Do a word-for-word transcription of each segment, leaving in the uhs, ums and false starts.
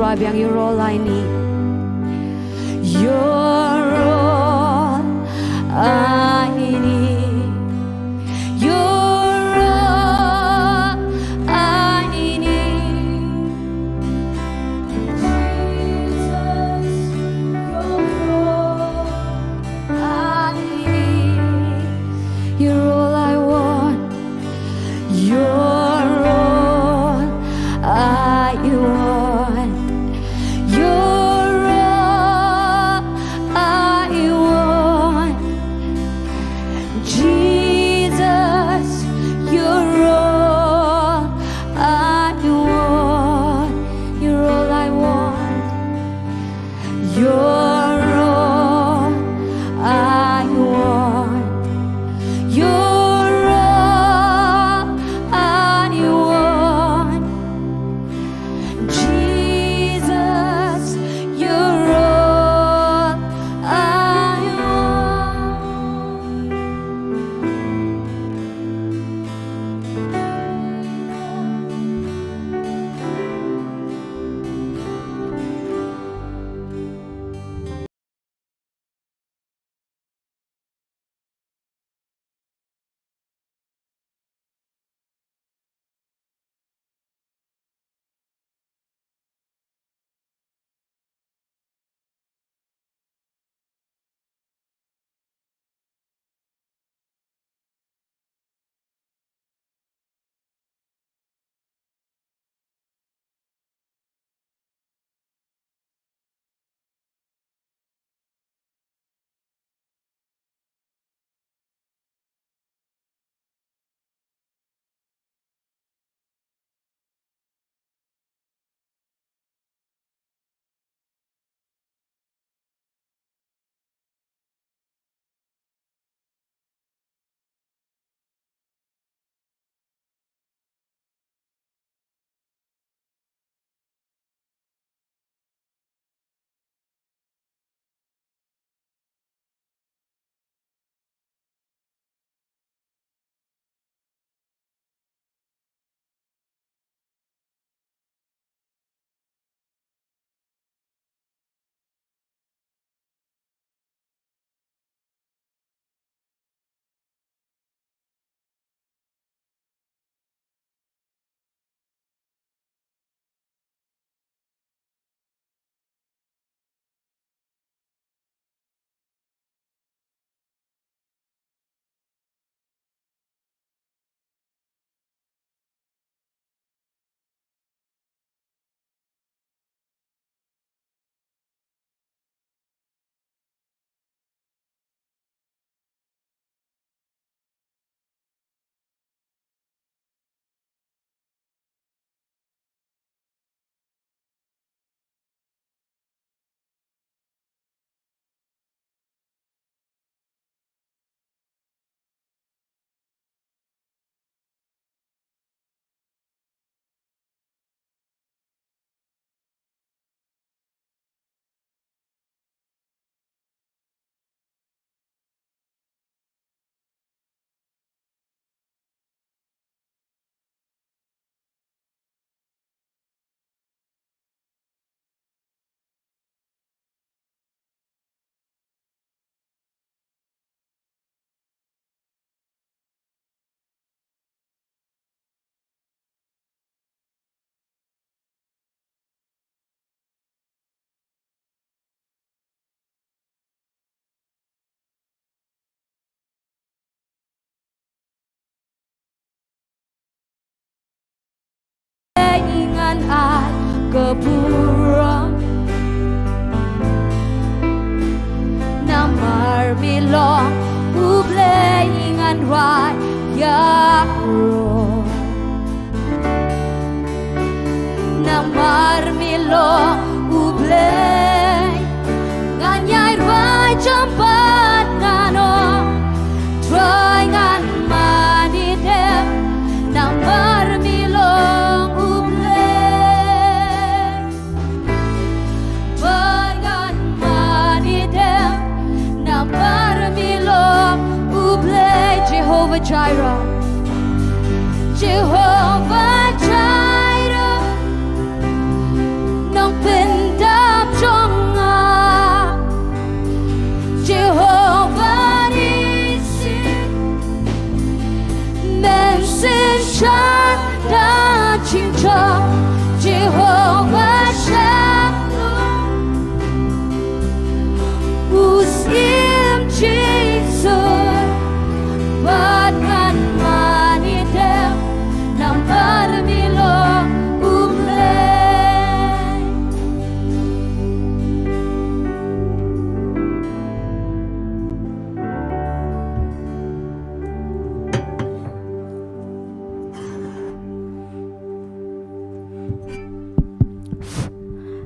Ba biang, you're all I need. You're all I need. You're all I need. Jesus, you're all I need. You're all I want. You're all I want. You're all I want. Jesus, you're all I want. You're all I want. You're all I want. You're all I want. Jesus, you're all I want. Ngan ai ka burom namar me long U Blei, ngan rwai ïaroh namar me long U Blei. Ngan ïai rwai jam bad ngan ong, Trai ngan mane dem namar me long U Blei. Trai ngan mane dem namar me long U Blei. Jehovah Jireh, Jehovah Jireh, nongpynïaid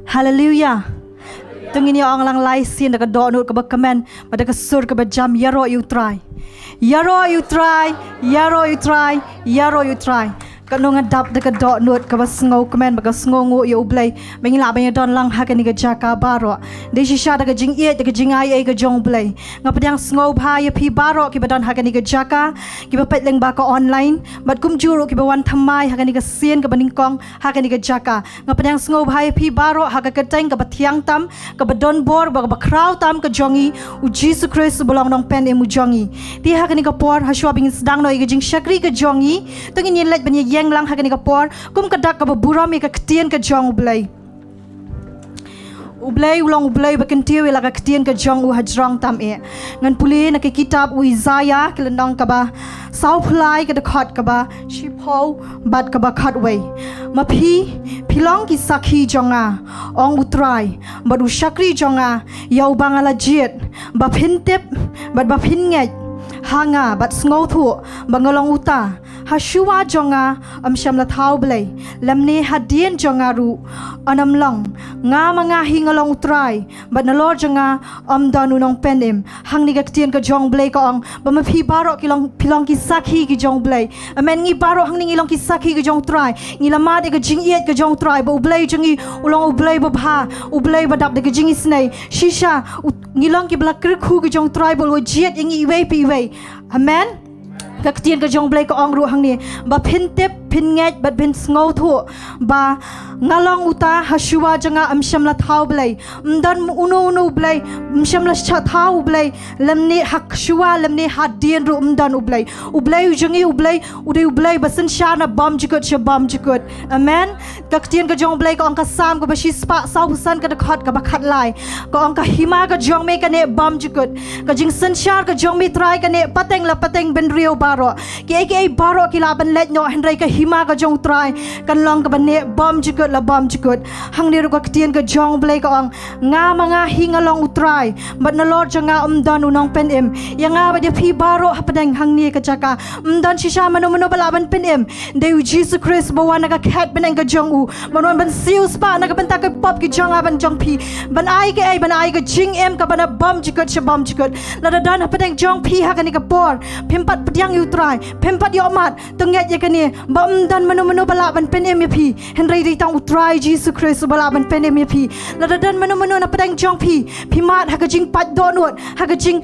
Haleluya. To ngin ïa ong lang lai sien da ka dohnud kaba kmen bad da ka sur kaba jam, ïaroh ïa U Trai. Ïaroh ïa U Trai, ïaroh ïa U Trai, ïaroh ïa U Trai. Katno nga dap da ka dohnud kaba sngewkmen bad ka sngewnguh ïa U Blei ba ngi lah ban ïadon lang ha kane ka jaka baroh. Dei shisha da ka jingïeit, da ka jingaiei ka jong U Blei. Nga pdiang sngewbha ïa phi baroh kiba don ha kane ka jaka, kiba peit lyngba ka online bad kumjuh ruh kiba wan thymmai ha kane ka sien kaba nyngkong ha kane ka jaka. Nga pdiang sngewbha ïa phi baroh ha ka kyrteng kaba thiang tam, kaba donbor bad kaba khraw tam ka jong ngi, U Jisu Khrist uba long Nongpynim U jong ngi. Te ha kane ka por, hashwa ba ngin sdang noh ïa ka jingshakri ka jong ngi, to ngin ïa leit ban ïeng lang ha kane ka por kum ka dak kaba burom ïa ka ktien ka jong U Blei. U Blei u long U Blei ba kyntiew ïa la ka ktien ka jong u hajrong tam eh. Ngan pule na ka kitab u Isaïah, ka lynnong kaba sawphew lai, ka dkhot kaba shiphew bad kaba khatwei. Ma phi, phi long ki sakhi jong nga, ong U Trai, bad u shakri jong nga, ïa uba nga la jied, ba phin tip bad ba phin ngeit ha nga bad sngewthuh ba nga long uta. Hashuwa jong nga ym shym la thaw blei, lymne hadien jong nga ruh yn ym long. Nga ma nga hi nga long U Trai, bad nalor jong nga ym don u nongpynim. Hangne ka ktien ka jong U Blei ka ong ba ma phi baroh ki long, phi long ki sakhi ki jong U Blei. Amen. Ngi baroh hangne ngi long ki sakhi ki jong U Trai. Ngi la mad ïa ka jingïeit ka jong U Trai ba U Blei jong ngi u long U Blei babha, U Blei ba dap da ka jingisynei. Shisha u, ngi long kiba la kyrkhu ki jong U Trai ba u la jied ïa ngi iwei pa iwei. Amen. Ka ktien ka jong U Blei ka ong ruh hangne ba phin tip, phin ngeit bad phin sngewthuh ba nga long uta. Hashuwa jong nga ym shym la thaw blei, ym don uno uno u blei, ym shym la sha thaw u blei, lymne hashuwa lymne hadien ruh ym don u blei. U Blei u jong ngi, U Blei u dei U Blei ba synshar na bymjukut sha bymjukut. Amen. Ka ktien ka jong U Blei ka ong, ka Salm kaba shispah sawphew san, ka dkhot kaba khatlai, ka ong, ka hima ka jong me ka neh bymjukut, ka jingsynshar ka jong me Trai ka neh pateng la pateng bynriew baroh. Kiei kiei baroh ki lah ban leit noh, hynrei ka hima ka jong U Trai kan long kaba neh bymjukut la bymjukut. Hangne ruh ka ktien ka jong U Blei ka ong, nga ma nga hi nga long U Trai, bad nalor jong nga ym don u nongpynim. Ïa nga bad ïa phi baroh hapdeng hangne ka jaka ym don shisha mano mano ba lah ban pynim. Dei U Jisu Khrist ba wan na ka khet bneng ka jong u, ban wan ban siewspah na ka bynta ka pop ki jong nga bad jong phi, ban ai kaei, ban ai ka jingim kaba na bymjukut sha bymjukut. Lada don hapdeng jong phi ha kane ka por phim pat pdiang ïa U Trai, phim pat ïohmad, to ngeit ïa kane ba ym don mano mano ba lah ban pynim ïa phi, hynrei dei tang U Trai Jisu Khrist uba lah ban pynim ïa phi. Lada don mano mano na pdeng jong phi, phi mad ha ka jingpait dohnud, ha ka jing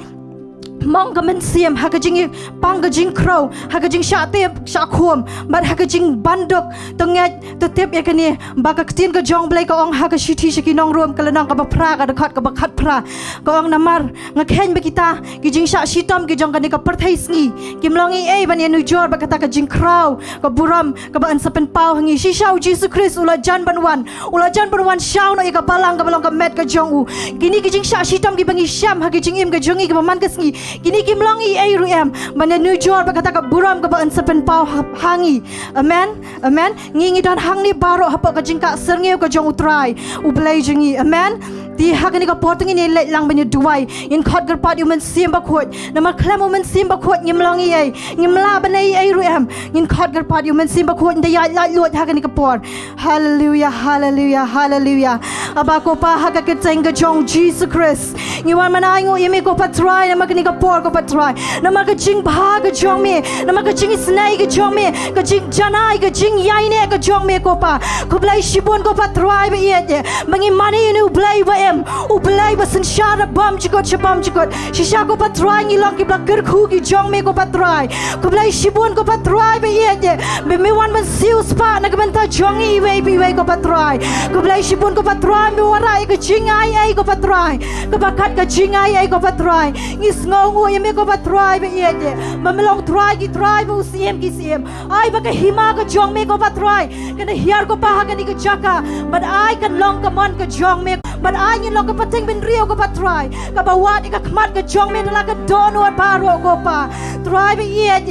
mong ka mynsiem, ha ka jingpang ka jingkhrew, ha ka jingshah tip shah khum bad ha ka jingbanduk, to ngeit, to tip ïa kane ba ka ktien ka jong U Blei ka ong ha ka shithi sha ki nong Rom, ka lynnong kaba phra, ka dkhot kaba khatphra, ka ong, namar nga kheiñ ba kita ki jingshah shitom ki jong kane ka pyrthei sngi kim long ei ei ban ïanujor bad kata ka jingkhraw ka burom kaba yn sa pynpaw ha ngi. Shisha U Jisu Khrist u la jan ban wan, u la jan ban wan shaw noh ïa ka balang kaba long ka met ka jong u. Kine ki jingshah shitom kiba ngi shem ha ki jingim ka jong ngi kiba man ka sngi, kine kim long ei ei ruh em ban ïanujor bad kata ka burom kaba yn sa pynpaw ha, ha ngi. Amen. Amen. Ngi, ngi don hangne baroh hapoh ka jingkah syrngiew ka jong U Trai U Blei jong ngi. Amen. Te ha kane ka por to ngin ïa leit lang ban ïa duwai, ngin khot kyrpad ïa U Mynsiem Bakhuid. Namar khlem U Mynsiem Bakhuid ngim long ei ei, ngim lah ban ei ei ruh em. Ngin khot kyrpad ïa U Mynsiem Bakhuid, ngin da ïaid laitluid ha kane ka por. Haleluya, haleluya, haleluya. Aba ko Pa, ha ka kyrteng ka jong U Jisu Khrist, ngi wan ban ainguh ïa me ko Pa Trai namar kane ka por ko Pa Trai, namar ka jingbha ka jong me, namar ka jingisynei ka jong me, ka jingjanai, ka jingïaineh ka jong me ko Pa. Khublei shibun ko Pa Trai ba ïeit, ba ngi mane ïa une U Blei ba im, U Blei ba synshar na bymjukut sha bymjukut. Shisha ko Pa Trai ngi long kiba la kyrkhu ki jong me ko Pa Trai. Khublei shibun ko Pa Trai ba ïeit, ba me wan ban siewspah na ka bynta jong ngi iwei pa iwei ko Pa Trai. Khublei shibun ko Pa Trai, me wanrah ïa ka jingai ei ko Pa Trai, kaba kat ka jingai ei ko Pa Trai. Ngi sngewnguh ïa me ko Pa Trai ba ïeit, ba me long Trai ki trai, ba u Syiem ki syiem. Ai ba ka hima ka jong me ko Pa Trai kan da hiar ko Pa ha kane ka jaka, bad ai kan long ka mon ka jong me. Bad ai ngin long ka pateng bynriew ko Pa Trai, kaba wad ïa ka khmat ka jong me da la ka dohnud baroh ko Pa Trai ba ïeit.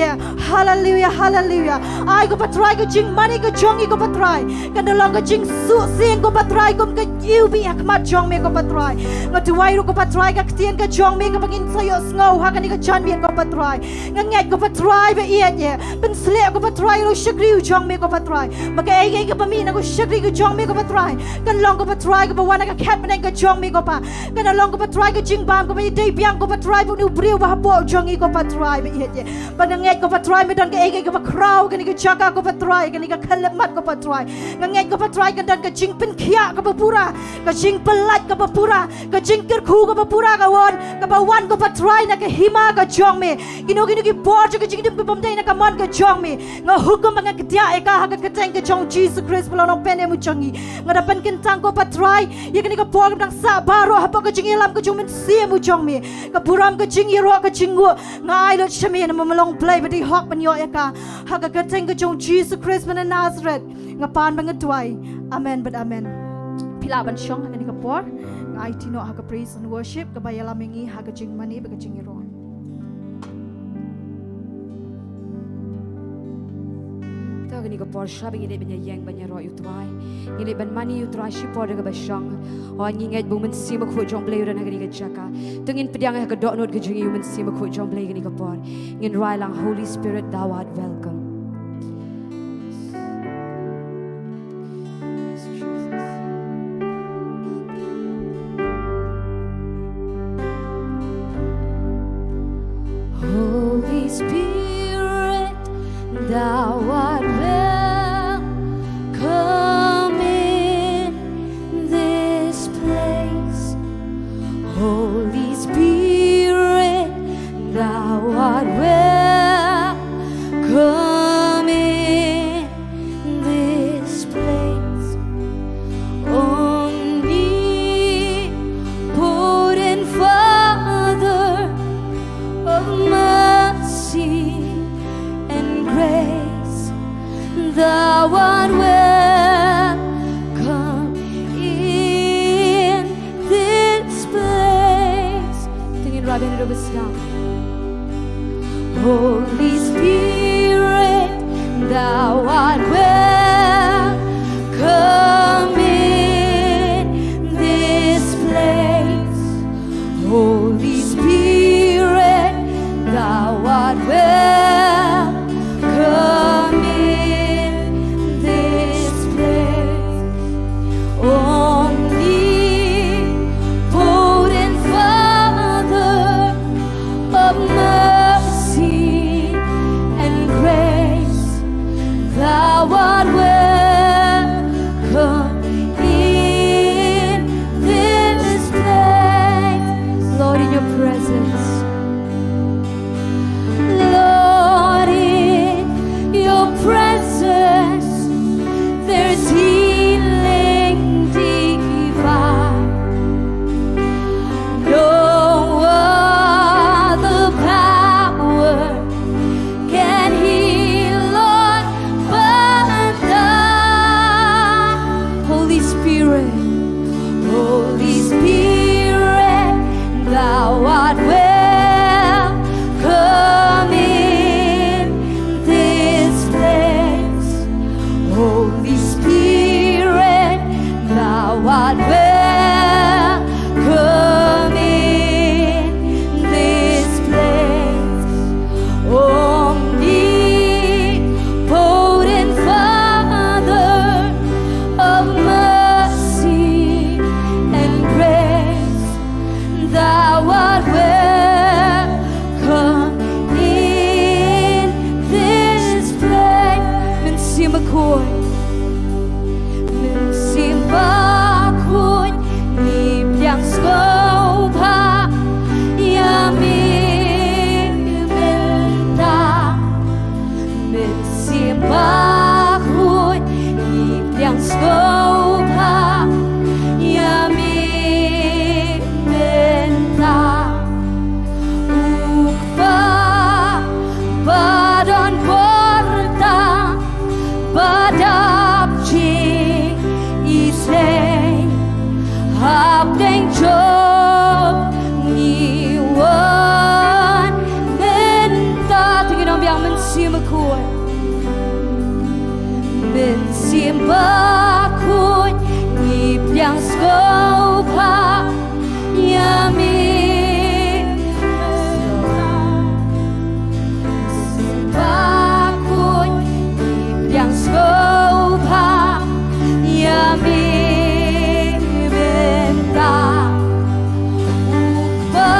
Haleluia, haleluia. Ai ko Pa Trai ka jingmane ka jong ngi ko Pa Trai, kan da long ka jingsuhsieng ko Pa Trai kum ka iwbih ha khmat jong me ko Pa Trai. Nga duwai ruh ko Pa Trai ka ktien ka jong me kaba ngin sa ïohsngew ha kane ka janmiet ko Pa Trai. Nga ngeit ko Pa Trai ba ïeit, pynsleh ko Pa Trai ïa u shakri u jong me ko Pa Trai, ba kaei kaei kaba mih na u shakri u jong me ko Pa Trai kan long ko Pa Trai kaba wan na ka khet bneng ka jong me ko Pa. Kan long ko Pa Trai ka jingbam kaba ïadei biang ko Pa Trai bad une u briew ba hapoh jong ngi ko Pa Trai ba ïeit. Ba nga ngeit ko Pa Trai me don kaei kaei kaba khraw kane ka jaka ko Pa Trai, kane ka khyllipmat ko Pa Trai. Nga ngeit ko Pa Trai kan don ka jingpynkhiah kaba pura, ka jingpyllait kaba pura, ka jingkyrkhu kaba pura ka wan, kaba wan ko Pa Trai na ka hima ka jong me. Kino kino ki por jong ka jingdum kaba ym dei na ka mon ka jong me, nga hukum ba nga kdiah ïa ka ha ka kyrteng ka jong Jisu Khrist ba long nongpynim u jong ngi. Nga da pynkyntang ko Pa Trai ïa kane ka por kaba dang sah baroh hapoh ka jingïalam ka jong u Mynsiem u jong me. Ka burom ka jingïaroh ka jingnguh nga ai lut sha me namar me long Blei ba dei hok ban ïoh ïa ka. Ha ka kyrteng ka jong Jisu Khrist ba na Nasareth nga pan ba nga duwai. Amen bad amen. Phi lah ban shong ha kane ka por. Nga aiti noh ha ka praise and worship kaba ïalam ïa ngi ha ka jingmane bad ka jingïaroh. To kane ka por shwa ba ngi leit ban ïaïeng ban ïaroh ïa u Trai. Ngi leit ban mane ïa u Trai shipor da kaba shong. Hooid ngi ngeit ba u Mynsiem Bakhuid jong u Blei u don ha kane ka jaka. To ngin pdiang ïa ka dohnud ka jong ngi ïa u Mynsiem Bakhuid jong u Blei kane ka por. Ngin rai lang, Holy Spirit, thou art welcome. Holy Spirit, thou art welcome in this place. Holy Spirit, thou art welcome in this place. Omnipotent Father of mercy and grace, thou art welcome in this place. To ngin rai bad ïa u Blei. Holy Spirit, thou art welcome in this place. Holy Spirit, thou art welcome in this place. Omnipotent Father of mercy and grace, thou Hapdeng jong ngi wan mynta, to ngin ong biang, Mynsiem Bakhuid. Mynsiem Bakhuid, ngi pdiang sngewbha ïa me. Bakhuid, ngi pdiang sngewbha ïa me mynta. U Kpa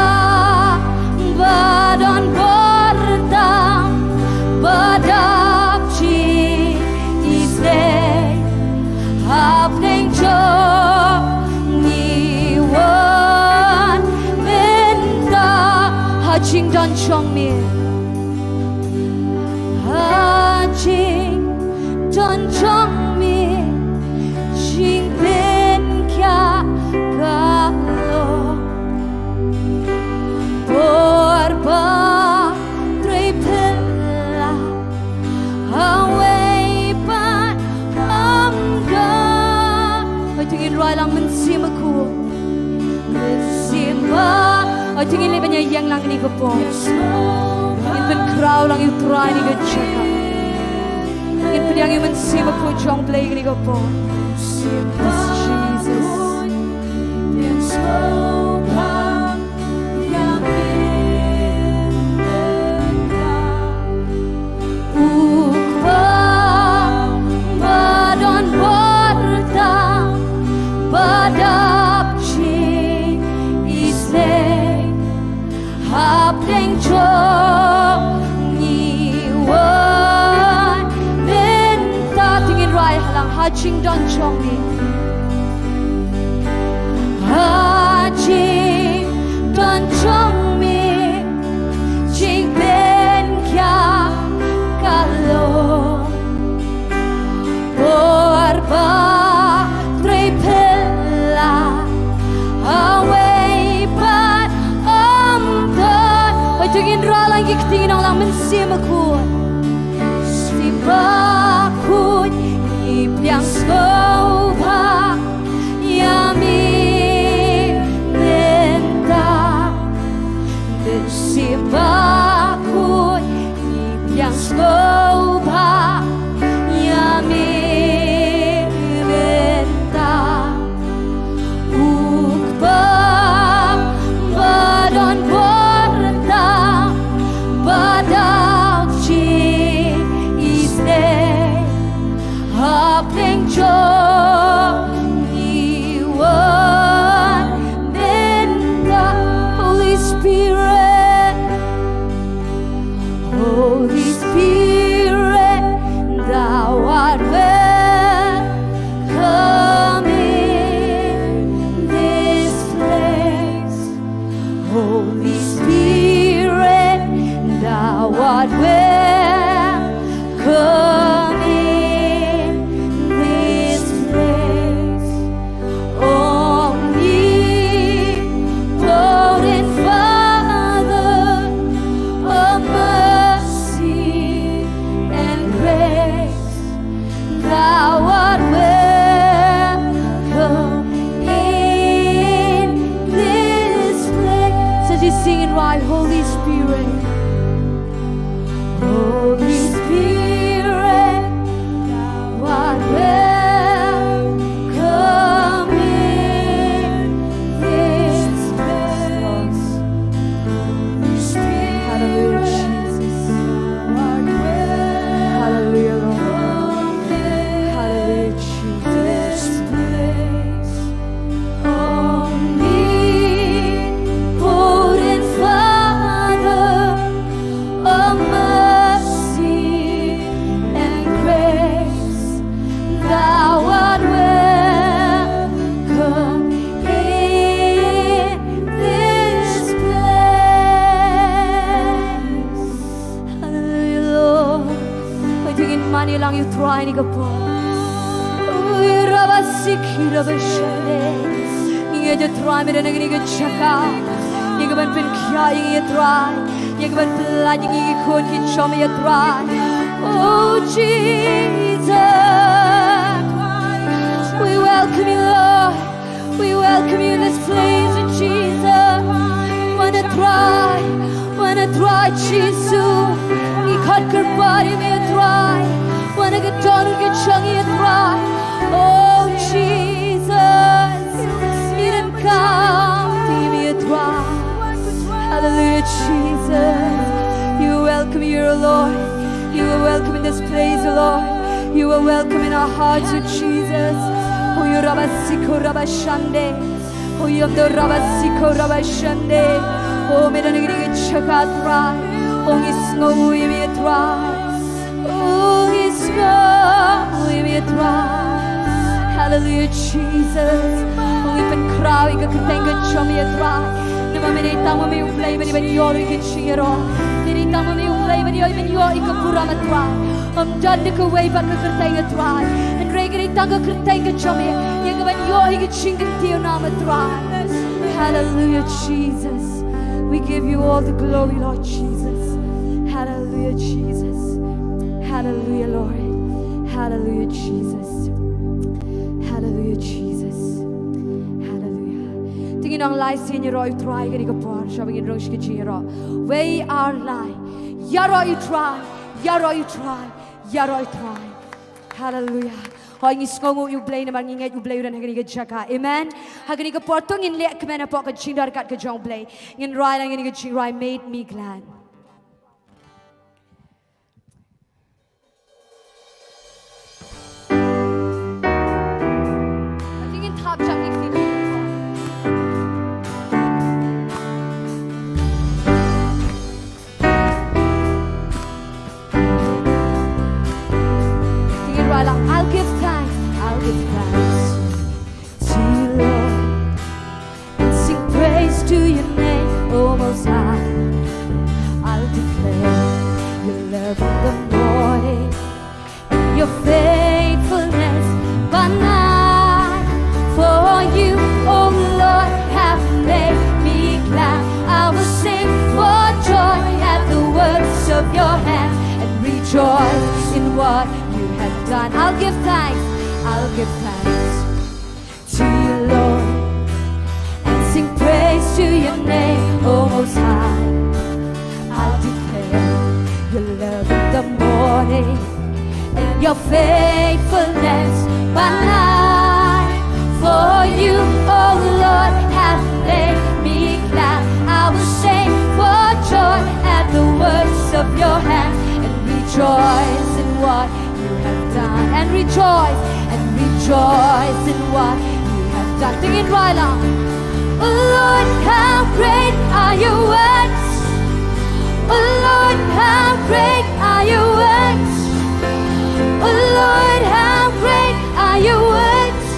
ba don bor tam, ba dap jingïaseng, hapdeng jong ngi wan mynta. Ha jingdon jong me, ha jingdon jong me, jingpynkhia ka long. Por ba trei phylla, hawei pat ym don. Hooid, to ngin rai lang, Mynsiem Bakhuid. Mynsiem Bakhuid. Hooid, to ngin leit ban ïeng lang kane ka por. Ngin pynkhraw lang ïa U Trai ha kane ka jaka. Ngin pdiang ïa U Mynsiem Bakhuid jong U Blei ha kane ka por. Yes, Jesus. U Kpa ba don bor tam, ba dap jingïaseng, hapdeng jong ngi wan mynta. To ngin rai lang, ha jingdon jong me, ha jingdon jong me, jingpynkhia ka long. Por ba trei phylla, hawei pat ym don. Hooid, to ngin rai lang ki kti, ngin ong lang, Mynsiem Bakhuid. Mynsiem Bakhuid, ngi pdiang sngewbha ïa me mynta. Mynsiem Bakhuid, ngi pdiang sngewbha ïa me mynta. U Kpa ba don bor tam, ba dap jingïaseng, hapdeng jong ngi wan mynta. Holy Spirit, Holy Spirit, thou art welcome in this place. Holy Spirit, thou art welcome in this place. Omnipotent Father of mercy and grace, thou art welcome in this place. So just sing and rise, Holy Spirit. Holy Spirit, thou art welcome in this place. Hallelujah, Jesus. Hallelujah, Lord. Hallelujah, Jesus. Omnipotent Father of mercy and grace, thou art welcome in this place. Hallelujah, Lord. Hooid, to ngin mane lang ïa U Trai ha kane ka por. Ui, rabasiki rabashane. Ngi ïeit ïa U Trai mynta ha kane ka jaka. Ïa kaban pynkhia ïa ngi, ïa U Trai. Ïa kaban pynlait ïa ngi ki khun ki jong me, ïa U Trai. Oh, Jesus. We welcome you, Lord. We welcome you in this Trai Jisu, ngi khot kyrpad ïa me Trai. Wan ha ka dohnud ka jong ngi Trai. Oh Jesus, ngi donkam ïa me Trai. Hallelujah Jesus. You are welcome here, Lord. You are welcome in this place, Lord. You are welcome in our hearts, oh Jesus. Oh, you rabasiko rabashande. Oh, yom do rabasiko rabashande. Oh, me don ïa kane ka jaka Trai. Oh, ngi sngew ïa me Trai. Oh, ngi sngew ïa me Trai. Hallelujah Jesus. Oh, ngi pynkhraw ïa ka kyrteng ka jong me Trai. Namar me dei tang ma me U Blei ba dei ban ïoh ïa ka jingïaroh. Me dei tang ma me U Blei ba dei ban ïoh ïa ka burom Trai. Ym don da kawei pat ka kyrteng Trai. Hynrei ka dei tang ka kyrteng ka jong me. Ïa ka ban ïoh ïa ka jingkyntiew na me Trai. Hallelujah Jesus. We give you all the glory, Lord Jesus. Hallelujah Jesus. Hallelujah Lord. Hallelujah Jesus. Hallelujah Jesus. Hallelujah. Te ngin nang lai sien ïaroh ïa U Trai kane ka por. Sha ba ngin rung sha ka jingïaroh. Wei ar lai. Ïaroh ïa U Trai. Ïaroh ïa U Trai. Ïaroh ïa U Trai. Hallelujah. Hooid ngi sngewnguh ïa U Blei namar ngi ngeit U Blei u don ha kane ka jaka. Amen. Ha kane ka por to ngin leh kmen hapoh ka jingdon ryngkat ka jong U Blei. Ngin rwai lang ïa kane ka jingrwai Made Me Glad. Ngin thap jam ïa ki. I'll give thanks, I'll give thanks to you, Lord, and sing praise to your name, O Most High. I'll declare your love in the morning, your faithfulness by night. For you, O Lord, have made me glad. I will sing for joy at the works of your hand and rejoice in what you have done. I'll give thanks, I'll give thanks to you, Lord, and sing praise to your name, O Most High. I'll declare your love in the morning and your faithfulness by night. For you, O Lord, have made me glad. I will sing for joy at the works of your hand and rejoice in what you have done. And rejoice, and rejoice in what you have done. Sing it right out. Oh Lord, how great are your works. Oh Lord, how great are your works. Oh Lord, how great are your works.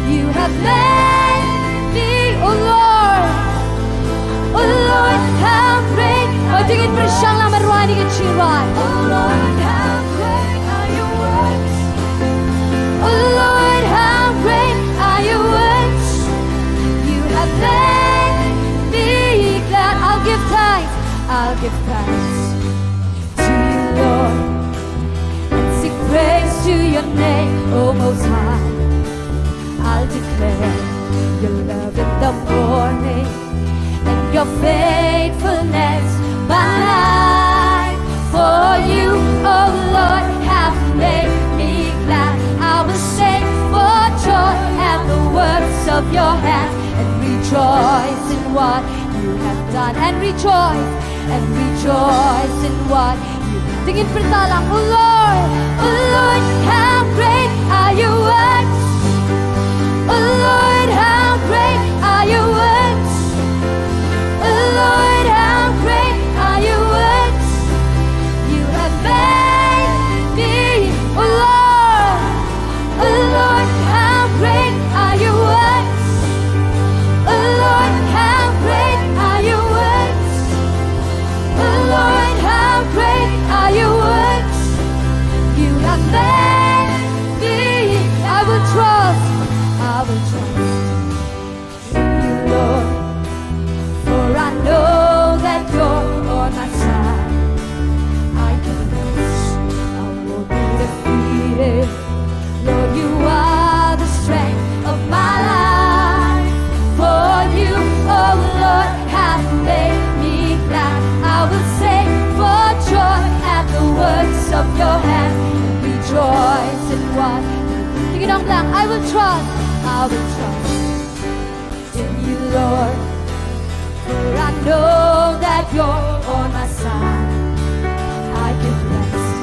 You have made me, oh Lord. Oh Lord, how great. Oh, to ngin pyrshang lang ban rwai ïa kane ka jingrwai. Oh Lord, how great are your works. Oh Lord, how great are your works. You have made me glad. I'll give thanks, I'll give thanks to you, Lord, and sing praise to your name, O Most High. I'll declare your love in the morning and your faithfulness by night. For you, O Lord, have made me glad. I will sing for joy at the works of your hand and rejoice in what you have done. And rejoice, and rejoice in what you have done. To ngin pyrta lang, oh Lord, oh Lord, how great are your works. Oh Lord, how great are your works. Oh Lord, how great are your works. You have made me, oh Lord. Oh Lord, how great are your works. Oh Lord, how great are your works. Oh Lord, how great are your works. You have made me. I will trust, I will trust. in you, Lord. For I know that you're on my side. I can rest.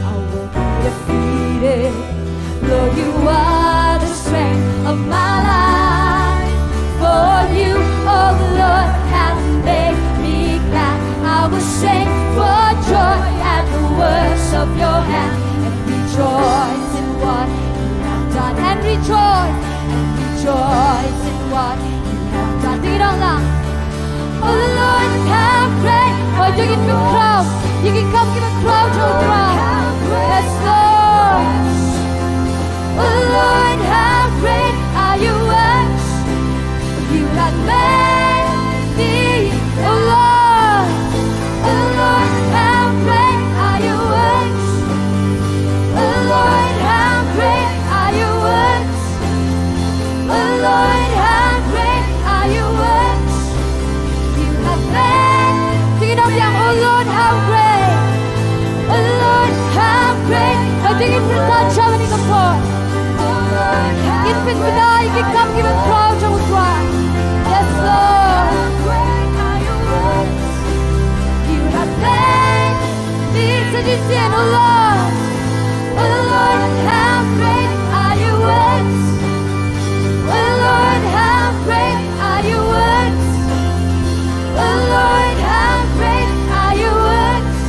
I won't be defeated. Lord, you are the strength of my life. For you, oh Lord, have made me glad. I will sing for joy at the works of your hand and rejoice in what you have done. And rejoice, and rejoice in what you have done. Ding dong lang. Oh Lord, how great. Oh, you can come. You can come give a crowd to a crowd. Yes, Lord. Oh Lord, how great are your works. You have made me, oh Lord. Oh Lord, how great are your works. Oh Lord, how great are your works. Oh Lord, how great are your works. You have made. Sing it out, young. Oh Lord, how great. Oh Lord, how great. Ïa kine ki pynbna, ïa kine ki pynbna, ïa kine ki kam ki ban proud jong u Trai. Yes, Lord. You have made me. Sing it again, oh Lord. Oh Lord, how great are your works. Oh Lord, how great are your works. Oh Lord, how great are your works.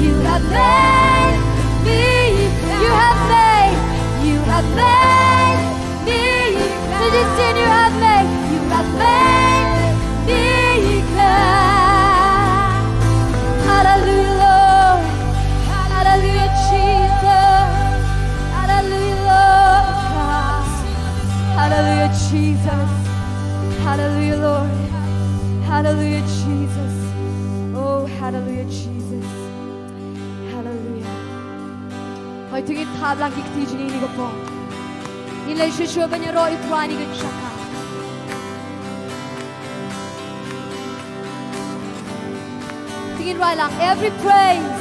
You have made me, you have made, you have made me. Sing it again, you have made, you have made me glad. Hallelujah, Lord. Hallelujah, Jesus. Hallelujah, Lord God. Hallelujah, Jesus. Hallelujah, Lord. Hallelujah, Jesus. Oh, hallelujah, Jesus. Hallelujah. Hooid, to ngin thap lang ki kti jong ngi kane ka por. Ngin leit shuh shuh ban ïaroh ïa u Trai ha kane ka jaka. To ngin rwai lang. Every praise,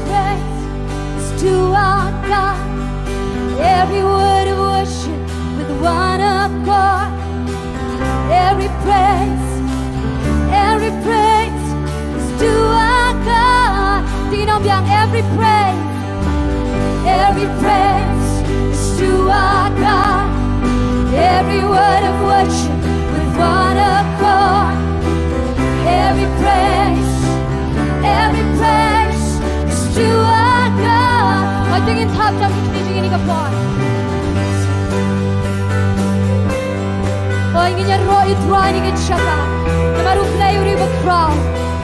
praise is to our God. Every word of worship with one accord. Every praise, every praise is to our God. To ngin ong biang, every praise. Every praise is to our God. Every word of worship with one accord. Every praise, every praise is to our God. Hooid, to ngin thap tam ki kti jong ngi kane ka por. Hooid, ngin ïaroh ïa u Trai ha kane ka jaka. Namar u Blei u dei uba khraw.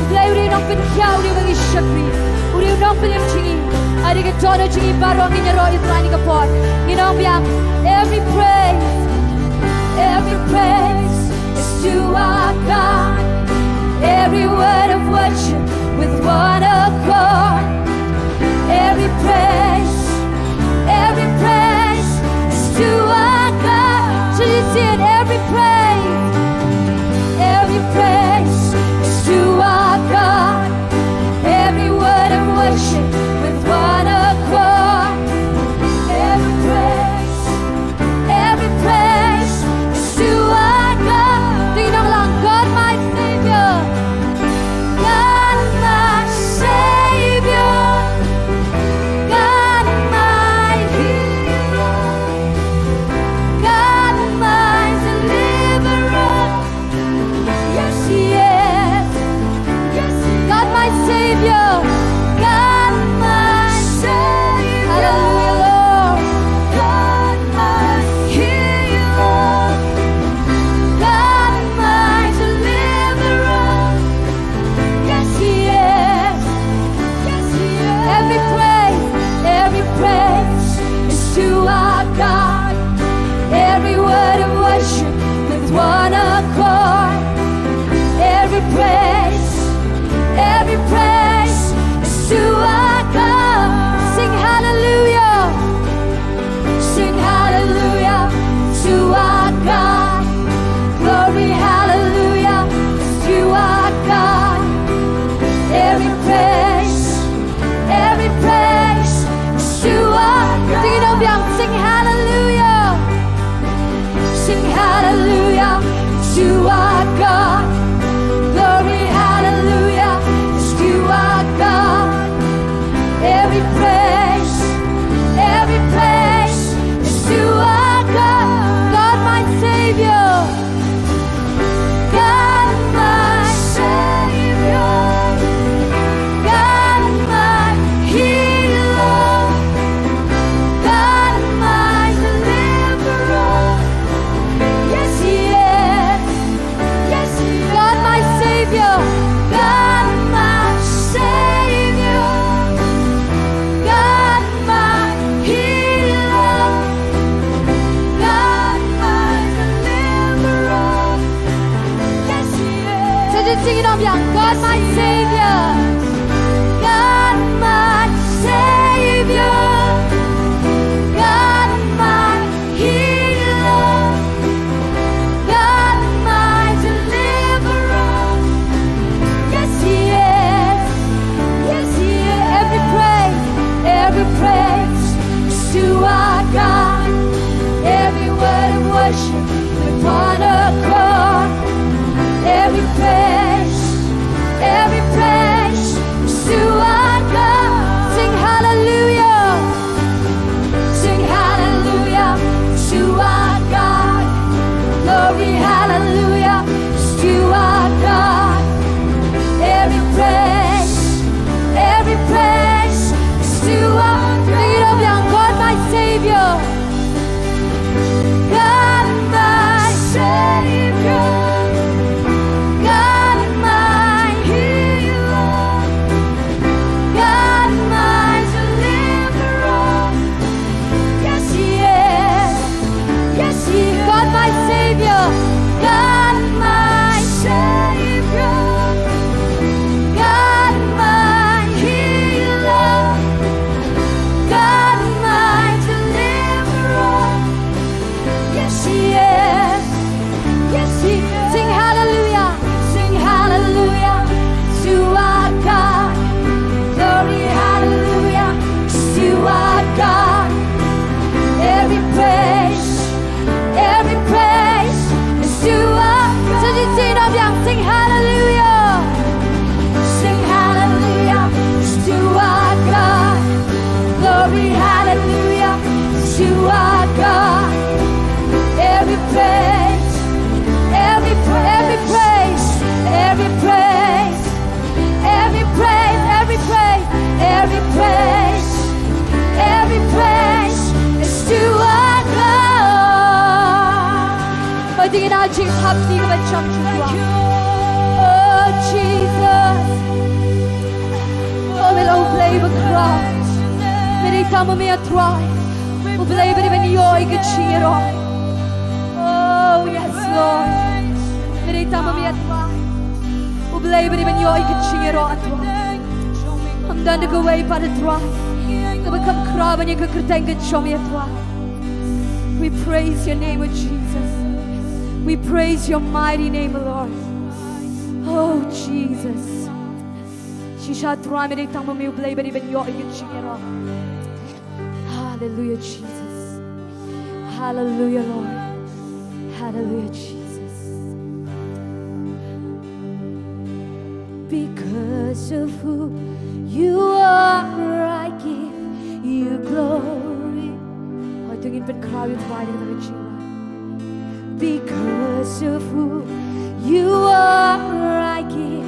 U Blei u dei u nongpynkhiah, u dei uba ngi shakri. U dei u nongpynim jong ngi. Ha kane ka dohnud jong ngi baroh ngin ïaroh ïa u Trai ha kane ka por. Ngin ong biang, every praise, every praise is to our God. Every word of worship with one accord. Every praise, every praise is to our God. Should you see it? Every praise, every praise is to our God. Every word of worship with one accord. Every praise, every praise. Sing it on, yeah. God, my Savior. God, my Savior. God, my healer. God, my deliverer. Yes, He is. Yes, He is. Every praise, every praise is to our God. Every word of worship upon a chord. Every praise, every praise is to our God. Sing hallelujah. Sing hallelujah to our God. Glory, hallelujah to our God. Every praise, every praise is to our God. Sing it up, young God, my Savior. God, my Savior. God, my healer. God, my deliverer. Yes, He is. Yes, He is. God, my Savior. God, my Savior. God, my healer. God, my deliverer. Yes, He is. Yes, He is. Sing hallelujah. Sing hallelujah to our God. Glory, hallelujah to our God. Every praise, every praise is to our God. Sing, sing, sing hallelujah. Sing hallelujah to our God. Glory, hallelujah to our God. Every praise, every pra-, every praise, every praise, every praise, every praise, every praise, every praise is to our God. Oi, dei na jingthap kti kaba cham sha U Trai. Oh, Jesus. Oh, me long U Blei ba khraw. Me dei tang ma me, ah Trai. U Blei ba dei ban ïoh ïa ka jingïaroh. Oh, yes, Lord. Me dei tang ma me, ah Trai. U Blei ba dei ban ïoh ïa ka jingïaroh, ah Trai. Ym don da kawei pat, ah Trai, kaba kham khraw ban ïa ka kyrteng ka jong me, ah Trai. We praise your name, oh Jesus. We praise your mighty name, Lord. Oh, Jesus. Shisha, Trai, me dei tang ma me, U Blei ba dei ban ïoh ïa ka jingïaroh. Hallelujah, Jesus. Hallelujah, Lord. Hallelujah, Jesus. Because of who you are, I give you glory. Hooid, to ngin pynkhraw ïa U Trai da ka jingïaroh. Because of who you are, I give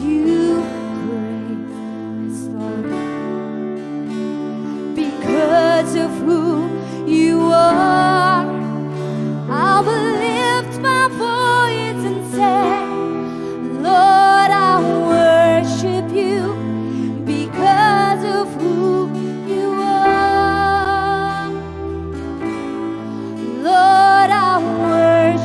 you praise. Yes, Lord. Because of who you are, I will lift my voice and say, Lord, I worship you because of who you are. Lord, I worship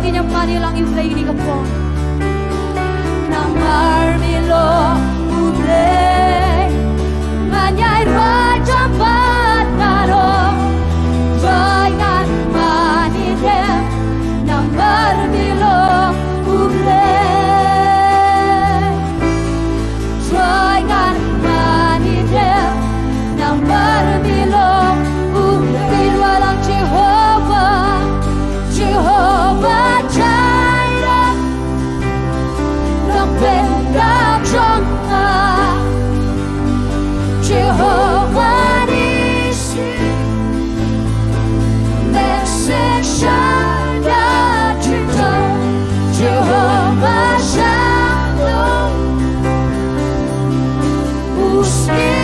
Ki nang mane lang ïa U Blei kane ka por. Namar me long U Blei. Ngan ïai rwai jam bad nga ruh. Joi ngan mane dem. Namar me long U Blei. Joi ngan mane dem, namar me long U Blei. Rwai lang Jehovah, Jehovah Jireh. Long pyndonkam jong nga, Jehovah Nissi. Message sha da jingthoh, Jehovah Shalom. U sngewthuh,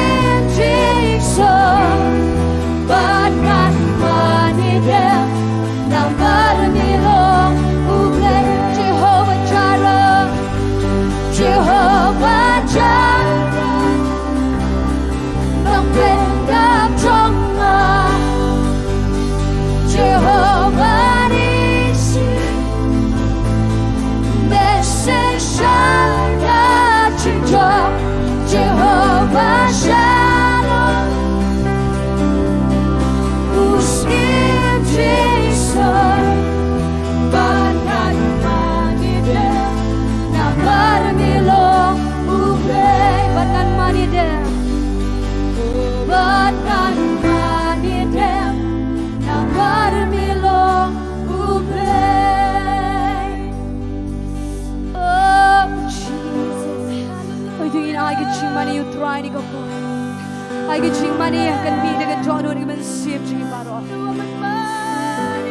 bad ngan mane dem, namar me long U Blei. Jehovah Jireh, Jehovah Jireh. Long pyndonkam jong nga, Jehovah Nissi. Message sha da jingthoh, Jehovah Shalom. U sngewthuh, bad ngan mane dem, namar me long U Blei. Bad ngan mane dem, bad ngan mane dem, namar me long U Blei. Oh, Jesus. Hooid, to ngin ai ka jingmane ïa U Trai ha kane ka por. Ai ka jingmane ha khmih da ka dohnud ka mynsiem jong ngi baroh.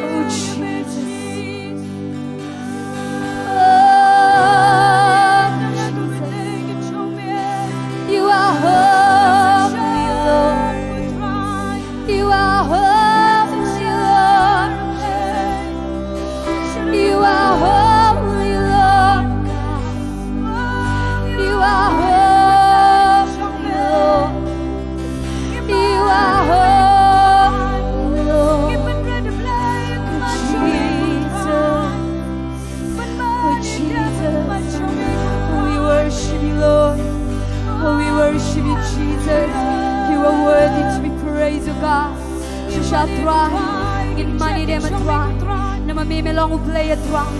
Oh, Jesus. Oh, Jesus. You are holy, Lord. You are holy, Lord. You are holy, Lord God. You are holy, Lord. You are holy, Lord. Jesus. Oh, Jesus. Oh, we worship you, Lord. Oh, we worship you, Jesus. You are worthy to be praised, oh God. Shisha, Trai, ngin mane dem, Trai. Namar me, me long U Blei, Trai.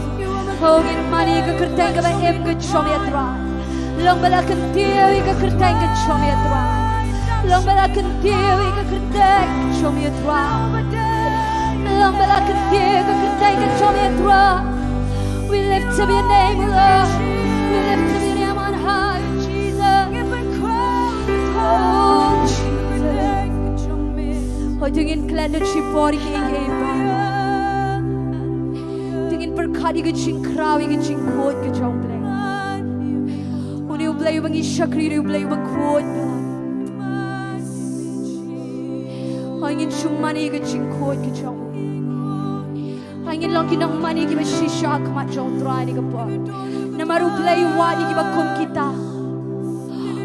Oh, ngin mane ïa ka kyrteng kaba im ka jong me, Trai. Long ba la kyntiew ïa ka kyrteng ka jong me, Trai. Long ba la kyntiew ïa ka kyrteng ka jong me, Trai. Long ba la kyntiew ïa ka kyrteng ka jong me, Trai. We lift up your name, Lord. We lift up your name on high, Jesus. Oh, Jesus. Hooid, to ngin klet da shipor ïa kiei kiei baroh. To ngin pyrkhat ïa ka jingkhraw, ïa ka jingkhuid ka jong U Blei. Une U Blei uba ngi shakri, une U Blei uba khuid. Hooid, ngin shu mane ïa ka jingkhuid ka jong U. Hooid, ngin long ki nongmane kiba shisha ha khmat jong U Trai ha kane ka por. Namar U Blei u wad ïa kiba kum kita.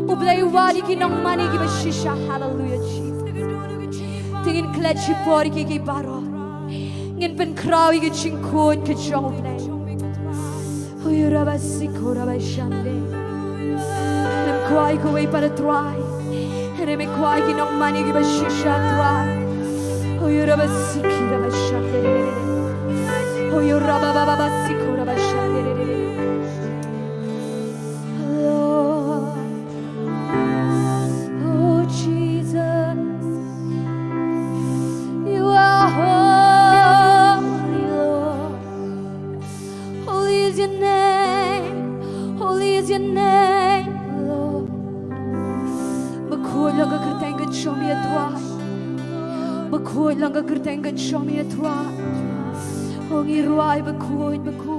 U Blei u wad ïa ki nongmane kiba shisha. Hallelujah, Jesus. To ngin klet shipor ïa kiei kiei baroh. Ngin pynkhraw ïa ka jingkhuid ka jong U Blei. Uyo raba siko raba shande. Ngam kwah ïa kawei pat, Trai. Hynrei me kwah ïa ki nongmane kiba shisha, Trai. Uyo raba siki raba shande. Uyo raba baba baba siko raba shande. Lord, oh Jesus, you are holy, Lord. Holy is your name, holy is your name, Lord. Ba khuid long ka kyrteng ka jong me, Trai. Ba khuid long ka kyrteng ka jong me, Trai. Oh, ngi rwai ba khuid, ba khuid.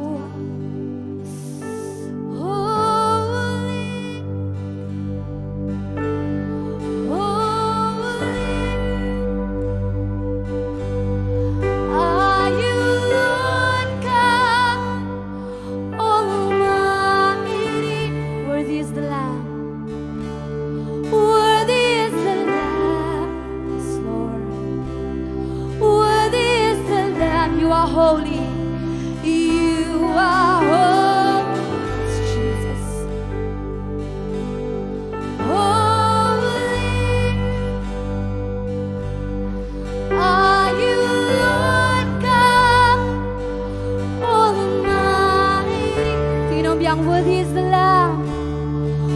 Holy, holy are you, Lord God Almighty. Worthy is the Lamb. Worthy is the Lamb. Yes, Lord. Worthy is the Lamb. You are holy. You Holy, Jesus. Holy are you, Lord God Almighty. Ong biang, worthy is the Lamb.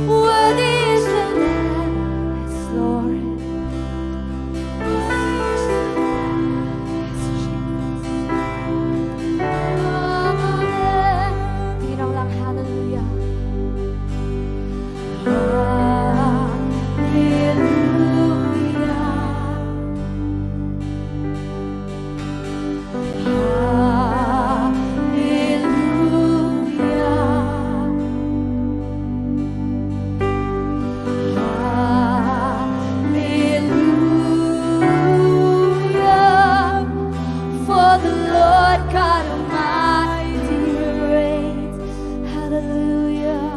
Worthy is the Lamb. Yes, Lord. Hallelujah. Hallelujah. Hallelujah. Hallelujah. For the Lord God Almighty reigns. Hallelujah.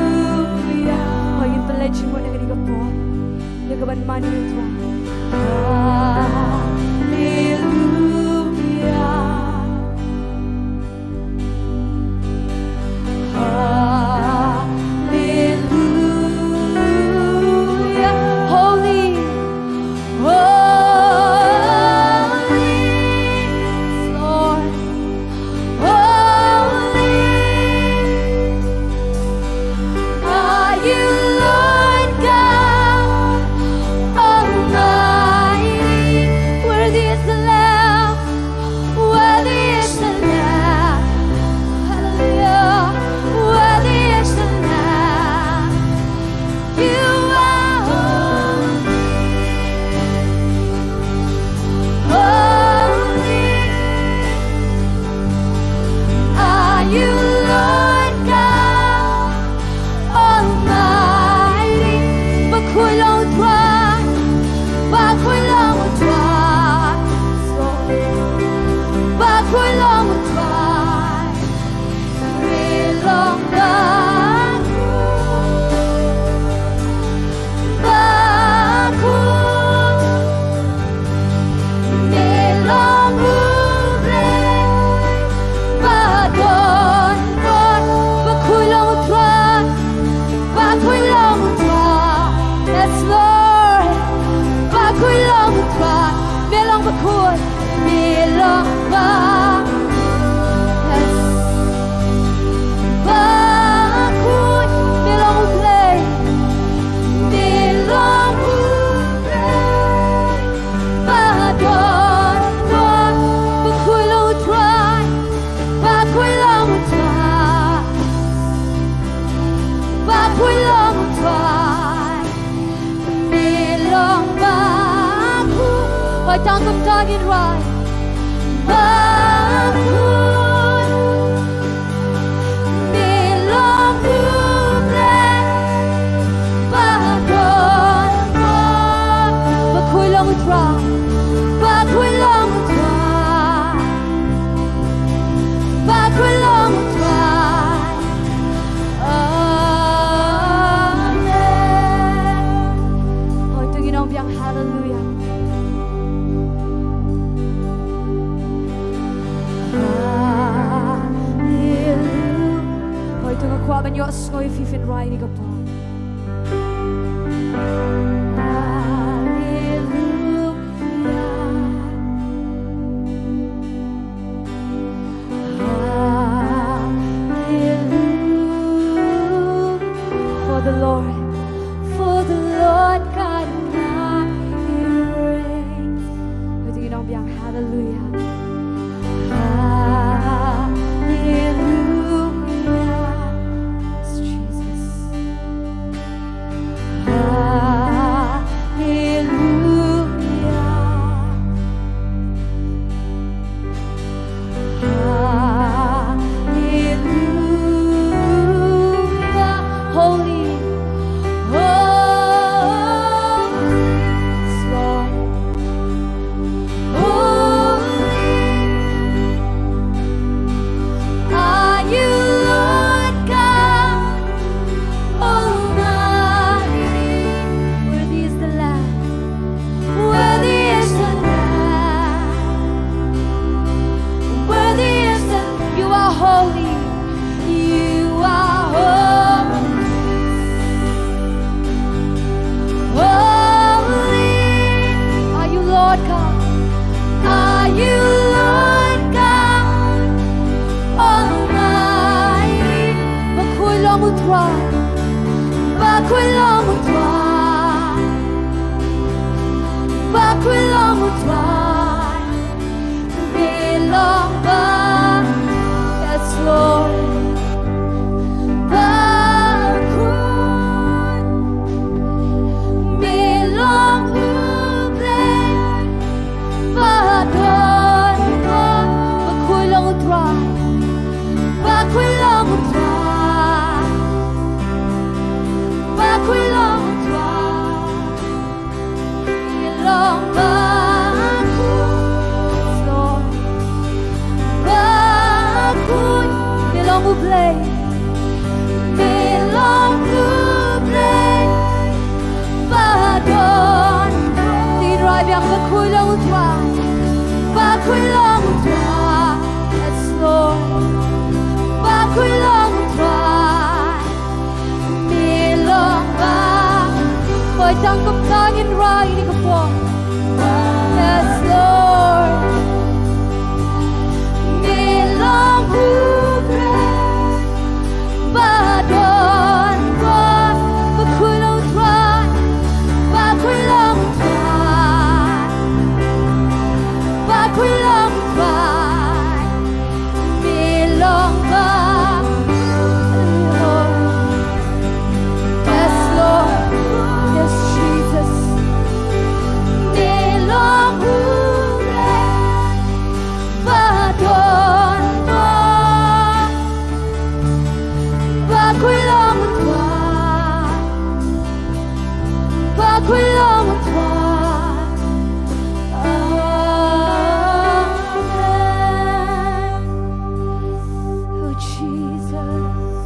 Hallelujah. Hooid, ngin pynleit jingmut na kane ka por. Ïa ka ban mane ïa u Trai. Hallelujah. Hallelujah. Holy, holy, Lord. Holy are you, Lord God Almighty. Worthy is the Lamb. Worthy is the Lamb. Hallelujah. Worthy is the Lamb. You are holy. Holy are you, Lord God Almighty. Ba khuid long u Trai. Ba khuid long u Trai. Ba khuid long u Trai. Me long ba khuid, ba khuid. Me long u Blei ba don bor. Ba khuid long u Trai. Ba khuid long u Trai. Yes, Lord. Ba khuid long u Trai. Me long ba khuid. Me long ba, yes, ba khuid. Me long u Blei. Me long u Blei ba don bor. Ba khuid long u Trai. Ba khuid long u Trai. Ba khuid long u Trai. Me long ba khuid. Hooid, tang kumta ngin rai. Ba khuid. Me long u Blei ba don bor. Ba khuid long u Trai. Ba khuid long u Trai. Ba khuid long u Trai. Amen. Hooid, to ngin ong biang hallelujah. Hallelujah. Hooid, to nga kwah ban ïohsngew ïa phi phin rai ïa kane ka por. Hallelujah. Hallelujah. For the Lord, for the Lord God Almighty reigns. Hooid, to ngin ong biang hallelujah. Hallelujah. Yes, Jesus. Hallelujah. Hallelujah. Holy, holy, yes, Lord. Holy Tang kumta ngin rai ïa ka por. Yes, Lord. Me long u briew ba don ba, ba khuid long u Trai, ba khuid long u Trai, ba khuid long u Trai. Me long ba, Lord. Yes, Lord. Yes, Jesus. Me long u briew ba don ba, ba khuid long u Trai, ba khuid long u Trai. Amen. Oh, Jesus.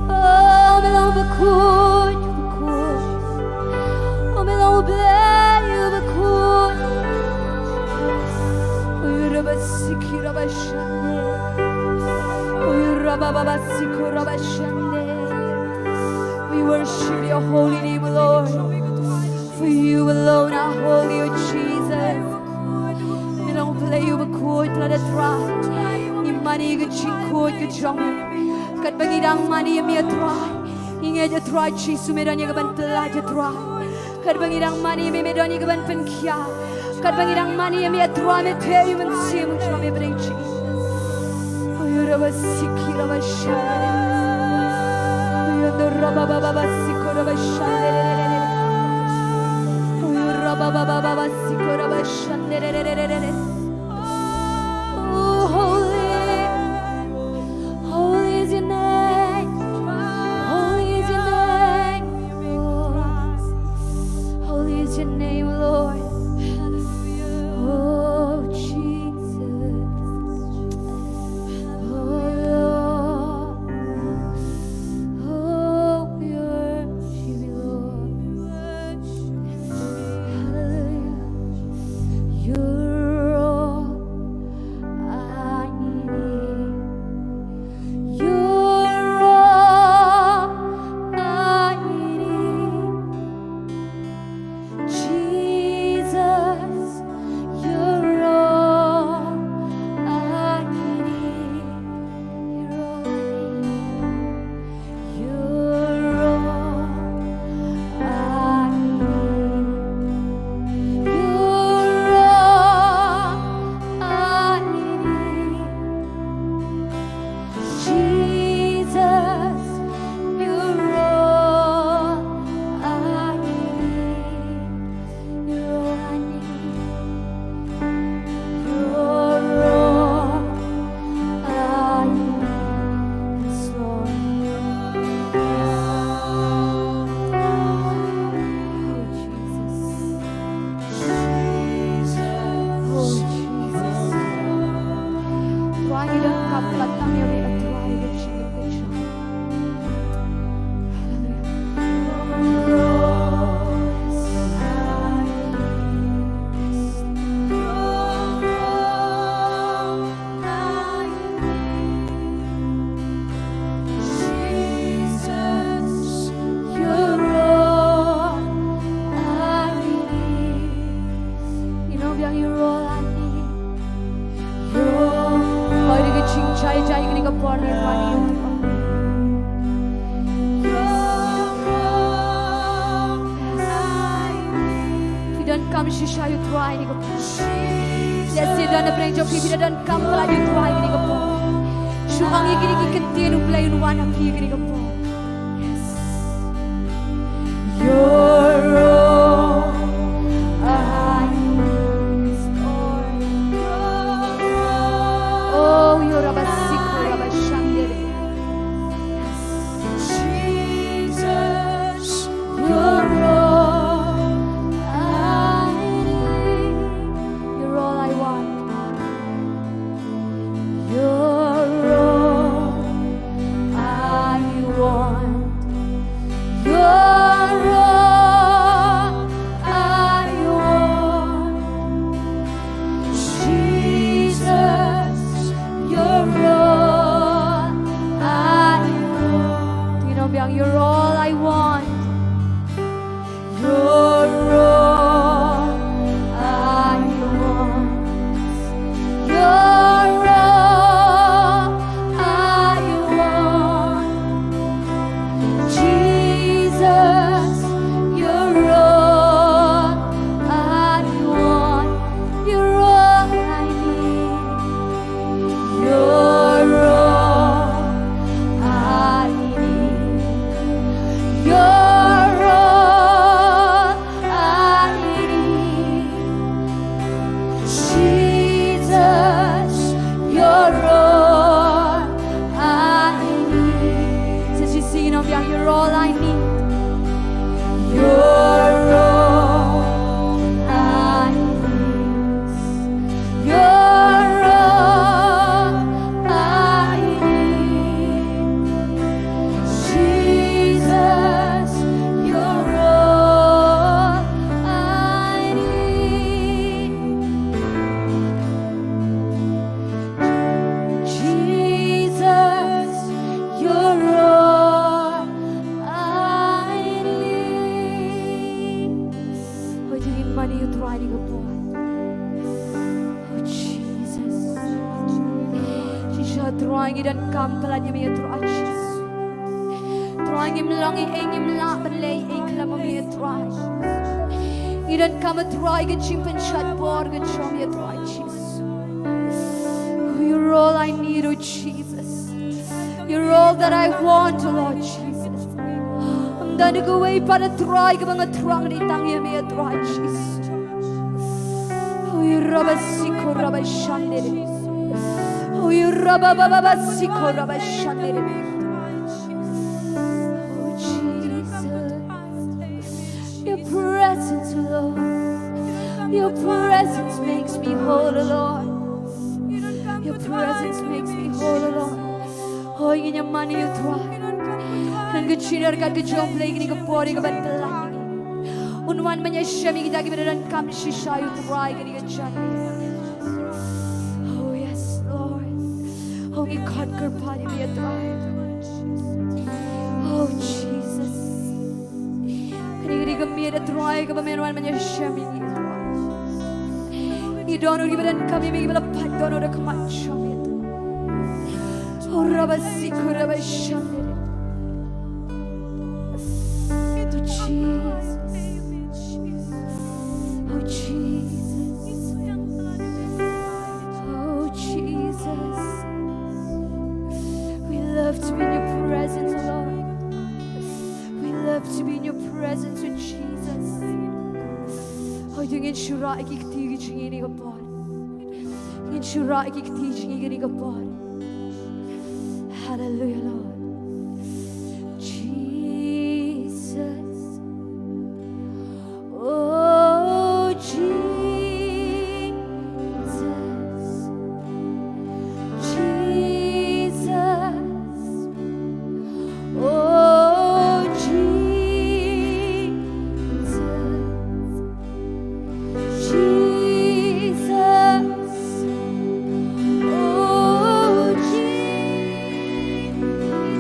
Oh, me long ba khuid, ba khuid. Oh, me long u briew ba khuid. Oh, rabba siki rabba shande. Oh, rabba baba siko rabba shande. We worship your holy name, Lord. For you alone are holy, O Jesus. Me long u briew ba khuid, Trai. Ngi mane ïa ka jingkhuid ka jong me. Katba ngi dang mane ïa me, Trai, ngi ngeit, Trai Jisu, me don ïa ka ban pyllait, Trai. Katba ngi dang mane ïa me, me don ïa ka ban pynkhiah. Katba ngi dang mane ïa me, Trai, me theh ïa u Mynsiem jong me, Trai Jisu. Oyo raba siki raba shandere. Oyo ndo raba baba baba siko raba shandere. Oyo raba baba baba siko raba shandere. Oh, holy, holy is your name. Holy is your name, Lord. Holy is your name, Lord. Oh, Jesus. Oh, Lord. Oh, we worship you, Lord. Hallelujah. You're all I need. You're all I need. Jesus, you're all I need. You're all I need. You're all I need. You're all I need. Jesus, you're all I need. You're all I need. You're all I need. Yes, Lord. Oh, Jesus. Oh, Jesus. Trai, ngi donkam palat tang ïa me, Trai, ha ka jingim ka jong ngi. Hallelujah. Jesus, you're all I need. Ngi ong biang, you're all I need. You're all. Poi da ka jingjai jai kane ka por, ngi ong biang, you're all I need. Phi donkam shisha ïa u Trai kane ka por. Lehse don na pdeng jong phi, phi donkam palat ïa u Trai kane ka por. Shu ong ïa kine ki ktien, U Blei un wan ha phi kane ka por. Yes. You're all I need. Oh, you're Rabba Siko, Rabba Shandere. Jesus, you're all I need. You're all I want. You're all I want. You're all I want. Jesus, you're all I want. Ngi ong biang, you're all I want. You're all I want. You're all I want. Jesus, you're all I want. You're all I need. You're all I need. You're all I need. Jesus, you're all I need. Just you sing, you know, you're all I need. You're all I need. You're all I need. Jesus, you're all I need. Jesus, you're all I need. Hoi, to ngin mane ïa u Trai ha kane ka por. Oh, Jesus. Shisha Trai ngi donkam palat ïa me ïa Trai Jisu. Trai ngim long ei ei, ngim lah ban leh ei ei khlem ïa me ïa Trai. Ngi donkam ïa Trai ka jingpynshait bor ka jong me ïa Trai Jisu. Oh, you're all I need, oh Jesus. You're all that I want, oh Lord Jesus. Ym don kawei pat Trai kaba nga thrang, hynrei tang ïa me ïa Trai Jisu. Oh, you rabba siko rabba shandere. Oh, you rabba baba siko rabba shandere. Oh, Jesus. Your presence, Lord. Your presence makes me whole, Lord. Your presence makes me whole, Lord. Hoi, ngin ïa mane ïa u Trai. Kan ka jingïarap ka jong U Blei kane ka por ïa ka ban pynlait. Un wan ban ïashem ïa kita kiba donkam shisha ïa u Trai kane ka janmiet. Oh yes, Lord. Oh, ngi khot kyrpad ïa me ïa Trai. Oh, Jesus. Kane ka dei ka miet ïa Trai kaba men wan ban ïashem ïa ngi ïa Trai. Ngi don ruh kiba donkam ïa me, kiba la pait dohnud ha khmat jong me ïa Trai. Oh, rabba siko rabba shandere. Oh, Jesus. Oh, Jesus. Oh, Jesus. We love to be in your presence, Lord. We love to be in your presence, oh Jesus. Hoi, to ngin shu rah ïa ki kti ki jong ngi kane ka por. Ngin shu rah ïa ki kti ki jong ngi kane ka por. Hallelujah, Lord. Jesus. Oh, Jesus. Jesus. Oh, Jesus. Jesus. Oh, Jesus.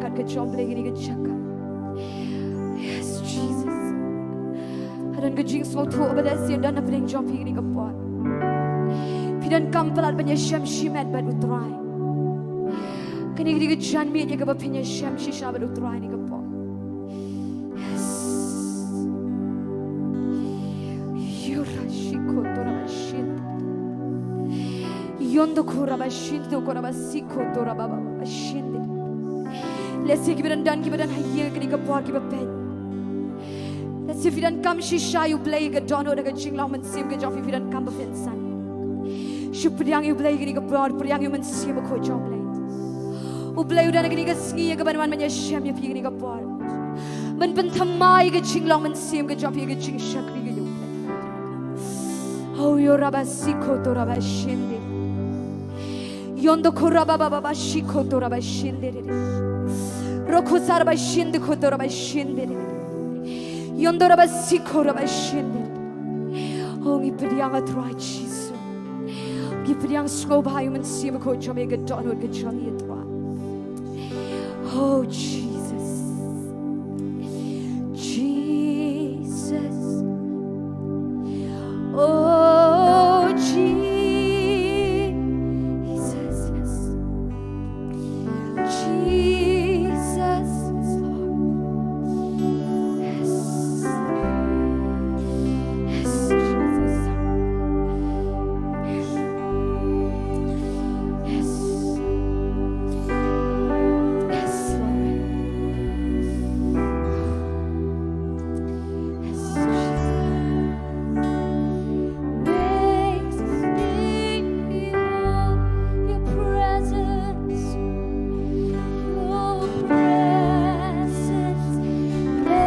Kat ka jong Blei kane ka jaka. Yes, Jesus. Hadon ka jingsngewthuh ba lehse don na pdeng jong phi kane ka por. Phi donkam palat ban ïashem shimet bad U Trai. Kane ka dei ka janmiet ïa kaba phin ïashem shisha bad U Trai kane ka por. Yes. Yura shiko tora ba shin. Yondo kora ba shin, to kora ba siko tora ba ba ba shin. Lehse kiba don don kiba don ha ïing kane ka por kiba peit. Lehse phi donkam shisha ïa U Blei ka dohnud ka jinglong mynsiem ka jong phi, phi donkam ba phin san. Shu pdiang ïa U Blei kane ka por, pdiang ïa u Mynsiem Bakhuid jong U Blei. U Blei u don ha kane ka sngi ïa kaban wan ban ïashem ïa phi kane ka por. Ban pynthymmai ïa ka jinglong mynsiem ka jong phi ïa ka jingshakri ka jong U Blei. Oh, yo raba siko to raba shinde. Yondo ko raba ba ba ba shiko to raba shinde de de. Roko sa raba shinde ko to raba shinde de de. Yondo raba siko raba shinde. Oh, ngi pdiang ïa U Trai Jisu. Ngi pdiang sngewbha ïa u Mynsiem Bakhuid jong me ka dohnud ka jong ngi, Trai. Oh, Jesus. Jesus. Oh, Jesus. Jesus. Yes, Lord. Yes. Yes, Jesus. Yes. Yes, Lord. Yes, Jesus.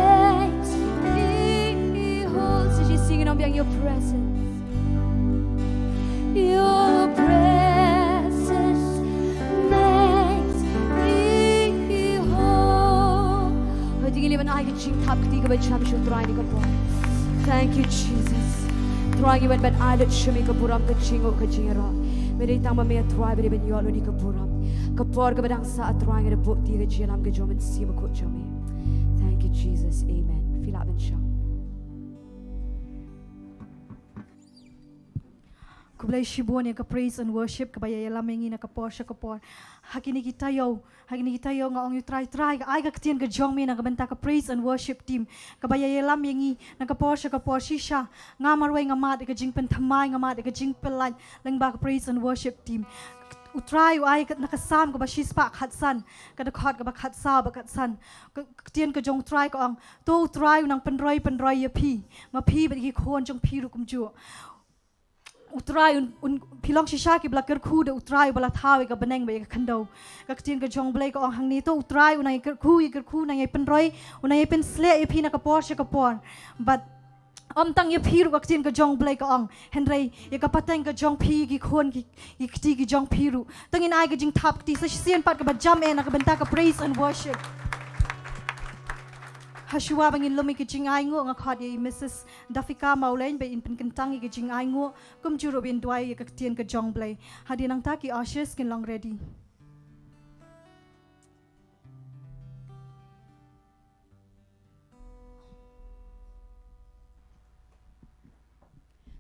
Makes me feel your presence. Your presence makes me whole. So just sing it on, beyond your presence. Your presence makes me whole. Hoi, to ngin ïa ban ai ka jingthap kti kaba jam sha U Trai kane ka por. Thank you, Jesus. Trai, ngi wan ban ai lut sha me ka burom, ka jingnguh, ka jingïaroh. Me dei tang ba me, Trai, ba dei ban ïoh lut ïa ka burom. Ka por kaba dang sah, Trai, ngi da buh ïa ka jingïalam ka jong u Mynsiem Bakhuid jong me. Thank you, Jesus. Amen. Phi lah ban shong. Khublei shibun ïa ka praise and worship kaba ïa ïalam ïa ngi na ka por sha ka por. Ha kine ki taïew, ha kine ki taïew nga ong ïa U Trai, Trai, ai ka ktien ka jong me na ka bynta ka praise and worship team kaba ïa ïalam ïa ngi na ka por sha ka por. Shisha nga marwei nga mad ïa ka jingpynthymmai, nga mad ïa ka jingpyllait lyngba ka praise and worship team. U Trai u ai ka, na ka Salm kaba shispah khatsan, ka dkhot kaba khatsaw bad khatsan. Ka, ka ktien ka jong U Trai ka ong, to U Trai u nang pynroi pynroi ïa phi, ma phi bad ki khun jong phi ruh kumjuh. U Trai un, un, phi long shisha kiba la kyrkhu da U Trai uba la thaw ïa ka bneng bad ïa ka khyndew. Ka ktien ka jong U Blei ka ong hangne, to U Trai u nang ïa kyrkhu, ïa kyrkhu, u nang ïa pynroi, u nang ïa pynsleh ïa phi na ka por sha ka por. Bad ym tang ïa phi ruh, ka ktien ka jong U Blei ka ong, hynrei ïa ka pateng ka jong phi, ki khun, ki, ki kti ki jong phi ruh. To ngin ai ka jingthap kti sa shisien pat kaba jam eh na ka bynta ka praise and worship. Ha shuwa ba ngin lum ïa ka jingainguh, nga khot ïa i Missus Dafika Mawleng ba in pynkyntang ïa ka jingainguh, kumjuh ruh ba in duwai ïa ka ktien ka jong U Blei. Hadien nangta ki ushers kin long ready.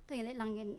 To ngin leit lang ngin,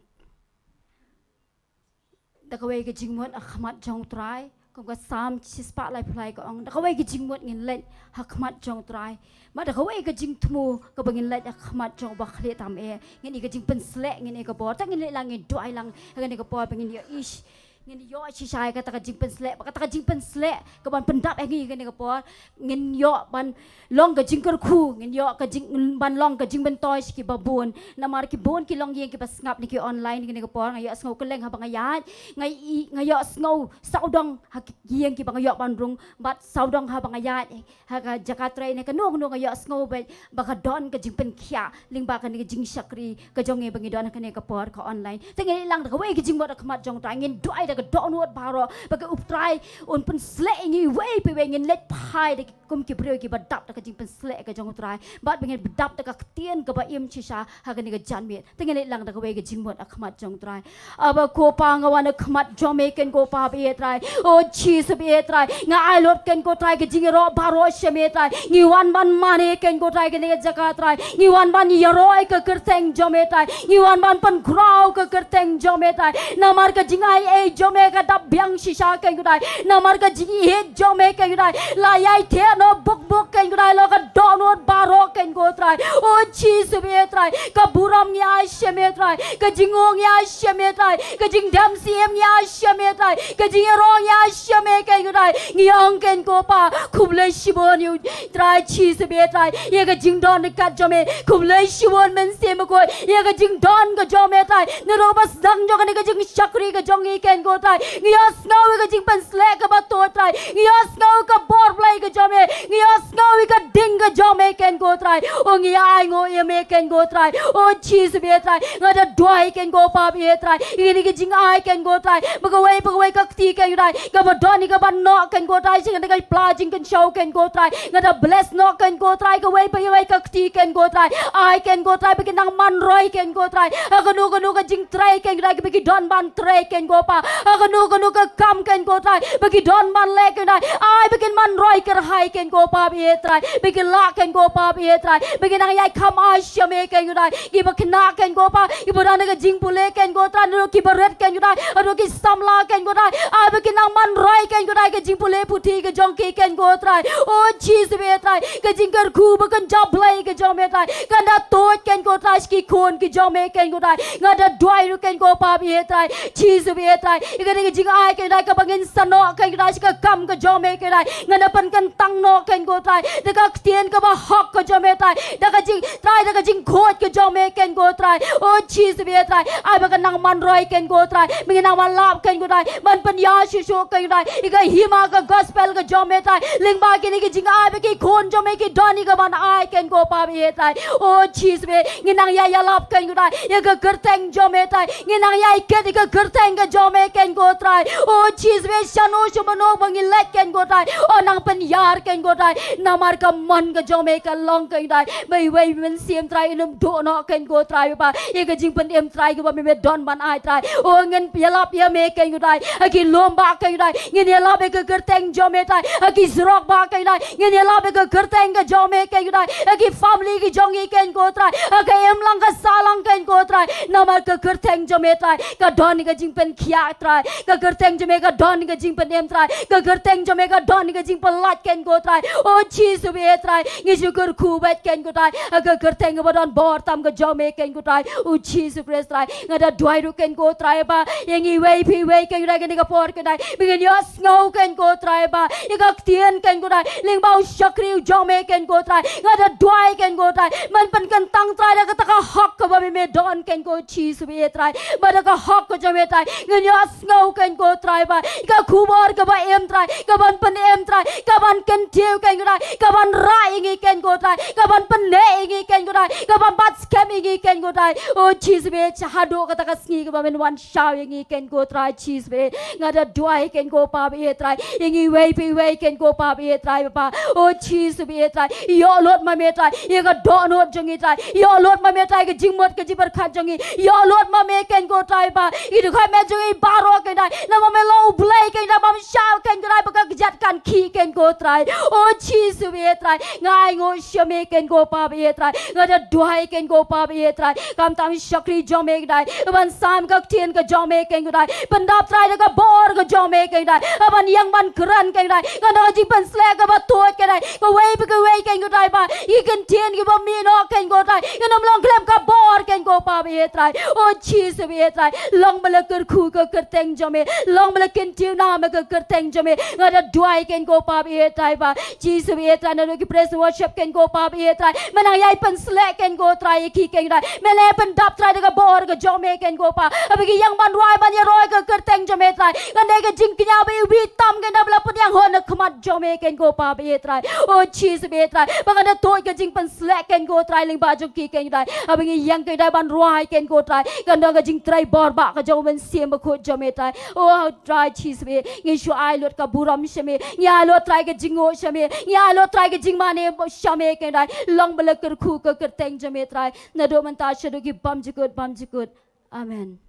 da kawei ka jingmut ha khmat jong U Trai, kum ka Salm shispah laiphew lai ka ong, da kawei ka jingmut ngin leit ha khmat jong U Trai. Bad da kawei ka jingthmu kaba ngin leit ha khmat jong U Bakhlieh tam eh, ngin ïoh ka jingpynsleh, ngin ïoh ka bor. To ngin leit lang ngin duwai lang ha kane ka por ba ngin ïoh, ish, ngin ïoh shisha ïa kata ka jingpynsleh, ba kata ka jingpynsleh kaban pyndap ïa ngi ha kane ka por. Ngin ïoh ban long ka jingkyrkhu, ngin ïoh ka jing, ban long ka jingmyntoi sha kiba bun. Namar ki bun ki longïing kiba sngap na ki online ha kane ka por, nga ïohsngew kylleng haba nga ïaid, nga i, nga ïohsngew sawdong ha ki ïing kiba nga ïoh ban rung, bad sawdong haba nga ïaid ha ka jaka trei ne kano kano, nga ïohsngew ba, ba ka don ka jingpynkhiah lyngba kane ka jingshakri ka jong ngi ba ngi don ha kane ka por ka online. To ngin leit lang da kawei ka jingmut ha khmat jong U Trai, ngin duwai da ka dohnud baroh, ba ka U Trai un pynsleh ïa ngi iwei pa iwei, ngin leit phai da ki kum ki briew kiba dap da ka jingpynsleh ka jong U Trai, bad ba ngin dap da ka ktien kaba im shisha ha kane ka janmiet. Te ngin leit lang da kawei ka jingmut ha khmat jong U Trai. Aba ko Pa, nga wan ha khmat jong me ken ko Pa ba ïeit Trai. O Jisu ba ïeit Trai, nga ai lut ken ko Trai ka jingïaroh baroh sha me Trai. Ngi wan ban mane ken ko Trai kane ka jaka Trai. Ngi wan ban ïaroh ïa ka kyrteng jong me Trai. Ngi wan ban pynkhraw ka kyrteng jong me Trai. Namar ka jingai ei jong me ka dap biang shisha ken ko Trai. Namar ka jingïeit jong me ken ko Trai, la ïai theh noh buk buk ken ko Trai, la ka dohnud baroh ken ko Trai. O Jisu ba ïeit Trai, ka burom ngi ai sha me Trai, ka jingnguh ngi ai sha me Trai, ka jingdem siem ngi ai sha me Trai, ka jingïaroh ngi ai sha me ken ko Trai. Ngi ong ken ko Pa, khublei shibun ïa U Trai Jisu ba ïeit Trai, ïa ka jingdon ryngkat jong me, khublei shibun Mynsiem Bakhuid ïa ka jingdon ka jong me Trai. Naduh ba sdang jong kane ka jingshakri ka jong ngi ken ko Trai, ngi ïohsngew ïa ka jingpynsleh kaba tuid Trai, ngi ïohsngew ïa ka bor Blei ka jong me, ngi ïohsngew ïa ka ding ka jong me ken ko Trai. O ngi ainguh ïa me ken ko Trai. O Jisu ba ïeit Trai, nga da duwai ken ko Pa ba ïeit Trai, ïa kine ki jingai ken ko Trai, ba kawei pa kawei ka kti ken ko Trai kaba don ïa kaban noh ken ko Trai, sha kane ka pla jingkynshew ken ko Trai, nga da bless noh ken ko Trai kawei pa kawei ka kti ken ko Trai. Ai ken ko Trai ba kin nang man roi ken ko Trai ha kano kano ka jingtrei ken ko Trai, ba ki don ban trei ken ko Pa, ha kano kano ka kam ken ko Trai, ba ki don ban leh ken ko Trai. Ai ba kin man roi kyrhai ken ko Pa ba ïeit Trai, ba kin lah ken ko Pa ba ïeit Trai, ba kin nang ïai kham ai sha me ken ko Trai. Kiba khynnah ken ko Pa, kiba don ha ka jingpule ken ko Trai, naduh kiba rit ken ko Trai, naduh ki samla ken ko Trai, ai ba kin nang man roi ken ko Trai ka jingpule puthi ka jong ki ken ko Trai. O Jisu ba ïeit Trai, ka jingkyrkhu ba kynja Blei ka jong me Trai kan da tuid ken ko Trai sha ki khun ki jong me ken ko Trai. Nga da duwai ruh ken ko Pa ba ïeit Trai, Jisu ba ïeit Trai, ïa kane ka jingai ken ko Trai kaba ngin sa noh ken ko Trai sha ka kam ka jong me ken ko Trai, ngan da pynkyntang noh ken ko Trai da ka ktien kaba hok ka jong me Trai, da ka jing Trai, da ka jingkhuid ka jong me ken ko Trai. O Jisu ba ïeit Trai, ai ba kan nang man roi ken ko Trai, ba ngin nang ban lap ken ko Trai ban pynïar shuh shuh ken ko Trai ïa ka hima ka gospel ka jong me Trai, lyngba kine ki jingai ba ki khun jong me ki don ïa kaban ai ken ko Pa ba ïeit Trai. O Jisu ba ïeit, ngin nang ïai ïalap ken ko Trai ïa ka kyrteng jong me Trai, ngin nang ïai kit ïa ka kyrteng ka jong me ken ko Trai. O Jisu ba ïeit, shano sha mano ba ngin leit ken ko Trai, oh nang pynïar ken ko Trai, namar ka mon ka jong me ka long ken ko Trai ba iwei Mynsiem Trai un ym duh noh ken ko Trai ba ïa ka jingpynim Trai kaba me me don ban ai Trai. Oh ngin ïalap ïa me ken ko Trai ha ki lum bah ken ko Trai, ngin ïalap ïa ka kyrteng jong me Trai ha ki surok bah ken ko Trai, ngin ïalap ïa ka kyrteng ka jong me ken ko Trai ha ki family ki jong ngi ken ko Trai, ha ka imlang ka sahlang ken ko Trai, namar ka kyrteng jong me Trai ka don ïa ka jingpynkhiah Trai, ka kyrteng jong me ka don ïa ka jingpynim Trai, ka kyrteng jong me ka don ïa ka jingpynlait ken ko Trai. O Jisu ba ïeit Trai, ngi shu kyrkhu beit ken ko Trai ha ka kyrteng kaba don bor tam ka jong me ken ko Trai. O Jisu Khrist Trai, nga da duwai ruh ken ko Trai ba ïa ngi iwei pa iwei ken ko Trai kane ka por ken ko Trai ba ngin ïohsngew ken ko Trai ba ïa ka ktien ken ko Trai, lyngba u shakri u jong me ken ko Trai. Nga da duwai ken ko Trai ban pynkyntang Trai da kata ka hok kaba me me don ken ko Jisu ba ïeit Trai, ba da ka hok ka jong me Trai ngin ïohsngew ken ko Trai ba ïa ka khubor kaba im Trai, kaban pynim Trai, kaban kyntiew ken ko Trai, kaban rah ïa ngi ken ko Trai, kaban pynneh ïa ngi ken ko Trai, kaban bat skhem ïa ngi ken ko Trai. O Jisu ba ïeit, haduh kata ka sngi kaba men wan shaw ïa ngi ken ko Trai Jisu ba ïeit. Nga da duwai ken ko Pa ba ïeit Trai ïa ngi iwei pa iwei ken ko Pa ba ïeit Trai ba. O Jisu ba ïeit Trai, ïoh lut ma me Trai ïa ka dohnud jong ngi Trai, ïoh lut ma me Trai ka jingmut ka jingpyrkhat jong ngi, ïoh lut ma me ken ko Trai ba ïa ki dkhot met jong ngi baroh ken Trai, namar me long U Blei ken Trai bym shah ken ko Trai ba ka kjat kan khih ken ko Trai. O Jisu ba ïeit Trai, nga ainguh sha me ken ko Pa ba ïeit Trai, nga da duwai ken ko Pa ba ïeit Trai, khamtam shakri jong me ken Trai, ban sam ka ktien ka jong me ken ko Trai, pyndap Trai da ka bor ka jong me ken Trai, ban ïeng ban kren ken Trai, ngan da ka jingpynsleh kaba tuid ken Trai, kawei pa kawei ken ko Trai ba ïa ki ktien kiba mih noh ken ko Trai kin ym long khlem ka bor ken ko Pa ba ïeit Trai. O Jisu ba ïeit Trai, long ba la kyrkhu ka kyrteng jong me, long ba la kyntiew na me ka kyrteng jong me, nga da duwai Trai, Kynrad ko Pa, ba ïeit Trai ba. Jisu ba ïeit Trai, naduh ki praise and worship Kynrad ko Pa, ba ïeit Trai, men nang ïai pynsleh Kynrad ko Trai ïa ki Kynrad. Men nang ïai pyndap Trai da ka bor ka jong me Kynrad ko Pa, haba ki ïeng ban rwai ban ïaroi ka kyrteng jong me Trai. Kan dei ka jingkñia ba iwbih tam Kynrad ba la pynïang hok na khmat jong me Kynrad ko Pa, ba ïeit Trai. O Jisu ba ïeit Trai, ba kan da tuid ka jingpynsleh Kynrad ko Trai lyngba jong ki Kynrad. Haba ngi ïeng Kynrad ban rwai Kynrad ko Trai, kan don ka jingtrei bor ba ka jong u Mynsiem Bakhuid jong me Trai. O Trai Jisu ba ïeit, ngi shu ai lut ka burom sha me, ngi ai lut Trai ka jingnguh sha me, ngi ai lut Trai ka jingmane sha me Kynrad. Long ba la kyrkhu ka kyrteng jong me Trai, naduh mynta shaduh ki bymjukut bymjukut. Amen.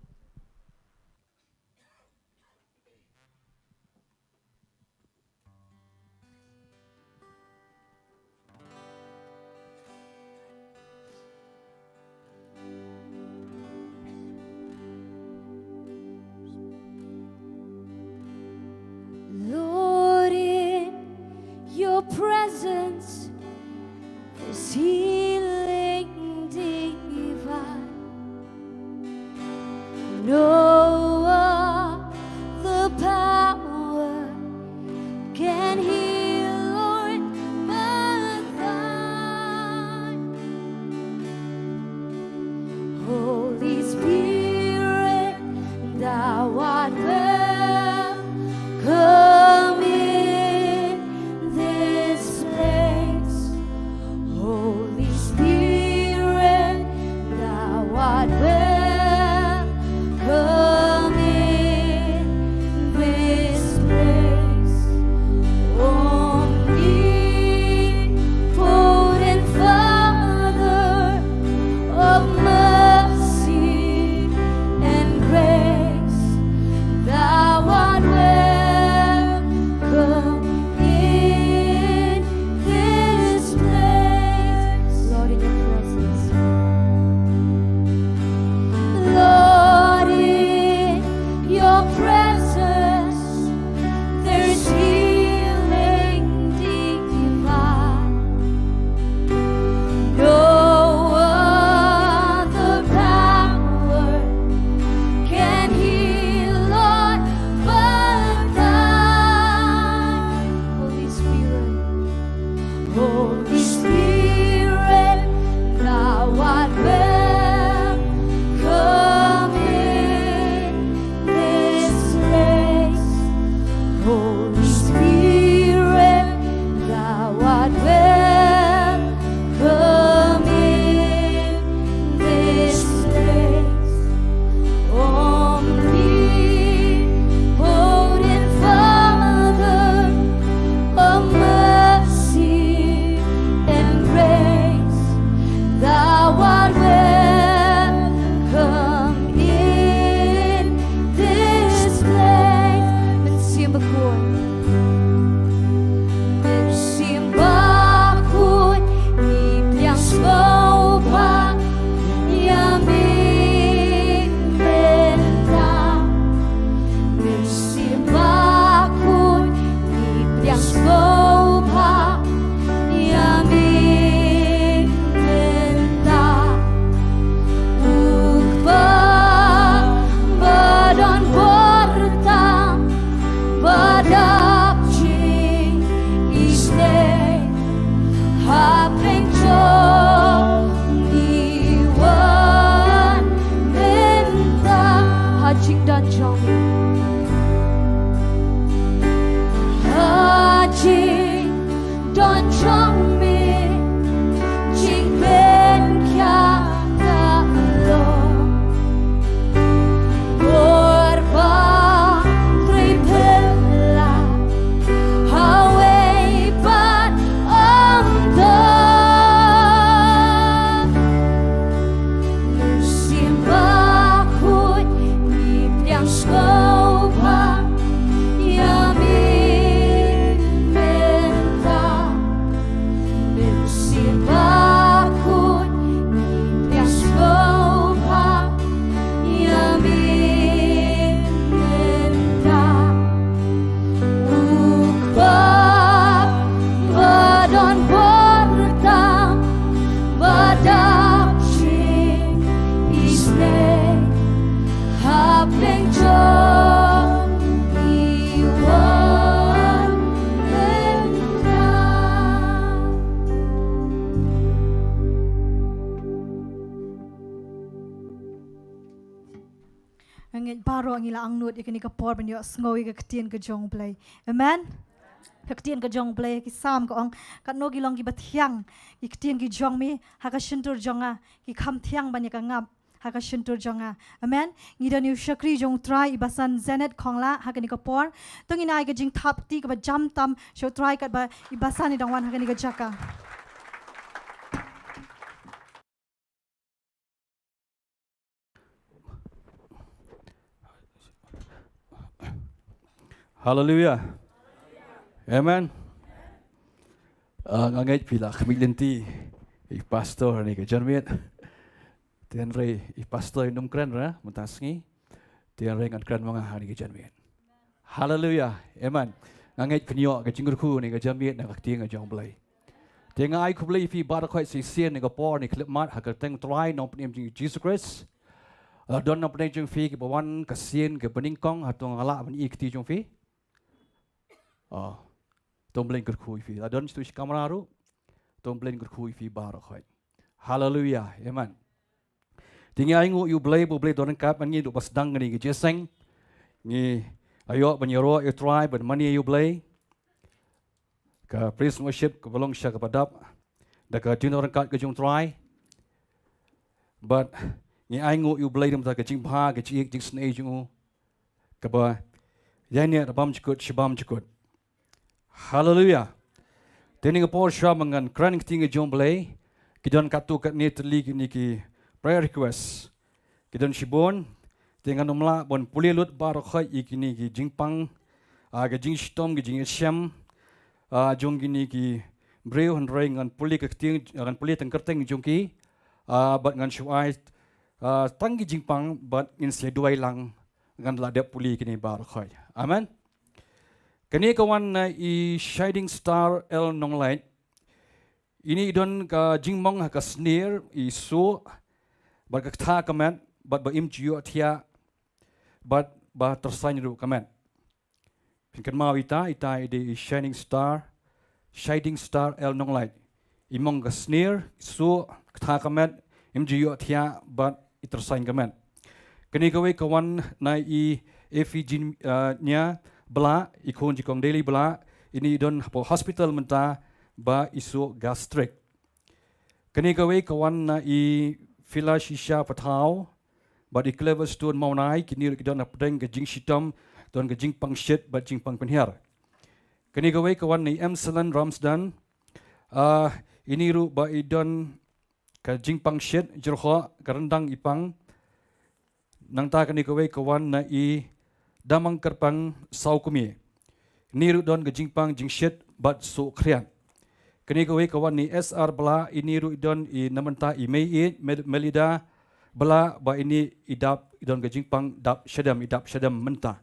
Lord, in your presence, there's healing divine. No other power can heal, Lord, but thine. Holy Spirit, thou art welcome in this place. Holy Spirit, thou art welcome Nga ngeit baroh ngi la angnud ïa kane ka por ban ïohsngew ïa ka ktien ka jong U Blei. Amen. Ka ktien ka jong U Blei, ki Salm ka ong, katno ki long kiba thiang ki ktien ki jong me ha ka shyntur jong nga, ki kham thiang ban ïa ka ngap ha ka shyntur jong nga. Amen. Ngi don ïa u shakri jong U Trai, i Basan Zenet Khongla, ha kane ka por. To ngin ai ka jingthap kti kaba jam tam sha U Trai katba i Basan i dang wan ha kane ka jaka. Haleluia. Amen. Ah, nga ngeit phi la khmih lynti ïa i pastor ha kane ka janmiet. Te hynrei i pastor im kren re mynta sngi. Te hynrei ngan kren ma nga ha kane ka janmiet. Haleluia. Amen. Nga ngeit phin ïoh ka jingkyrkhu ha kane ka janmiet na ka ktien ka jong U Blei. Te nga ai khublei ïa phi baroh khoit shisien ha kane ka por, ha kane ka khyllipmat, ha ka kyrteng U Trai Nongpynim jong ngi U Jisu Khrist. La don na pdeng jong phi kiba wan ka sien kaba nyngkong, hato nga lah ban ïohi ka kti jong phi? Oh. To U Blei un kyrkhu ïa phi. La don shatu shi kamra ruh. To U Blei un kyrkhu ïa phi baroh khoit. Haleluia. Amen. Te ngi ainguh ïa U Blei, ba U Blei u don ryngkat bad ngi haduh ba sdang kane ka jingïaseng. Ngi la ïoh ban ïaroh ïa U Trai, ban mane ïa U Blei. Ka praise and worship kaba long sha kaba dap da ka jingdon ryngkat ka jong U Trai. Bad ngi ainguh ïa U Blei namar ka jingbha, ka jingïeit, jingsnei jong u, kaba ïaineh da bymjukut sha bymjukut. Haleluia. Te ha kane ka por shuwa ba ngan kren ka ktien ka jong U Blei, ki don katto katne tylli kine ki prayer request. Ki don shibun, te ngan ym lah ban pule lut baroh khoit ïa kine ki jingpang, ah, ki jingshitom, ki jingïashem, ah, jong kine ki briew, hynrei ngan pule ka ktien, ngan pule tang kyrteng jong ki, ah, bad ngan shu ai, ah, tang ki jingpang, bad ngin sa duwai lang, ngan lah dep pule kine baroh khoit. Amen. Kane ka wan na i Shining Star L Nonglait. Ine i don ka jingmong ha ka snier, i suh, bad ka ktha ka met, bad ba im ju ïohthiah, bad ba tyrsaiñ ruh ka met. Phin kynmaw ita, ita i dei i Shining Star, Shining Star L Nonglait. I mong ka snier, i suh, ktha ka met, im ju ïohthiah, bad i tyrsaiñ ka met. Kane kawei ka wan na i Iphigenia, ah, Blah, i khun jong i kong Daly Blah, ine i don hapoh hospital mynta, ba i suh gastric. Kane kawei ka wan na i Philashisha Pathaw, bad i Cleverstone Mawnai, kine ruh ki don hapdeng ka jingshitom, don ka jingpang shit, bad jingpang pynhiar. Kane kawei ka wan na i Emsalen Ramsden, ah, ine ruh ba i don ka jingpang shit, jyrhoh, ka ryndang i pang. Nangta kane kawei ka wan na i Damang Kyrpang Sawkmie. Ine ruh don ka jingpang jingshit bad suh khriat. Kane kawei ka wan na i S R Blah, ine ruh i don i na mynta i mei i Mel-, Melida Blah, ba ine i dap, i don ka jingpang dap shadem, i dap shadem mynta.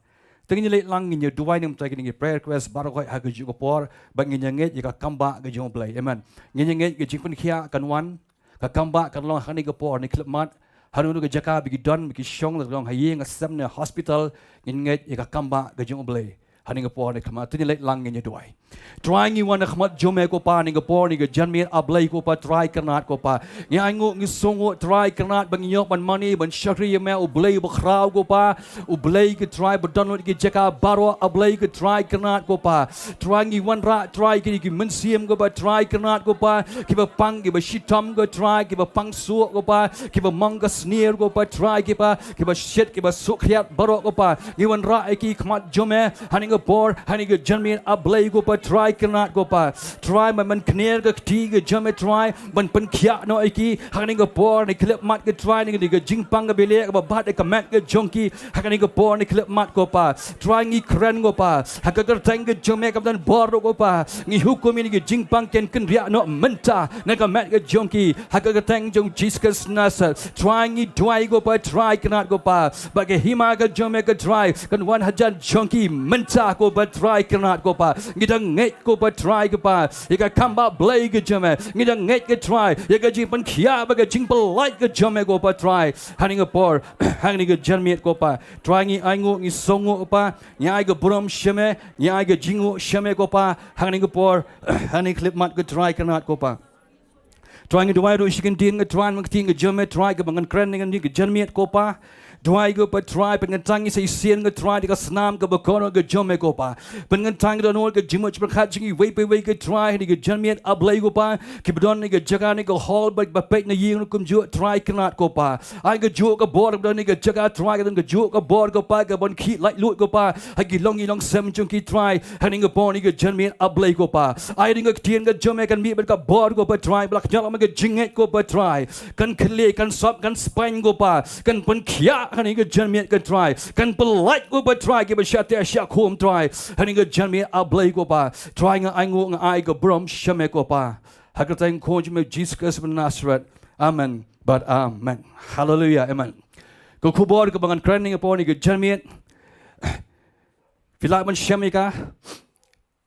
Te ngin ïa leit lang, ngin ïa duwai na ka bynta kine ki prayer request baroh khoit ha kajuh ka por, bad ngin ïa ngeit ïa ka kam bah ka jong U Blei. Amen. Ngin ïa ngeit ka jingpynkhiah kan wan, ka kam bah kan long ha kane ka por, ha kane ka khyllipmat, ha kano kano ka jaka ba ki don, ba ki shong, la long ha ïing, ha sem ne hospital, ngin ngeit ïa ka kam bah ka jong U Blei. Ha kane ka por, ha kane ka khyllipmat, to ngin leit lang, ngin ïa duwai. Trai, ngi wan ha khmat jong me ko Pa, ha kane ka por, ha kane ka janmiet, A Blei ko Pa, Trai Kynrad ko Pa. Ngi ainguh, ngi sngewnguh, Trai Kynrad, ba ngi ïoh ban mane, ban shakri ïa me, U Blei uba khraw ko Pa, U Blei ko Trai ba don lut ha ki jaka baroh, A Blei ko Trai Kynrad ko Pa. Trai, ngi wanrah, Trai, kine ki mynsiem ko Pa, Trai Kynrad ko Pa, kiba pang, kiba shitom ko Trai, kiba pang suh ko Pa, kiba mong ka snier ko Pa, Trai, kiba, kiba shit, kiba suh khriat baroh ko Pa. Ngi wanrah ïa ki ha khmat jong me, ha kane ka por, ha kane ka janmiet, A Blei ko Pa, Trai Kynrad ko Pa. Trai, ban pynkner ka kti ka jong me Trai, ban pynkhiah noh ïa ki, ha kane ka por, ha kane ka khyllipmat ko Trai, ha kane ka jingpang kaba ïaleh, kaba bat ïa ka met ka jong ki, ha kane ka por, ha kane ka khyllipmat ko Pa. Trai, ngi kren ko Pa, ha ka kyrteng ka jong me kaba don bor ruh ko Pa. Ngi hukum ïa kine ki jingpang kin kynriah noh mynta na ka met ka jong ki, ha ka kyrteng jong Jisu Khrist Nasaret. Trai, ngi duwai ko Pa, Trai Kynrad ko Pa, ba ka hima ka jong me ko Trai kan wan hajan jong ki mynta ko Pa, Trai Kynrad ko Pa. Ngi da ngeit ko Pa, Trai ko Pa, ïa ka kam bah Blei ka jong me. Ngi da ngeit ko Trai ïa ka jingpynkhiah bad ka jingpyllait ka jong me ko Pa, Trai. Ha kane ka por, ha kane ka janmiet ko Pa, Trai, ngi ainguh, ngi sngewnguh ko Pa, ngi ai ka burom sha me, ngi ai ka jingnguh sha me ko Pa, ha kane ka por, ha kane ka khyllipmat ko Trai Kynrad ko Pa. Trai, ngi duwai ruh sha ka ktien ko Trai, na ka ktien ka jong me Trai, kaba ngan kren ha kane ka janmiet ko Pa. Duwai ko Pa Trai, pynkyntang ïa i shisien ko Trai da ka snam kaba kordor ka jong me ko Pa. Pynkyntang ïa dohnud ka jingmut jingpyrkhat jong iwei pa iwei ko Trai ha kane ka janmiet, A Blei ko Pa, kiba don ha kane ka jaka, ha kane ka hall, bad kiba peit na ïing ruh kumjuh Trai, kynrad ko Pa. Ai kajuh ka bor ba don ha kane ka jaka Trai, ka don kajuh ka bor ko Pa, kaban khih laitluid ko Pa ha ki longïing longsem jong ki Trai. Ha kane ka por, ha kane ka janmiet, A Blei ko Pa, ai dei ka ktien ka jong me kan mih bad ka bor ko Pa Trai, ba la kynnoh ma ka jingngeit ko Pa Trai, kan khlieh, kan sop, kan spaiñ ko Pa, kan pynkhiah ha kane ka janmiet ko Trai, kan pynlait ko Pa Trai kiba shah teh shah khum Trai ha kane ka janmiet, A Blei ko Pa. Trai, nga ainguh, nga ai ka burom sha me ko Pa, ha ka kyrteng ko jong me Jisu Khrist ba Nasaret. Amen bad amen. Haleluia, amen. Ka khubor kaba ngan kren ha kane ka por, ha kane ka janmiet, phi lah ban shem ïa ka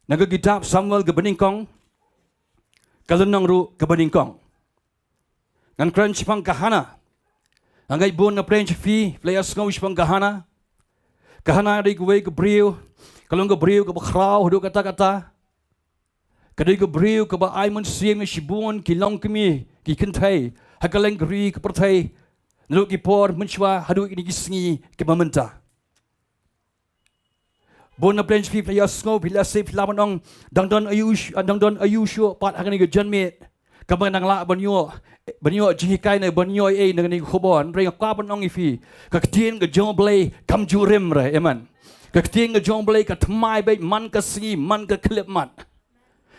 na ka kitab Samuel kaba nyngkong, ka lynnong ruh kaba nyngkong. Ngan kren shaphang ka Hana. Nga ngeit bun na pdeng jong phi phi la ïohsngew shaphang ka Hana. Ka Hana ka dei kawei ka briew, ka long ka briew kaba khraw haduh katta katta. Ka dei ka briew kaba ai mynsiem ïa shibun ki longkmie ki kynthei ha kylleng ka ri ka pyrthei, naduh ki por mynshuwa haduh kine ki sngi kiba mynta. Bun na pdeng jong phi phi la ïohsngew, phi la sngewthuh, phi la ban ong, dang don aïu sh-, dang don aïu shuh pat ha kane ka janmiet kaba ngan lah ban ïoh, ban ïoh jinghikai ne ban ïoh ei ei na kane ka khubor. Hynrei nga kwah ban ong ïa phi, ka ktien ka jong U Blei kam ju rim re. Amen. Ka ktien ka jong U Blei ka thymmai beit man ka sngi man ka khyllipmat.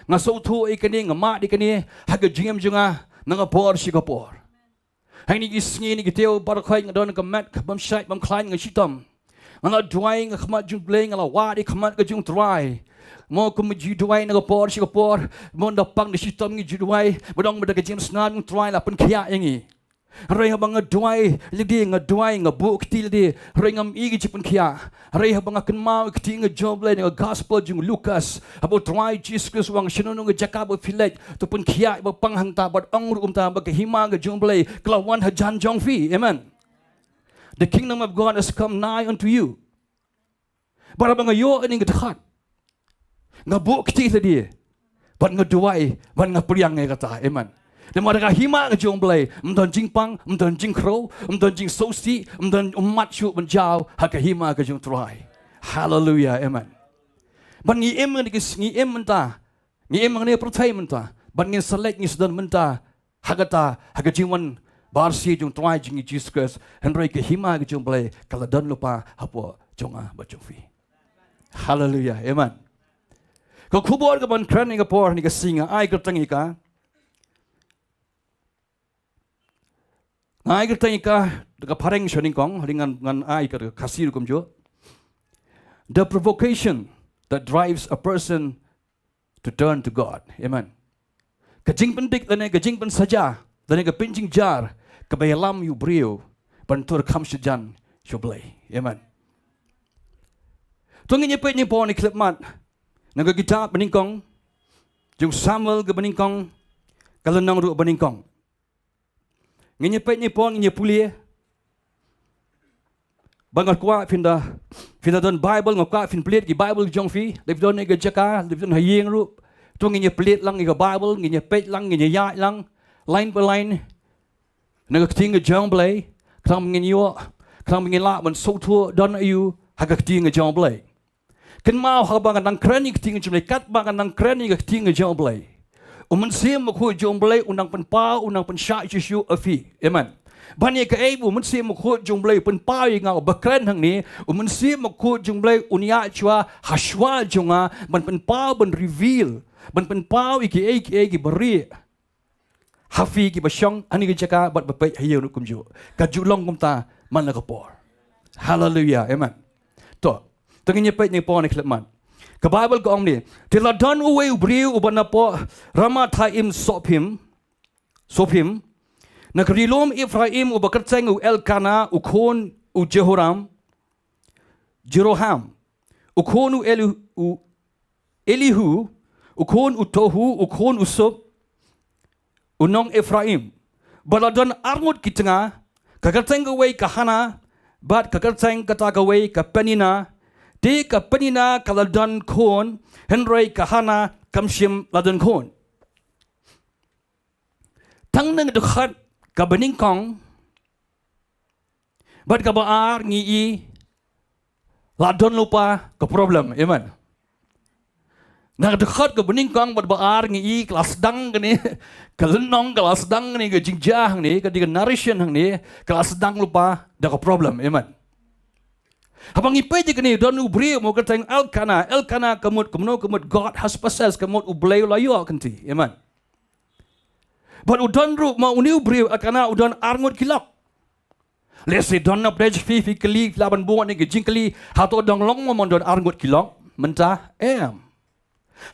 Nga sngewthuh ïa kane, nga mad ïa kane ha ka jingim jong nga na ka por sha ka por. Ha kine ki sngi, ha kine ki taïew baroh khoit nga don ka met ka bym shait bym khlaiñ, nga shitom. Nga la duwai ha khmat jong U Blei, nga la wad ha khmat ka jong U Trai. Mo, kum ngi ju duwai na ka por sha ka por, mo, da pang da shitom ngi ju duwai, ba dang bad ka jingsnam jong U Trai la pynkhiah ïa ngi. Hynrei haba nga duwai lade, nga duwai, nga buh kti lade, hynrei ngam i ka jingpynkhiah. Hynrei haba nga kynmaw ïa ka ktien ka jong U Blei na ka gospel jong u Lukas, haba U Trai Jisu Khrist u ong, sha kano kano ka jaka ba phi leit, to pynkhiah ïa ba pang hangta bad ong ruh kumta ba ka hima ka jong U Blei ka la wan hajan jong phi. Amen. The kingdom of God has come nigh unto you. Bad haba nga ïoh ïa kane ka dkhot, nga buh kti lade bad nga duwai bad nga pdiang ïa kata. Amen. Namar ka hima ka jong U Blei ym don jingpang, ym don jingkhrew, ym don jingsngewsih, ym don ummat shuh ban jaw ha ka hima ka jong U Trai. Haleluia. Amen. Bad ngi im, ngi, ngi im mynta, ngi im ha kane ka pyrthei mynta, bad ngin sa leit, ngin sa don mynta ha kata, ha ka jingwan baryntih jong U Trai jong ngi Jisu Khrist. Hynrei ka hima ka jong U Blei ka la don lypa hapoh jong nga bad jong phi. Haleluia. Amen. Ka khubor kaban kren ha kane ka por, ha kane ka sngi, nga ai kyrteng ïa ka, nga ai kyrteng ïa ka da ka phareng sha nyngkong, hynrei ngan, ngan ai ka da ka Khasi ruh kumjuh. The provocation that drives a person to turn to God. Amen. Ka jingpyndik lane ka jingpynsaja lane ka pynjynjar kaba ïalam ïa u briew ban tur kham shajan sha U Blei. Amen. To ngin ïa peit ha kane ka por, ha kane ka khyllipmat, na ka kitab ba nyngkong jong u Samuel kaba nyngkong, ka lynnong ruh ba nyngkong. Ngin ïa peit ha kane ka por, ngin ïa pule. Ba nga kwah phin da, phin da don Baibl, nga kwah phin plie ki Baibl jong phi. Lada phi don ha ka jaka, lada phi don ha ïing ruh, to ngin ïa plie lang ïa ka Baibl, ngin ïa peit lang, ngin ïa ïaid lang, line by line, na ka ktien ka jong U Blei, khnang ba ngin ïoh, khnang ba ngin lah ban sngewthuh don aïu ha ka ktien ka jong U Blei. Kynmaw, haba nga dang kren ïa ka ktien jong U Blei, katba nga dang kren ïa ka ktien jong U Blei, u Mynsiem Bakhuid jong U Blei u nang pynpaw, u nang pynshai shuh shuh ïa phi. Amen. Ban ïa kaei ba u Mynsiem Bakhuid jong U Blei u pynpaw ïa nga uba kren hangne, u Mynsiem Bakhuid jong U Blei un ïaid shuwa ha shuwa jong nga ban pynpaw, ban reveal, ban pynpaw ïa kiei kiei kiba rieh ha phi kiba shong ha kane ka jaka bad ba peit ha ïing ruh kumjuh. Ka ju long kumta man la ka por. Haleluia. Amen. To, to ngin ïa peit ha kane ka por, ha kane ka khyllipmat. Ka Baibl ka ong ne, te la don uwei u briew uba napoh Ramathaim Sophim, Sophim, na ka ri lum Ephraim, uba kyrteng u Elkana, u khun u Jehoram, Jeroham, u khun u Eli-, u Elihu, u khun u Tohu, u khun u Sup, u nong Ephraim. Bad la don arngut ki tnga, ka kyrteng kawei ka Hana, bad ka kyrteng kata kawei ka Penina. Te ka Penina ka la don khun, hynrei ka Hana kam shym la don khun. Tang na ka dkhot kaba nyngkong, Bad kaba ar ngi i la don lypa ka problem. Amen. Na ka dkhot kaba nyngkong bad ba ar ngi i ka la sdang kane ka lynnong, ka la sdang kane ka jingjia hangne, ka dei ka narration hangne, ka la sdang lypa da ka problem. Amen. Haba ngi peit ïa kane, don u briew mo kyrteng Elkanah. Elkanah ka mut kumno? Ka mut God has possessed, ka mut U Blei u la ïoh kynti. Amen. Bad u don ruh mo une u briew Elkanah u don arngut ki lok. Lehse don na pdeng phi, phi kylli, lah ban bun ïa ki jingkylli, hato dang long mo ban don arngut ki lok? Mynta em.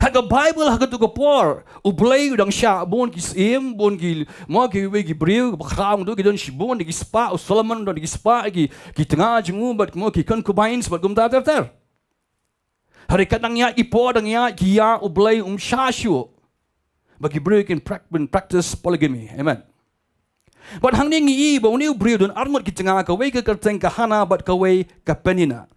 Ha ka Baibl ha kato ka por U Blei u dang shah bun ki syiem, bun ki, mo, kiwei ki briew, ba khraw, ki don shibun ki spah, u Solomon don ki spah, ki, ki tnga jong u bad mo ki concubines bad kumta ter ter. Hynrei kat dang ïaid ki por, dang ïaid ki ïa, U Blei um shah shuh ba ki briew kin prac-, kin practice polygamy. Amen. Bad hangne ngi i ba une u briew don arngut ki tnga, kawei ka kyrteng ka Hannah bad kawei ka Peninnah.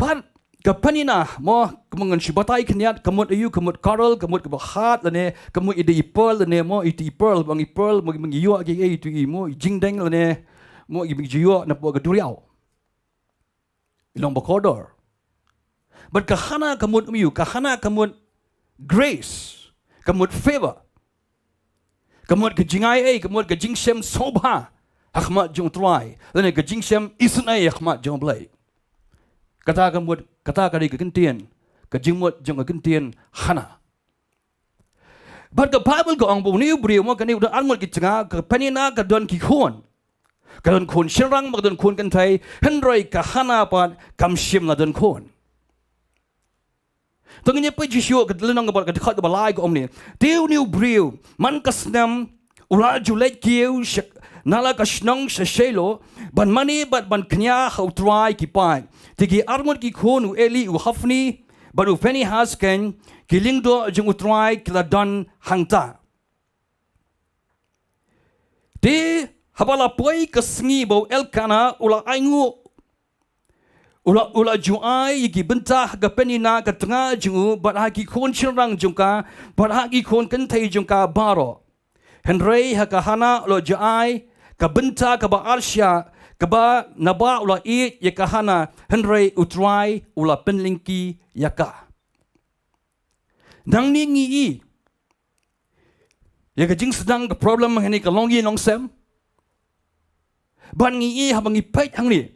Bad ka Peninnah mo, kumba ngan shu batai khyndiat, ka mut aïu? Ka mut quarrel, ka mut kaba hat, lane ka mut i dei i pearl, lane mo i dei i pearl, ba ngi pearl mo, ba ngi ïoh ki, i tu i mo i jingdeng, lane mo i ba ngi ju ïoh na pdeng ka duriaw. I long ba kordor. Bad ka Hannah ka mut aïu? Ka Hannah ka mut grace, ka mut favor, ka mut ka jingai ei, ka mut ka jingshem sngewbha ha khmat jong U Trai, lane ka jingshem isynei ha khmat jong U Blei. Kata ka mut, kata ka dei ka kyntien, ka jingmut jong ka kyntien Hannah. Bad ka Baibl ka ong ba une u briew mo, kane u don arngut ki tnga, ka Peninnah ka don ki khun. Ka don khun shynrang bad ka don khun kynthei, hynrei ka Hannah pat kam shym la don khun. To ngin ïa peit shuh shuh ka lynnong kaba, ka dkhot kaba lai ka ong kumne. Te une u briew man ka snem u la ju leit kiew sha, na la ka shnong sha Shiloh, ban mane bad ban kñia ha U Trai ki paid. Te ki arngut ki khun u Eli, u Hophni bad u Phinehas, keiñ ki lyngdoh jong U Trai, ki la don hangta. Te haba la poi ka sngi ba u Elkanah u la ainguh, u la, u la ju ai ïa ki bynta ha ka Peninnah ka tnga jong u, bad ha ki khun shynrang jong ka, bad ha ki khun kynthei jong ka baroh. Hynrei ha ka Hannah u la ju ai ka bynta kaba arshiah, kaba naba u la ïeit ïa ka Hannah, hynrei U Trai u la pynlyngkhi ïa ka. Nangne ngi i ïa ka jingsdang ka problem hangne ka longïing longsem. Bad ngi i haba ngi peit hangne,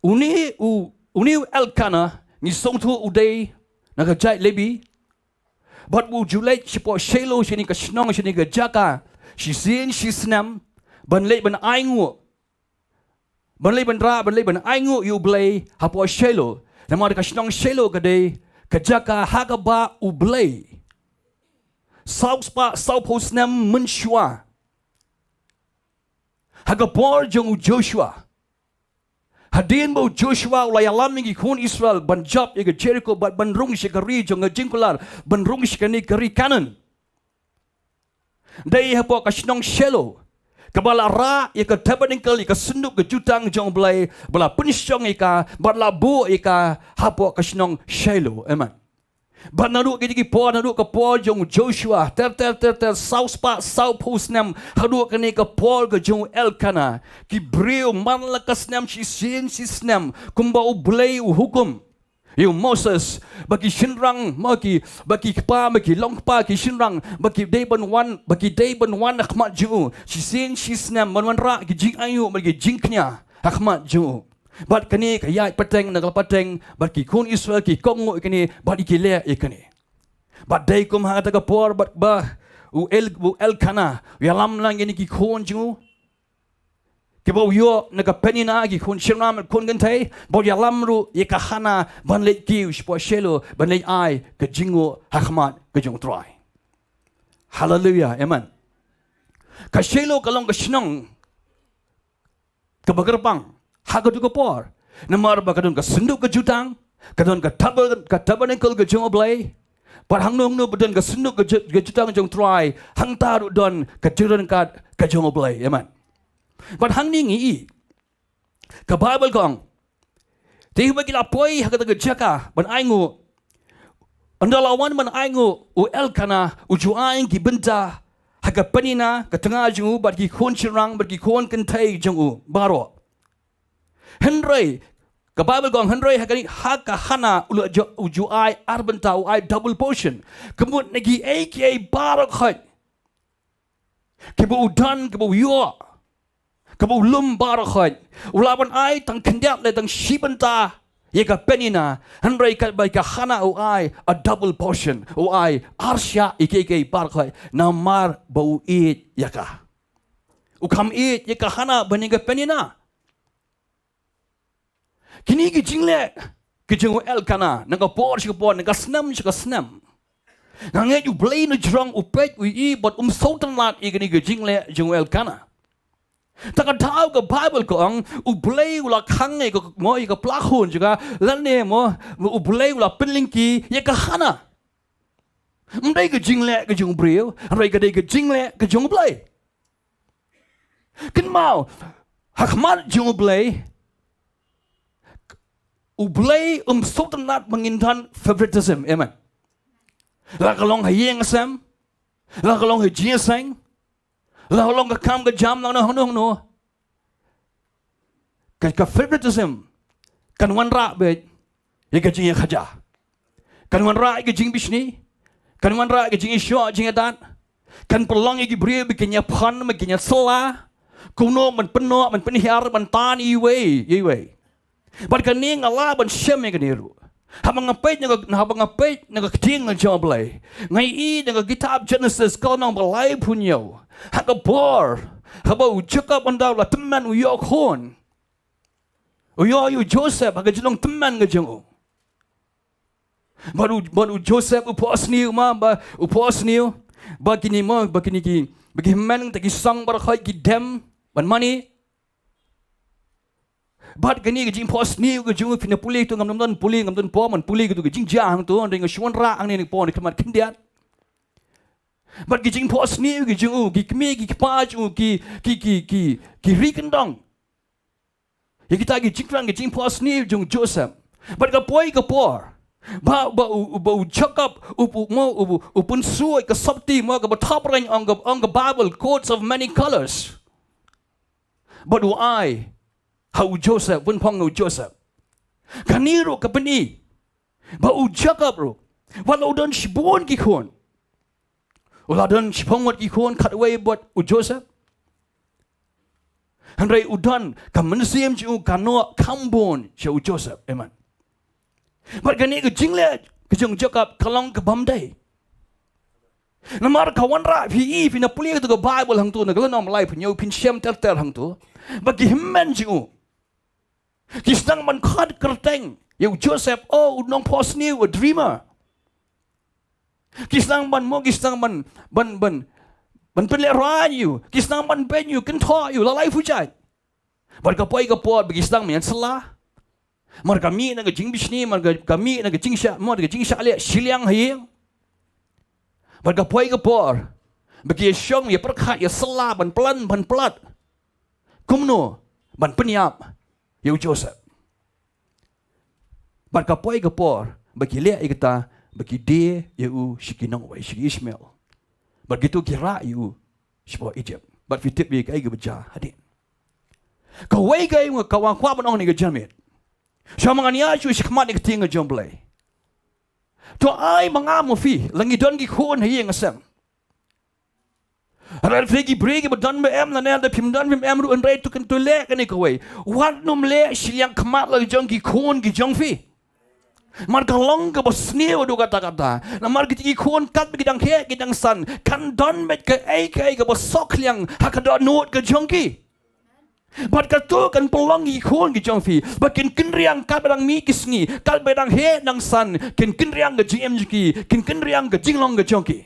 une u, une u Elkanah ngi sngewthuh u dei na ka jait Lebi. Bad u ju leit shapoh Shiloh, shane ka shnong, shane ka jaka, shisien shisnem, ban leit ban ainguh, ban leit ban rah, ban leit ban ainguh ïa U Blei hapoh Shiloh. Namar ka shnong Shiloh ka dei ka jaka ha kaba U Blei saw spah saw phew snem mynshuwa, ha ka por jong u Joshua, hadien ba u Joshua u la ïalam ïa ki khun Israel ban jop ïa ka Jericho bad ban rung sha ka ri jong ka jingkular, ban rung sha kane ka ri Kanaan. Dei hapoh ka shnong Shiloh kaba la rah ïa ka tabernacle, ïa ka synduk ka jutang jong U Blei, ba la pynshong ïa ka bad la buh ïa ka hapoh ka shnong Shiloh. Amen. Bad naduh kine ki por, naduh ka por jong u Joshua, ter ter ter ter, saw spah saw phew snem, haduh kane ka por ka jong u Elkanah, ki briew man la ka snem, shisien shisnem, kumba U Blei u hukum ïa u Moses, ba ki shynrang, ba ki, ba ki kpa, ba ki long kpa ki shynrang, ba ki dei ban wan, ba ki dei ban wan ha khmat jong u shisien shisnem, ban wanrah ki jingainguh bad ki jingkñia ha khmat jong u. Bad kane ka ïaid pateng na ka la pateng, bad ki khun Israel ki kohnguh ïa kane bad ki leh ïa kane. Bad dei kum ha kata ka por bad ba u El, u Elkanah u ïalam lang ïa kine ki khun jong u, kiba u ïoh na ka Peninnah, ki khun shynrang, khun kynthei, bad u ïalam ruh ïa ka Hannah ban leit kiew shapoh Shiloh, ban leit ai ka jingnguh ha khmat ka jong U Trai. Haleluia, amen. Ka Shiloh ka long ka shnong kaba kyrpang ha kato ka por, namar ba ka don ka synduk ka jutang, ka don ka taber-, ka tabernacle ka jong U Blei. Bad hangno hangno ba don ka synduk ka ju-, ka jutang jong U Trai, hangta ruh don ka jingryngkat ka jong U Blei. Amen. Bad hangne ngi i ka Baibl ka ong, te haba ki la poi ha kata ka jaka ban ainguh, ynda la wan ban ainguh u Elkanah, u ju ai ki bynta ha ka Penina, ka tnga jong u, bad ki khun shynrang, bad ki khun kynthei jong u baroh. Hynrei ka Baibl ka ong, hynrei ha kane, ha ka Hana u la ju, u ju ai ar bynta, u ai double portion. Ka mut na kiei kiei baroh khoit kiba u don, kiba u ïoh, kiba u lum baroh khoit, u lah ban ai tang khyndiat lane tang shi bynta ïa ka Penina, hynrei katba ïa ka Hana u ai a double portion, u ai ar shah ïa kiei kiei baroh khoit, namar ba u ïeit ïa ka. U kham ïeit ïa ka Hana ban ïa ka Penina. Kine ki jingleh ki jong u Elkana, na ka por sha ka por, na ka snem sha ka snem, nga ngeit U Blei na jrong u peit, u ïohi, bad um sngewtynnad ïa kine ki jingleh jong u Elkana. Te ka daw ka Baibl ka ong, U Blei u la khang ïa ka, mo, ïa ka pla khun jong ka, lane, mo, U Blei u la pynlyngkhi ïa ka Hana. Ym dei ka jingleh ka jong u briew, hynrei ka dei ka jingleh ka jong U Blei. Kynmaw, ha khmat jong U Blei, U Blei um sngewtynnad ba ngin don favoritism. Amen. La ka long ha ïing ha sem, la ka long ha jingïaseng, la ka long ka kam ka jam, la ka long hangno hangno. Ka, ka favoritism kan wanrah beit ïa ka jingïakhaja. Kan wanrah ïa ka jingbishni. Kan wanrah ïa ka jingïashoh jingïadat. Kan pynlong ïa ki briew ba kin ïaphon, ba kin ïasylla. Kumno ban pynnoh, ban pynhiar, ban tan ïa iwei ïa iwei. Bad kane nga lah ban shem ïa kane ruh. Haba nga peit na ka, haba nga peit na ka ktien ka jong U Blei, nga ïohi na ka kitab Genesis ka lynnong ba laiphew hynñiew, ha ka por haba u Jakob ynda u la tymmen, u ïoh khun, u ïoh ïa u Joseph ha ka jinglong tymmen ka jong u. Bad u, bad u Joseph u phohsniew, ma, ba u phohsniew ba kine, ma, ba kine ki, ba ki hynmen te ki song baroh khoit ki dem ban mane. Bad kane ka jingphohsniew ka jong u, phin ïa pule to, ngam don pule, ngam don por ban pule kito ki jingjia hangto, hynrei nga shu wanrah hangne ha kane ka por, ha khmat khyndiat. Bad ki jingphohsniew ki jong u, ki kmie ki kpa jong u ki, ki, ki, ki, ki ri kyndong ïa kita ki jingkren, ki jingphohsniew jong u Joseph. Bad ka poi ka por ba, ba u, ba u Jakob u, u, mo, u, u, u pynsuh ïa ka sopti, mo, kaba thap reng, ong ka, ong ka Baibl, coats of many colors. Bad u ai ha u Joseph, pynphong ha u Joseph. Kane ruh ka pyni ba u Jakob ruh, wat la u don shibun ki khun, u la don shiphew ngut ki khun, khatwei bad u Joseph, hynrei u don, ka mynsiem jong u ka noh kham bun sha u Joseph. Amen. Bad kane ka jingleh ka jong u Jakob ka long ka bym dei. Namar ka wanrah, phi ïohi, phin ïa pule to ka Baibl hangto, na ka lynnong ba laiphew hynñiew, phin shem ter ter hangto ba ki hynmen jong u ki sdang ban khot kyrteng ïa u Joseph, oh, u nongphohsniew, a dreamer. Ki sdang ban, mo, ki sdang ban, ban, ban, ban pynlehraiñ ïa u, ki sdang ban beiñ ïa u, kynthoh ïa u la laiphew jait. Bad ka poi ka por ba ki sdang ban ïasylla. Namar ka mih na ka jingbishni, namar ka, ka mih na ka jingshah, namar ka jingshah leh shiliang ha ïing. Bad ka poi ka por ba ki ïashong, ïapyrkhat, ïasylla, ban plan, ban pynlait kumno ban pynïap ïa u Joseph. Bad ka poi ka por ba ki leh ïa kata, ba ki die ïa u sha ki nongwei, sha ki Ishmael. Bad kito ki rah ïa u shapoh Egypt. Bad phi tip ïa kaei kaba jia hadien. Kawei ka, ïa nga, kaba nga kwah ban ong ha kane ka janmiet, shuwa ma ngan ïaid shuh sha khmat ïa ka ktien ka jong U Blei, to ai ma nga ma phi, la ngi don ki khun ha ïing ha sem, lada phi ki briew kiba don ba em, lane lada phim don phim em ruh, hynrei to kan, to leh kane kawei. Wat nym leh shiliang khmat la ki jong ki khun ki jong phi. Namar ka long kaba sniew haduh katta katta. Namar kita ki khun katba ki dang heh ki dang san, kan don beit kaei kaei kaba suk liang ha ka dohnud ka jong ki. Bad kato kan pynlong ïa ki khun ki jong phi ba kin kynriang katba dang mih ki sngi, katba dang heh dang san, kin kynriang ka jingim jong ki, kin kynriang ka jinglong ka jong ki.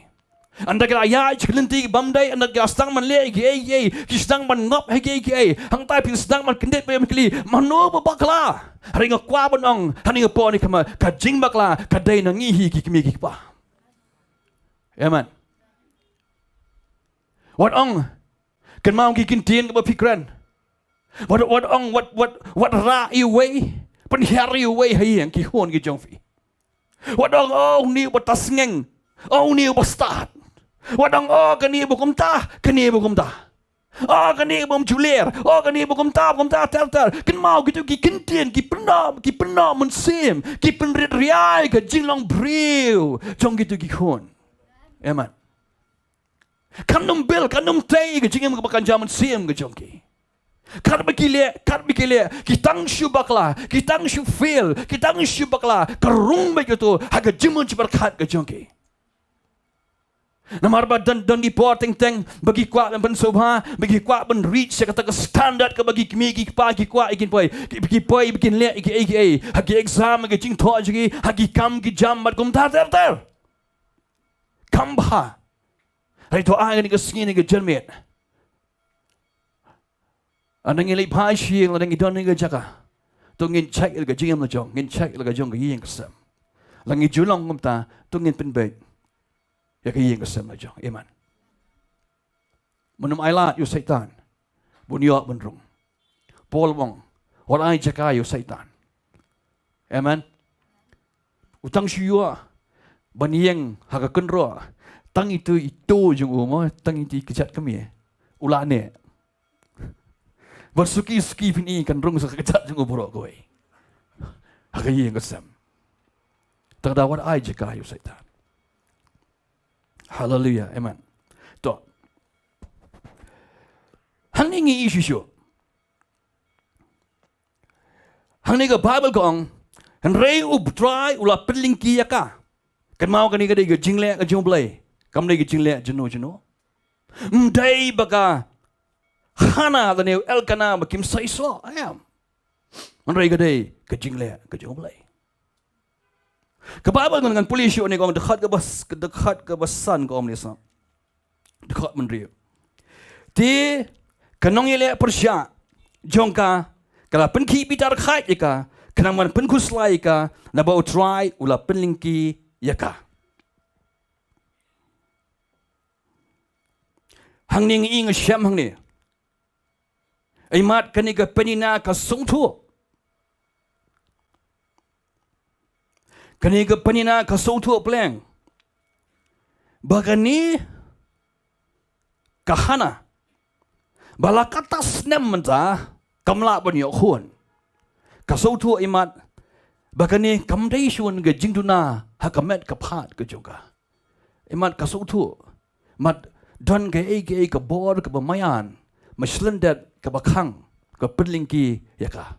Ynda ki la ïaid sha ki lynti ki bym dei, ynda ki la sdang ban leh kiei kiei, ki sdang ban ngop ha kiei kiei, hangta phin sdang ban kyndit beit ban kylli, mano ba bakla? Hynrei nga kwah ban ong ha kane ka por kane ka khmat, ka jingbakla ka dei na ngi hi ki kmie ki kpa. Amen. Wat ong, kynmaw ki kyntien kiba phi kren. Wat, wat ong, wat, wat, wat rah ïa uwei, pynhiar ïa uwei ha ïing, ki khun ki jong phi. Wat ong, oh, une uba tasngeng, oh, une uba stad. Wat ong, "Oh, kane ba kumta, kane ba kumta. Oh, kane bym ju ler. Oh, kane ba kumta, ba kumta ter ter." Kynmaw kito ki kyntien, ki pynnoh, ki pynnoh mynsiem, ki pynrit riai ka jinglong briew jong kito ki khun. Amen. Kan ym bill, kan ym tei ka jingim kaba kynja mynsiem ka jong ki. Katba ki leh, katba ki leh, ki tang shu bakla, ki tang shu fail, ki tang shu bakla, ka rung beit kato ha ka jingmut jingpyrkhat ka jong ki. Namar ba don, don ki por teng teng ba ki kwah ban pynsngewbha, ba ki kwah ban reach sha kata ka standard kaba ki kmie ki kpa ki kwah ïa kin poi, ki, ki poi ba kin leh ïa kiei kiei, ha ki exam, ha ki jingthoh jong ki, ha ki kam ki jam bad kumta ter ter. Kam bha. Hynrei to ai kane ka sngi ne ka janmiet, lada ngi leit phai sha ïing, lada ngi don ha kane ka jaka, to ngin check ïa la ka jingim la jong, ngin check ïa la ka jong ka ïing ka sem. Lada ngi ju long kumta, to ngin pynbeit ïa ka ïing ka sem la jong. Amen. Mynnym ailad ïa u Soitan ban ïoh ban rung. Paul u ong, wat ai jaka ïa u Soitan. Amen. U tang shu ïoh ban ïeng ha ka kynroh tang ïa itu, itu jong u mo, tang ïa itu i kjat kmie. U la neh. Ban suki suki phin i kan rung sa ka kjat jong u baroh kawei ha ka ïing ka sem. Tang da wat ai jaka ïa u Soitan. Haleluia. Amen. To. Hangne ngi i shisha. Hangne ka Baibl ka ong, hynrei u Trai u la pynlyngkhi ïa ka. Kynmaw kane ka dei ka jingleh ka jong U Blei. Kam dei ka jingleh jong no jong no. Ym dei ba ka Hana lane u Elkana ba kim seisoh. Em. Hynrei ka dei ka jingleh ka jong U Blei. Ka Baibl ngan, ngan pule shuh ne ka ong, dkhot kaba s-, dkhot kaba san ka ong ne sa. Dkhot ba hynriew. Te ka nongïaleh pyrshah jong ka, ka la pynkhih bitar khaid ïa ka, khnang ban pynkhuslai ïa ka, naba U Trai u la pynlyngkhi ïa ka. Hangne ngi i nga shem hangne. Imat kane ka Penina ka sngewthuh. Kane ka Penina ka sngewthuh pleng ba kane ka Hana ba la katta snem mynta kam lah ban ïoh khun. Ka sngewthuh imat ba kane kam dei shuh ka jingduna ha ka met ka phad ka jong ka. Imat ka sngewthuh, mat don kaei kaei ka bor kaba maïan, ma shlyndet kaba khang, ka pynlyngkhi ïa ka.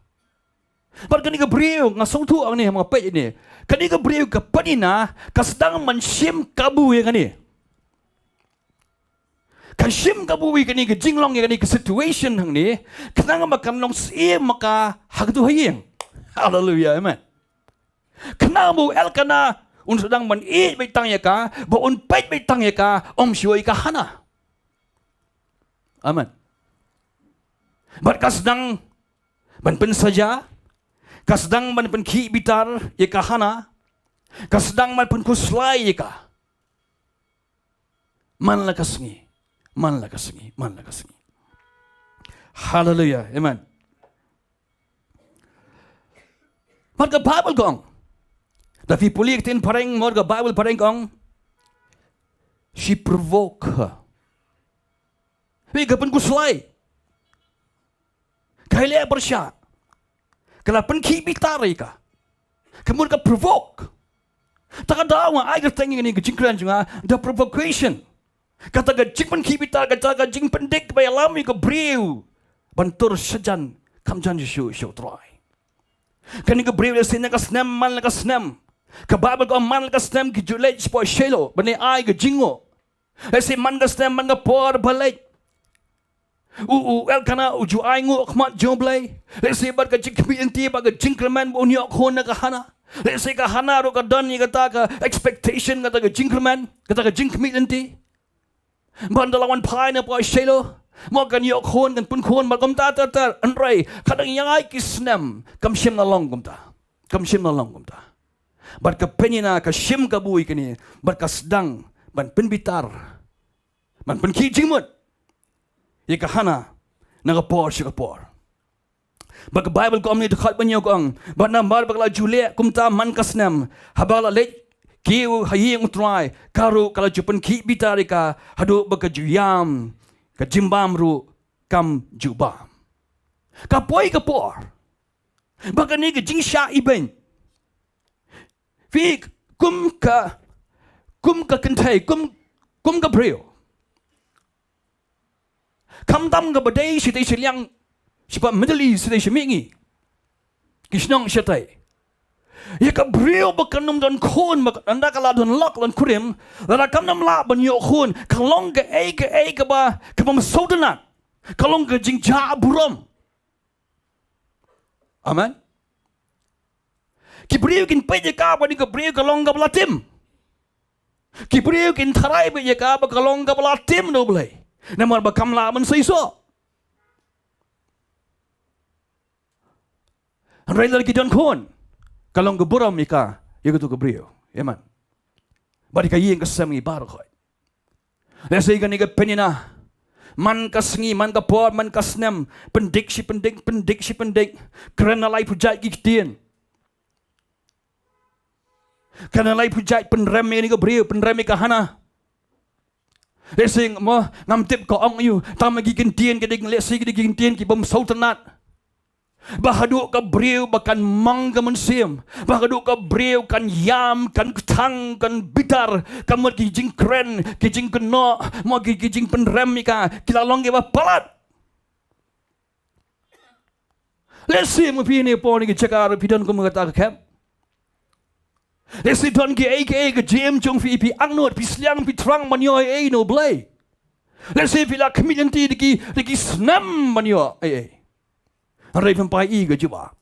Bad kane ka briew nga sngewthuh hangne, ha nga peit hangne, kane ka briew ka Penina ka sdang ban shim kabu ïa kane. Ka shim kabu ïa kane ka jinglong, ïa kane ka situation hangne, khnang ba kan long syiem ma ka ha kato ha ïing. Haleluia, amen. Khnang ba u Elkana un sdang ban ïeit beit tang ïa ka, ba un peit beit tang ïa ka, ym shuh ïa ka Hana. Amen. Bad ka sdang ban pynsaja, ka sdang ban pynkhih bitar ïa ka Hana, ka sdang ban pynkhuslai ïa ka. Man la ka sngi, man la ka sngi, man la ka sngi. Haleluia, amen. Mar ka Baibl ka ong, da phi pule ka ktien phareng, mar ka Baibl phareng ka ong, she provoke her. Phi, ka pynkhuslai. Ka ïaleh pyrshah. Ka la pynkhih bitar ïa ka. Ka mut ka provoke. Ta ka daw nga ai kyrteng ïa kane ka jingkren jong nga, the provocation. Kata ka jingpynkhih bitar, kata ka jingpyndik ba ïalam ïa ka briew ban tur shajan, kham jan shuh sha U Trai. Kane ka briew lehse na ka snem man la ka snem. Ka Baibl ka ong man la ka snem ki ju leit shapoh Shiloh ban ai ka jingnguh. Lehse man ka snem, man ka por ba leit, u, u Elkana u ju ai nguh khmat jong U Blei. Lehse bad ka jingkhmih lynti, bad ka jingkyrmen ba un ïoh khun na ka Hana. Lehse ka Hana ruh ka don ïa kata ka expectation, kata ka jingkyrmen, kata ka jingkhmih lynti. Ban da la wan phai na poh Shiloh, mo kan ïoh khun, kan pun khun, bad kumta ter ter, hynrei ka dang ïaid ki snem, kam shym la long kumta. Kam shym la long kumta. Bad ka Penina ka shim kabu ïa kane, bad ka sdang ban pynbitar, ban pynkhih jingmut ïa ka Hana na ka por sha ka por. Bad ka Baibl ka ong ne, dkhot ba hynñiew ka ong, bad namar ba ka la ju leh kumta man ka snem, haba ka la leit Ki ïoh ha ïing u Trai, ka ruh ka la ju pynkhih bitar ïa ka, haduh ba ka ju ïam, ka jingbam ruh kam ju bam. Ka poi ka por ba kane ka jingshah ibeiñ, phi, kum ka, kum ka kynthei, kum, kum ka briew, khamtam kaba dei shatei shiliang, shapoh Middle East, shatei sha mihngi, ki shnong shatei, ïa ka briew ba kan ym don khun, ba kan, ynda ka la don lok don kurim, lada kam nym lah ban ïoh khun, ka long kaei kaei kaba, kaba sngewtynnat, ka long ka jingjah burom. Amen. Ki briew kin peit ïa ka ba kane ka briew ka long kaba la tim. Ki briew kin tharai beit ïa ka ba ka long kaba la tim na U Blei, namar ba kam lah ban seisoh. Hynrei lada ki don khun, ka long ka burom ïa ka, ïa katu ka briew. Amen. Bad ïa ka ïing ka sem ngi baroh khoit. Lehse kane ka Peninnah, man ka sngi, man ka por, man ka snem, pyndik shi pyndik, pyndik shi pyndik, kren na laiphew jait ki ktien. Kren na laiphew jait, pynrem ïa kane ka briew, pynrem ïa ka Hannah. Lehse mo, ngam tip ka ong aïu, tang ma ki ktien ki dei, lehse ki dei ki ktien ki bym sngewtynnat. Ba haduh ka briew ba kan mang ka mynsiem, ba haduh ka briew kan ïam, kan kthang, kan bitar, ka mut ki jingkren, ki jingkynnoh, mo ki, ki jingpynrem ïa ka, ki la long kiba palat. Lehse mo phi ne por ne ki jaka ruh phi don kum kata ka khep. Lehse don kiei kiei ka jingim jong phi, phi angnud, phi sliang, phi thrang ban ïoh ei ei na U Blei. Lehse phi la khmih lynti da ki, da ki snem ban ïoh ei ei. Hynrei phim pat ïohi ka jubab.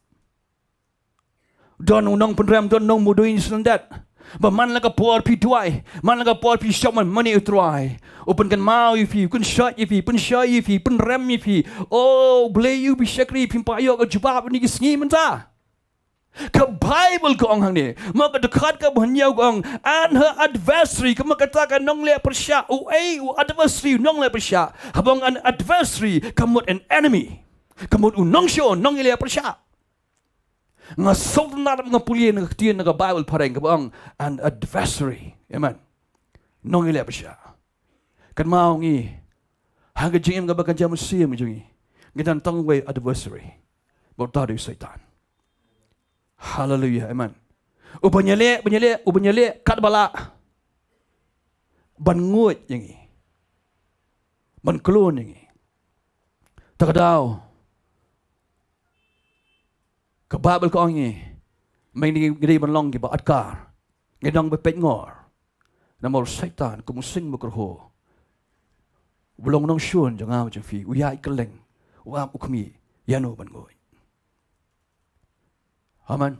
Don u nongpynrem, don u nongmudui sngewthuh ba man la ka por phi duwai, man la ka por phi shong mynmiet ïa U Trai, u pynkynmaw ïa phi, u pynshoh ïa phi, pynshoi ïa phi, pynrem ïa phi. O Blei, ïa phi shakri, phim pat ïoh ka jubab ha kine ki sngi mynta. Ka Baibl ka ong hangne, mo ka dkhot kaba hynñiew ka ong, and her adversary, ka mut kata ka nongleh pyrshah, uei u adversary, u nongleh pyrshah? Haba ong an adversary, ka mut an enemy. Ka mut u nongshun, nongïaleh pyrshah. Nga sngewtynnat, nga pule na ka ktien na ka Baibl phareng kaba ong an adversary. Amen. Nongïaleh pyrshah. Kynmaw ngi, ha ka jingim kaba kynja mynsiem jong ngi, ngi don tang uwei adversary. Bad uta u dei u Soitan. Haleluia, amen. U ban ïaleh, ban ïaleh, u ban ïaleh katba lah ban nguid ïa ngi, ban klun ïa ngi. Ta ka daw, ka Baibl ka ong ïa ngi, mynta ngi dei ban long kiba atkar, ngi dang ba peit ngor. Namar u Soitan kum u sing bakyrhoh, u long nongshun jong nga jong phi, u ïaid kylleng, u ap u khmih ïano ban nguid. Amen.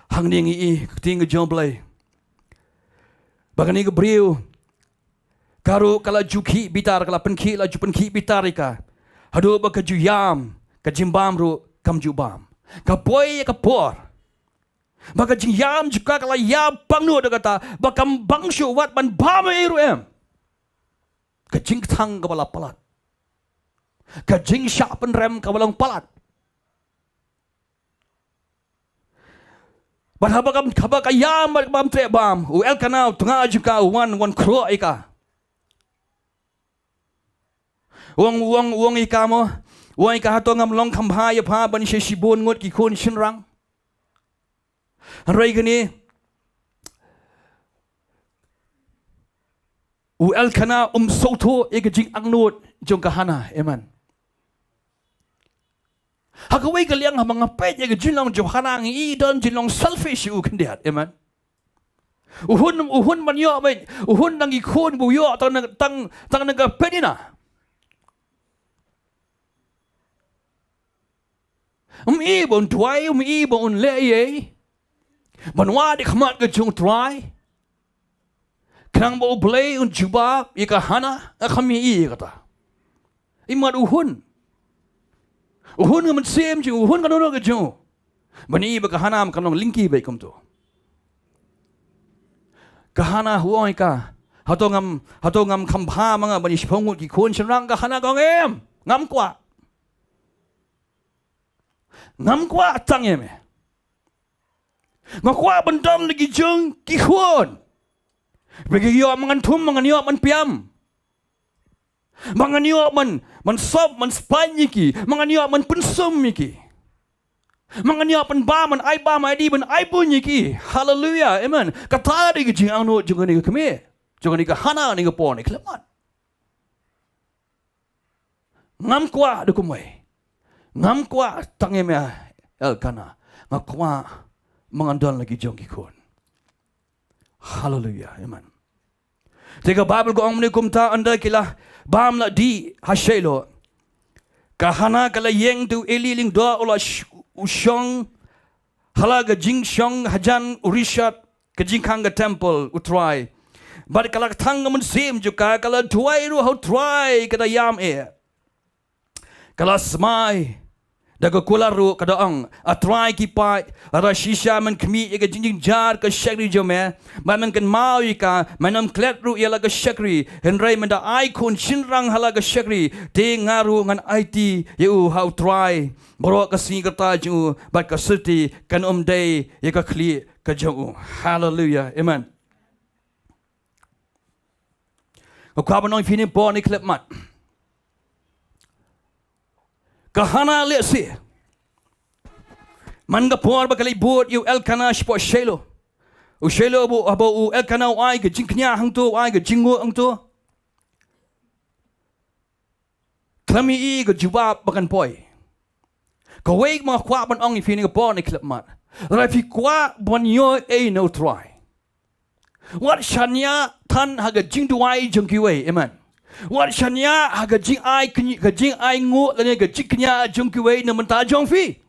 Hangne ngi i ka ktien ka jong U Blei ba kane ka briew ka ruh ka la ju khih bitar, ka la pynkhih, la ju pynkhih bitar ïa ka, haduh ba ka ju ïam, ka jingbam ruh kam ju bam. Ka poi ïa ka por ba ka jingïam jong ka ka la ïap pangnud, da kata ba kam bang shuh wat ban bam ei ei ruh em. Ka jingkthang kaba la palat, ka jingshah pynrem kaba long palat. Bad haba ka, haba ka ïam bad bam treh bam, u Elkanah u tnga jong ka u wan, wan khroh ïa ka. U ong, u ong, u ong ïa ka mo, u ong ïa ka, hato ngam long kham bha ïa pha ban ïashibun ngut ki khun shynrang? Hynrei kane u Elkanah um sngewthuh ïa ka jingangnud jong ka Hannah. Amen. Ha kawei ka liang haba nga peit ïa ka jinglong jong Hannah, ngi i don jinglong selfish ïa u khyndiat. Amen. U hun, u hun ban ïoh beit, u hun tang ki khun ba u ïoh tang na, tang, tang na ka Peninnah. Um i ba un duwai, um i ba un leh ei ei ban wad ïa ka khmat ka jong U Trai, khnang ba U Blei un jubab ïa ka Hannah. Nga khlem i ïa kata. Imat u hun, u hun ka mynsiem jong u, u hun ka dohnud ka jong u, ban i ba ka Hannah kam long lyngkhi beit kumto. Ka Hannah u ong ïa ka, hato ngam, hato ngam kham bha ma nga ban ïashibun ngut ki khun shynrang? Ka Hannah ka ong em, ngam kwah. Ngam kwah tang ïa me. Nga kwah ban don la ki jong ki khun. Ba ki ïoh ma ngan thum, ma ngan ïoh ban piam. Ma ngan ïoh ban, ban sop, ban spah ïa ki. Ma ngan ïoh ban pynsum ïa ki. Ma ngan ïoh ban bam, ban ai bam, ai dih, ban ai bun ïa ki. Haleluia. Amen. Kata dei ka jingangnud jong kane ka kmie. Jong kane ka Hana, kane ka por, kane ka khyllipmat. Ngam kwah da kumwei. Ngam kwah tang ïa me Elkanah. Nga kwah ma ngan don la ki jong ki khun. Haleluia. Amen. Te ka Baibl ka ong mynne kumta, ynda ki la bam la dih ha Shiloh, ka Hana ka la ïeng, te u Eli lyngdoh u la sh-, u shong ha la ka jingshong hajan u rishot ka jingkhang ka temple U Trai. Bad ka la kthang ka mynsiem jong ka, ka la duwai ruh ha U Trai, ka da ïam eh. Ka la smai da ka kular ruh, ka da ong, A Trai ki paid, lada shisha men khmih ïa ka jingjynjar ka shakri jong me, bad men kynmaw ïa ka, men ym klet ruh ïa la ka shakri, hynrei men da ai khun shynrang ha la ka shakri, te nga ruh ngan aiti ïa u ha U Trai baroh ka sngi kyrta jong u, bad ka syrti kan ym dei ïa ka khlieh ka jong u. Haleluia. Amen. Nga kwah ban ong ïa phi kane ka por, kane ka khyllipmat. Ka Hana lehse man ka por ba ka leit bud ïa u Elkanah shapoh Shiloh. U Shiloh, haba, haba u Elkanah u ai ka jingkñia hangto, u ai ka jingnguh hangto, khlem i ka jubab ba kan poi. Kawei ma nga kwah ban ong ïa phi kane ka por, kane ka khyllipmat. Lada phi kwah ban ïoh ei na U Trai, wat shaniah than ha ka jingduwai jong kiwei. Amen. Wat shaniah ha ka jingai kñi-, ka jingainguh lane ka jingkñia jong kiwei na bynta jong phi.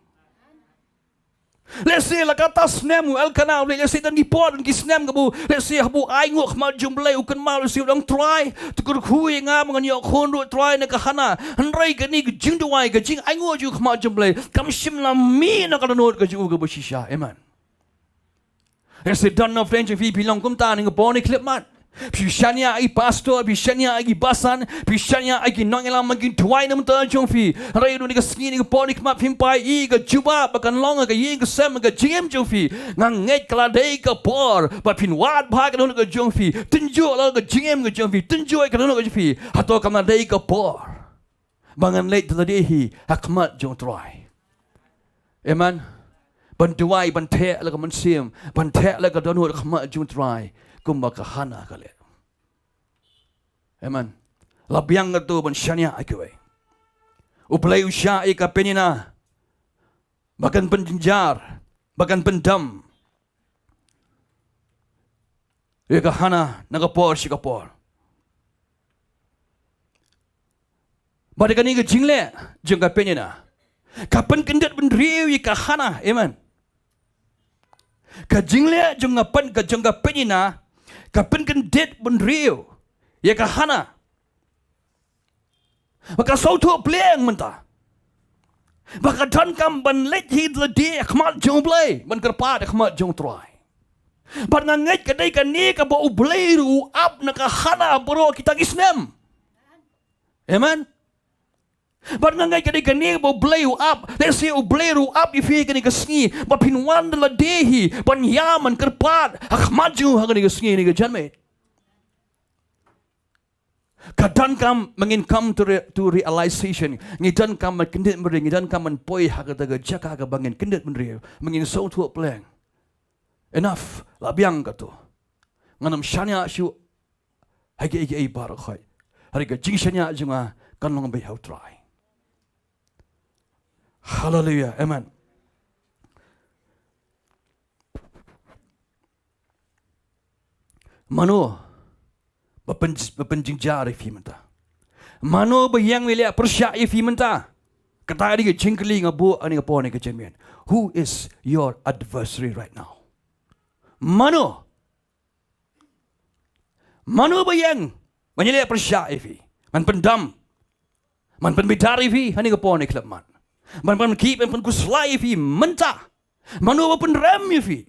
Lehse la katta snem u Elkanah u leit, lehse don ki por, don ki snem kaba u, lehse haba u ainguh ha khmat jong U Blei u kynmaw, lehse u ong, Trai, to kyrkhu ïa nga ba ngan ïoh khun ruh Trai na ka Hana. Hynrei kane ka jingduwai, ka jingainguh jong u ha khmat jong U Blei kam shym la mih na ka dohnud ka jong u kaba shisha. Amen. Lehse don na pdeng jong phi, phi long kumta kane ka por, kane ka khyllipmat. Phi shaniah ïa ki pastor, phi shaniah ïa ki basan, phi shaniah ïa ki nongïalam ba kin duwai na bynta jong phi. Hynrei ruh kane ka sngi, kane ka por, kane ka khyllipmat phim pat i ka jubab ba kan long ha ka ïing ka sem, ha ka jingim jong phi. Nga ngeit ka la dei ka por ba phin wad bha ka dohnud ka jong phi. Tynjuh la ka jingim ka jong phi. Tynjuh ka dohnud ka jong phi. Hato kam la dei ka por ba ngan leit da lade hi ha khmat jong U Trai? Amen. Ban duwai, ban theh la ka mynsiem, ban theh la ka dohnud ha khmat jong U Trai, kumba ka Hana ka leh. Amen. La biang kato ban shaniah ïa kiwei. U Blei u shah ïa ka Peninnah ba kan pynjynjar, ba kan pyndam ïa ka Hana na ka por sha ka por. Bad kane ka jingleh jong ka Peninnah ka pynkyndit bynriew ïa ka Hana. Amen. Ka jingleh jong ka Pen-, ka jong ka Peninnah ka pynkyndit bynriew ïa ka Hana. Ba ka sngewthuh pleng mynta ba ka donkam ban leit hi da lade ha khmat jong U Blei, ban kyrpad ha khmat jong U Trai. Bad nga ngeit ka dei kane kaba U Blei ruh u ap na ka Hana baroh kita ki snem. Amen. Bad nga ngeit ka dei kane kaba U Blei u ap, lehse U Blei ruh u ap ïa phi kane ka sngi ba phin wan da lade hi ban ïam, ban kyrpad ha khmat jong u ha kane ka sngi, kane ka janmiet. Ka donkam ba ngin come to re-, to realization. Ngi donkam ban kyndit bynriew, ngi donkam ban poi ha kata ka jaka kaba ngin kyndit bynriew, ba ngin sngewthuh pleng. Enough, la biang kato. Ngan ym shaniah shuh ha kiei kiei baroh khoit. Hynrei ka jingshaniah jong nga kan long beit ha U Trai. Haleluia. Amen. Mano ba pyn-, ba pynjynjar ïa phi mynta? Mano ba ïeng ban leh pyrshah ïa phi mynta? Kata dei ka jingkylli nga buh ha kane ka por, kane ka janmiet. Who is your adversary right now? Mano? Mano ba ïeng ban leh pyrshah ïa phi, ban pyndam, ban pynbitar ïa phi ha kane ka por, kane ka khyllipmat? Ban, ban pynkiew, ban pynkhuslai ïa phi mynta. Mano ba pynrem ïa phi?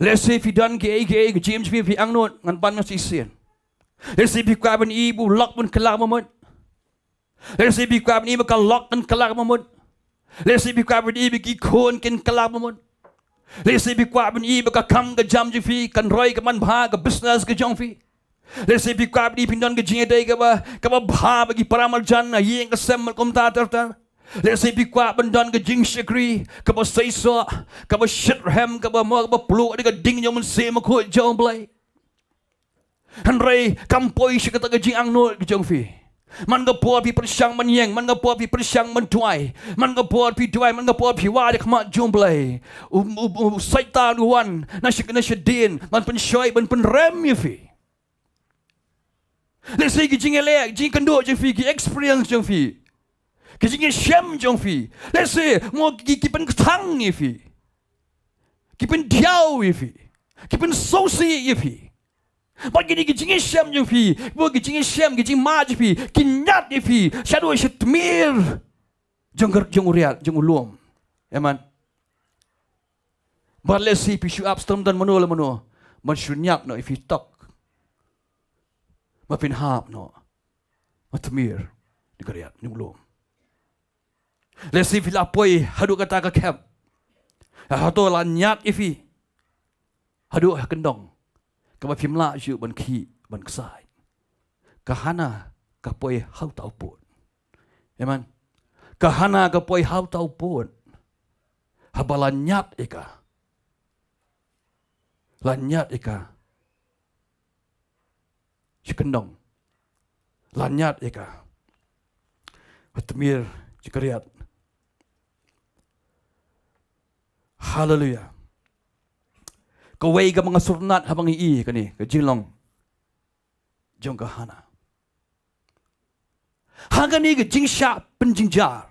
Lehse phi don kiei kiei ha ka jingim jong phi, phi angnud, ngan pan noh shisien. Lehse phi kwah ban ïohi ba u lok un kylla ka bamut. Lehse phi kwah ban ïohi ba ka lok kan kylla ka bamut. Lehse phi kwah ban ïohi ba ki khun kin kylla mut. Lehse phi kwah ban ïohi ba ka kam ka jam jong phi kan roi kan manbha, ka business ka jong phi. Lehse phi kwah ban ïohi phin don ka jingïadei kaba, kaba bha bad ki para marjan, ïing ka sem bad kumta ter ter. Lehse phi kwah ban don ka jingshakri kaba seisoh, kaba shitrhem, kaba mo, kaba pluh da ka ding jong U Mynsiem Bakhuid jong U Blei. Hynrei kam poi sha kata ka jingangnud ka jong phi. Man ka por phi pyrshang ban ïeng, man ka por phi pyrshang ban duwai, man ka por phi duwai, man ka por phi wad ha khmat jong U Blei, u, u, u Soitan u wan na sha, na shadien ban pynshoi, ban pynrem ïa phi. Lehse ki jingïaleh, jingkynduh jong phi, ki experience jong phi, ki jingïashem jong phi, lehse mo ki, ki pynkthang ïa phi, ki pyndiaw ïa phi, ki pynsngewsih ïa phi. Bad kine ki jingïashem jong phi, mo ki jingïashem, ki jingmad jong phi, ki ñiad ïa phi shaduh sha tmier jong ka, jong u riat, jong u lum. Amen. Bad lehse phi shu ap stem don mano la mano ban shu ñiad noh ïa phi tok ba phin hap noh ha tmier jong ka riat, jong u lum. Lehse phi la poi haduh kata ka khep, hato la ñiad ïa phi haduh ha kyndong kaba phim lah shuh ban khih ban ksaid. Ka Hana ka poi ha uta u pud. Amen. Ka Hana ka poi ha uta u pud. Haba la ñiad ïa ka, la ñiad ïa ka sha kyndong, la ñiad ïa ka ha tmier jong ka riat. Haleluia. Kawei kaba nga sngewtynnat haba nga ïohi kane ka jinglong jong ka Hana. Ha kane ka jingshah pynjynjar,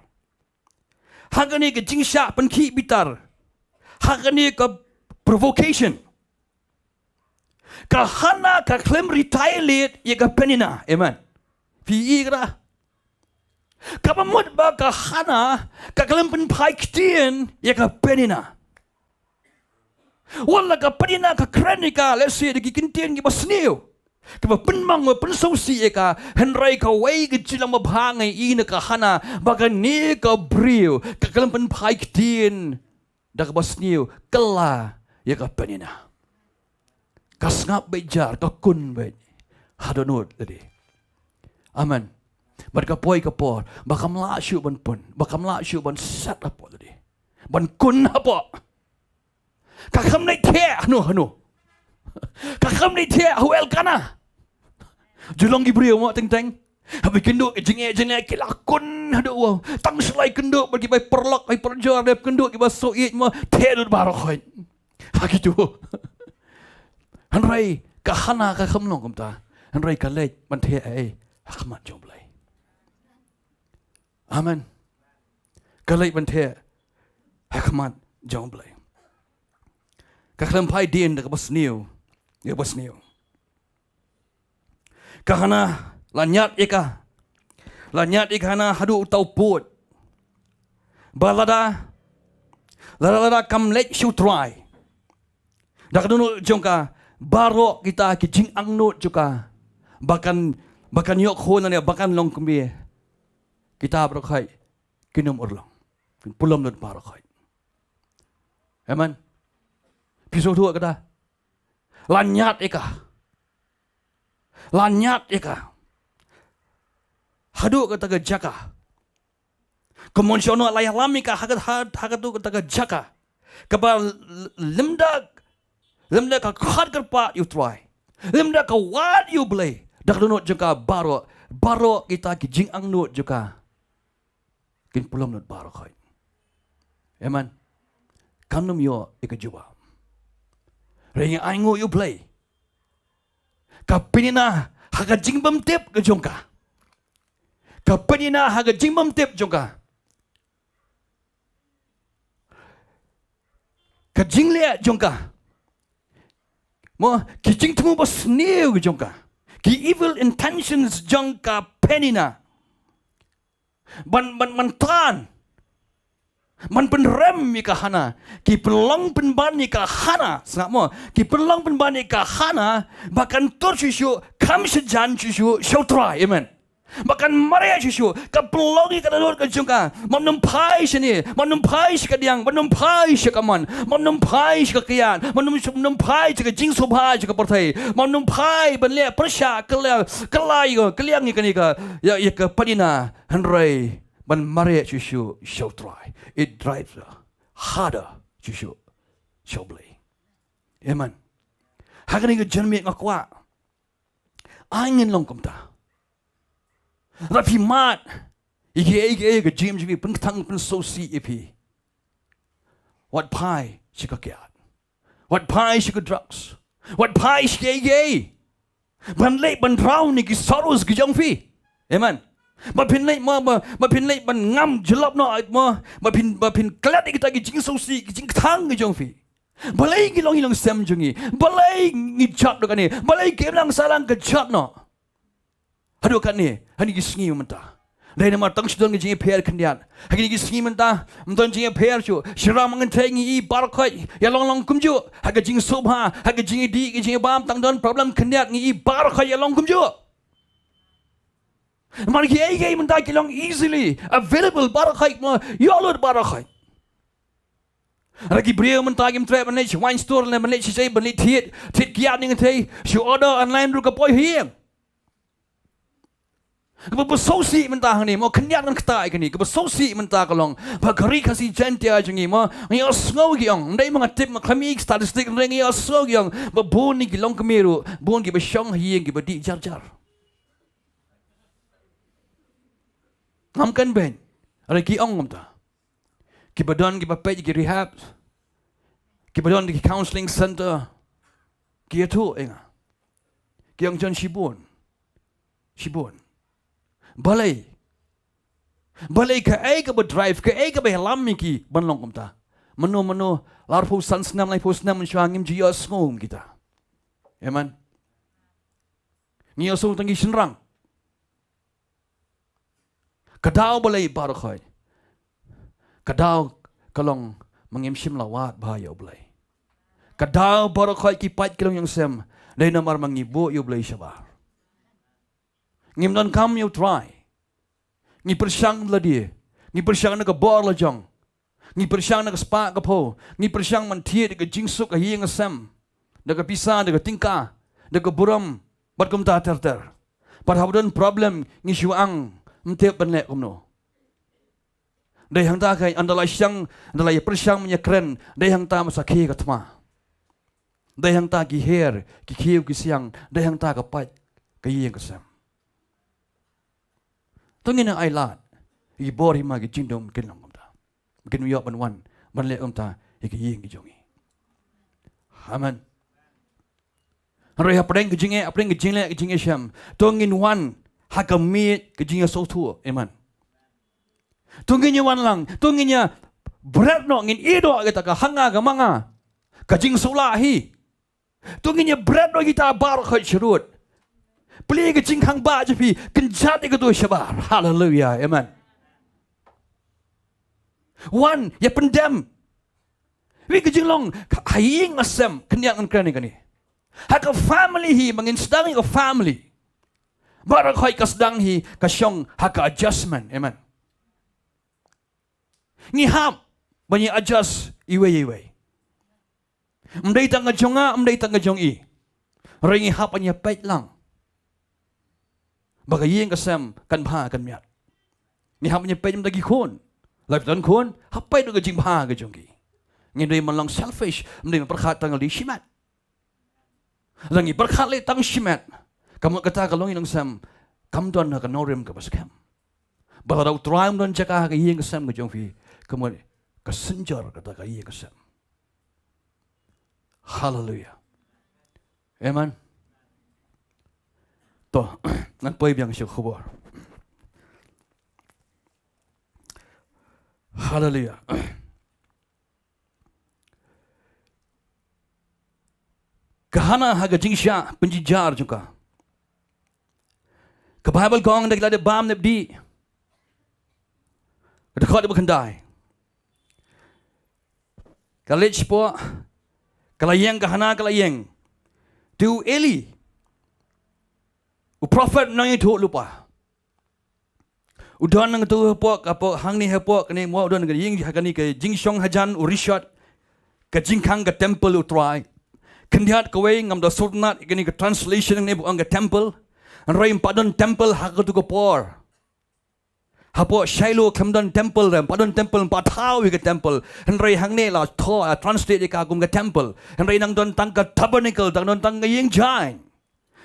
ha kane ka jingshah pynkhih bitar, ha kane ka provocation, ka Hana ka khlem retaliate ïa ka Penina. Amen. Phi i kata? Kaba mut ba ka Hana ka khlem pynphai ktien ïa ka Penina. Wat la ka Penina ka kren ïa ka, lehse da ki kyntien kiba sniew, kiba pynmong, ba pynsngewsih ïa ka, hynrei kawei ka jinglong babha nga i na ka Hana, ba kane ka briew ka khlem pynphai ktien da kaba sniew kylla ïa ka Penina. Ka sngap beit jar, ka kun beit ha dohnud lade. Amen. Bad ka poi ka por ba kam lah shuh ban pun, ba kam lah shuh ban set hapoh lade, ban kun hapoh. Ka khlem leit theh hano hano. Ka khlem leit theh ha u Elkana. Ju long ki briew mo teng teng, haba kynduh ki jingeh jingeh ki la kun haduh wow. Tang shu la ïakynduh bad ki bai paralok bai parajor, dep kynduh kiba sngewsih mo, theh lut baroh khoit. Ha kito. Hynrei ka Hana ka khlem long kumta. Hynrei ka leit ban theh ei ha khmat jong U Blei. Amen. Ka leit ban theh ha khmat jong U Blei. Ka khlem phai dien da kaba sniew ïa kaba sniew. Ka Hana la ñiad ïa ka, la ñiad ïa ka Hana haduh uta u pud. Ba lada, lada, lada kam leit sha U Trai da ka dohnud jong ka, baroh kita ki jingangnud jong ka ba kan, ba kan ïoh khun lane ba kan long kmie, kita baroh khoit kin ym urlong, kin pynlong lut baroh khoit. Amen. Phi sngewthuh kata? La ñiad ïa ka, la ñiad ïa ka haduh kata ka jaka. Kumno shano la ïalam ïa ka ha ka, ha, ha katu kata ka jaka kaba l-, lymda, lymda ka khot kyrpad ïa U Trai, lymda ka wad ïa U Blei, da ka dohnud jong ka baroh, baroh kita ki jingangnud jong ka kin pynlong lut baroh khoit. Amen. Kam nym ïoh ïa ka jubab. Hynrei ngi ainguh ïa U Blei. Ka Penina ha ka jingbymtip ka jong ka. Ka Penina ha ka jingbymtip jong ka. Ka jingleh jong ka, mo, ki jingthmu basniew ka jong ka, ki evil intentions jong ka Penina ban, ban, ban tan, ban pynrem ïa ka Hana, ki pynlong pynban ïa ka Hana, sngap mo, ki pynlong pynban ïa ka Hana ba kan tur shuh shuh, kham shajan shuh shuh sha U Trai. Amen. Ba kan mareh shuh shuh, ka pynlong ïa ka dohnud ka jong ka. Ba ym nym phai shane, ba ym nym phai sha ka diang, ba ym nym phai sha ka mon, ba ym nym phai sha ka kyiad, ba ym nym, ym nym phai sha ka jingsngewbha sha ka pyrthei, ba ym nym phai ban leh pyrshah kylla, kylla ïa ka, kylliang ïa kane ka, ïa, ïa ka padina, hynrei ban mareh shuh shuh sha U Trai. It drives her harder shuh shuh sha U Blei. Amen. Ha kane ka janmiet nga kwah ai ngin long kumta. Lada phi mad ïa kiei kiei ka jingim jong phi, pynkthang pynsngewsih ïa phi, wat phai sha ka kyiad, wat phai sha ka drugs, wat phai sha kiei kiei ban leit ban drown ïa ki sorrows ki jong phi. Amen. Ba phin leit mo, ba, ba phin leit ban ngam jyllop noh mo, ba phin, ba phin klet ïa kita ki jingsngewsih, ki jingkthang ki jong phi. Balei ngi long ïa ki longsem jong ngi? Balei ngi jot noh kane? Balei ka imlang sahlang ka jot noh? Haduh katne, ha kine ki sngi mynta. Dei namar tang shu don ka jingïapher khyndiat. Ha kine ki sngi mynta ym don jingïapher shuh. Shynrang ba ngi theh ngi i baroh khoit ïa long long kumjuh. Ha ka jingsngewbha, ha ka jingïadih, ka jingïabam, tang don problem khyndiat, ngi i baroh khoit ïa long kumjuh. Namar kiei kiei mynta ki long easily available baroh khoit mo, ïoh lut baroh khoit. Lada ki briew mynta kim treh ban leit sha wine store ne ban leit sha, sha, ban leit thied, thied kyiad ne ngi thei, shu order online ruh ka poi ha ïing. Kaba, ba sngewsih mynta hangne mo, khyndiat ngan ktah ïa kane, kaba sngewsih mynta ka long ba ka Ri Khasi Jaiñtia jong ngi mo, ngi ïohsngew ki ong, ym dei ma nga tip, ma khlem i statistic, ym dei, ngi ïohsngew ki ong ba bun ki longkmie ruh, bun kiba shong ha ïing kiba dih jar jar. Ngam kynbeiñ. Hynrei ki ong kumta. Kiba don kiba peit ki rehab, kiba don ki counseling center, ki ïathuh ïa nga. Ki ong, John, shibun, shibun. Balei? Balei, kaei kaba drive, kaei kaba ïalam ïa ki ban long kumta? Mano mano, arphew san snem, laiphew snem mynshuwa ngim ju ïohsngew ïa kita. Amen. Ngi ïohsngew tang ki shynrang. Ka daw balei baroh khoit? Ka daw ka long ma ngim shym la wad bha ïa U Blei. Ka daw baroh khoit ki pait ki long ïongsem, dei namar ma ngi buh ïa U Blei shabar. Ngim donkam ïa U Trai. Ngi pyrshang lade, ngi pyrshang na ka bor lajong. Ngi pyrshang na ka spah ka phew, ngi pyrshang ban thied ïa ka jingsuk ha ïing ha sem, da ka pisa, da ka tyngka, da ka burom, bad kumta ter ter. Pat haba don problem ngi shu ang, ym tip ban leh kumno. Dei hangta ka, ynda la shang, ynda la ïa pyrshang ban ïa kren, dei hangta ma sa khie ka thma. Dei hangta ki her, ki khiew ki siang, dei hangta ka pait ka ïing ka sem. To ngin ai lad ïa ki bor hima, ki jingdum, kin long kumta. Kin ïoh ban wan ban leh kumta ïa ki ïing ki jong ngi. Amen. Hynrei hapdeng ka jingeh, hapdeng ka jingleh, ka jingeh shem, to ngin wan ha ka miej ka jingïasngewthuh. Amen. To ngin ïa wan lang, to ngin ïa bret noh, ngin ïeh noh ïa kata ka ha nga ka ma nga, ka jingsngewlah hi. To ngin ïa bret noh kita baroh khoit sharud. Plie ka jingkhang ba jong phi, kynjat ïa kato shabar. Haleluia. Amen. Wan ïa pyndem. Wi ka jinglong ha ïing ha sem, khyndiat ngan kren ïa kane. Ha ka family hi, ma ngin sdang ïa ka family, baroh khoit ka sdang hi ka shong ha ka adjustment. Amen. Ngi hap ban ïa adjust iwei iwei. Ym dei tang ka jong nga, ym dei tang ka jong i. Hynrei ngi hap ban ïa peit lang ba ka ïing ka sem kan bha kan miat. Ngi hap ban ïa peit ïa ki khun. Lada don khun, hap peit ïa ka jingbha ka jong ki. Ngim dei ban long selfish, ym dei ban pyrkhat tang ïa lade shimet. Lada ngi pyrkhat leh tang shimet, ka mut kata ka longïing longsem kam don ha ka nongrim kaba skhem. Bad lada U Trai um don jaka ha ka ïing ka sem ka jong phi, ka mut ka synjor kata ka ïing ka sem. Haleluia. Amen. To, ngan poi biang sha ka khubor. Haleluia. Ka Hana ha ka jingshah pynjynjar jong ka. Ka Baibl ka ong da ki la dep bam dep dih. Ka dkhot ba khyndai. Ka leit shapoh, ka la ïeng, ka Hana ka la ïeng. Te u Eli, u prophet nongïathuhlypa, U don nangtu hapoh, hapoh, hangne hapoh, kane mo u don ka ïing, ha kane ka jingshong hajan, u rishot, ka jingkhang ka temple u Trai. Khyndiat kawei ngam da sngewtynnat, kane ka translation hangne ba ong ka temple. Hynrei ym pat don temple ha katu ka por. Hapoh Shiloh khlem don temple re, ym pat don temple, ym pat thaw ïa ka temple. Hynrei hangne la thoh, la translate ïa ka kum ka temple. Hynrei nang don tang ka tabernacle, nang don tang ka ïing jaiñ.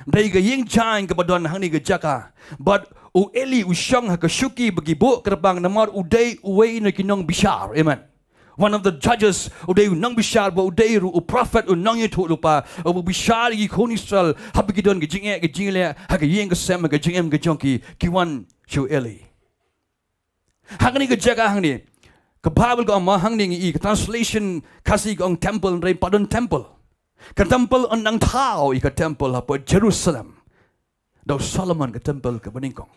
Dei ka ïing jaiñ kaba don hangne ka jaka. Bad u Eli u shong ha ka shuki ba ki buh kyrpang namar u dei uwei na ki nongbishar. Amen. One of the judges, u dei u nongbishar, bad u dei ruh u prophet, u nongïathuhlypa, uba bishar ïa ki khun Israel haba ki don ka jingeh ka jingleh ha ka ïing ka sem, ha ka jingim ka jong ki, ki wan sha u Eli. Hangne ka jaka hangne, ka Bible ka ong ma hangne ngi i ka translation Khasi ka ong temple, hynrei ym pat don temple. Ka temple yn nang thaw ïa ka temple hapoh Jerusalem. Da u Solomon ka temple kaba nyngkong.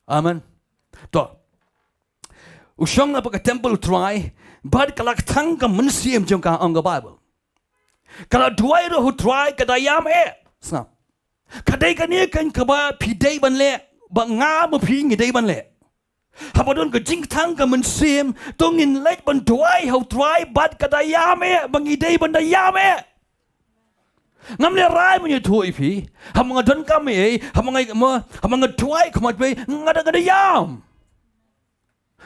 Amen. To. U shong hapoh ka temple u Trai, bad ka la kthang ka mynsiem jong ka, ong ka Bible. Ka la duwai ruh ha u Trai ka da ïam eh. Sngap. Ka dei kane keiñ kaba phi dei ban leh, ba nga ma phi ngi dei ban leh. Haba don ka jingkthang ka mynsiem, to ngin leit ban duwai ha u Trai bad ka da ïam eh, ba ngi dei ban da ïam eh. Ngam lehrain ban ïathuh ïa phi, haba nga donkam ei, haba nga, mo, haba nga duwai khmat phi, nga da, nga da ïam.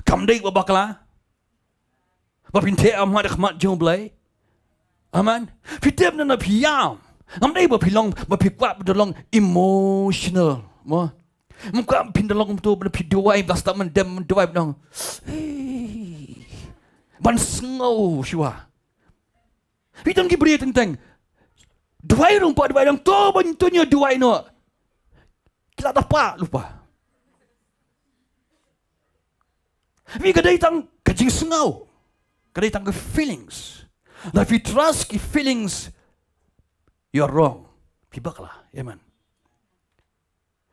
Kam dei ba bakla ba phin theh ïam ha khmat jong u Blei. Amen. Phi tip na na phi ïam. Ngam dei ba phi long, ba phi kwah ba da long emotional. Mo. Ym kwah phin da long to ba phi duwai ba stad man dem duwai ba long. Hey. Ban sngew shuwa. Phi don ki briew teng teng. Duwai rung pa duwai dang to ban to nyo duwai no. Ki la da pa lupa. Wi ka dei tang ka jingsngew. Ka dei tang ka feelings. Na phi trust ki feelings, you're wrong. Phi bakla. Amen.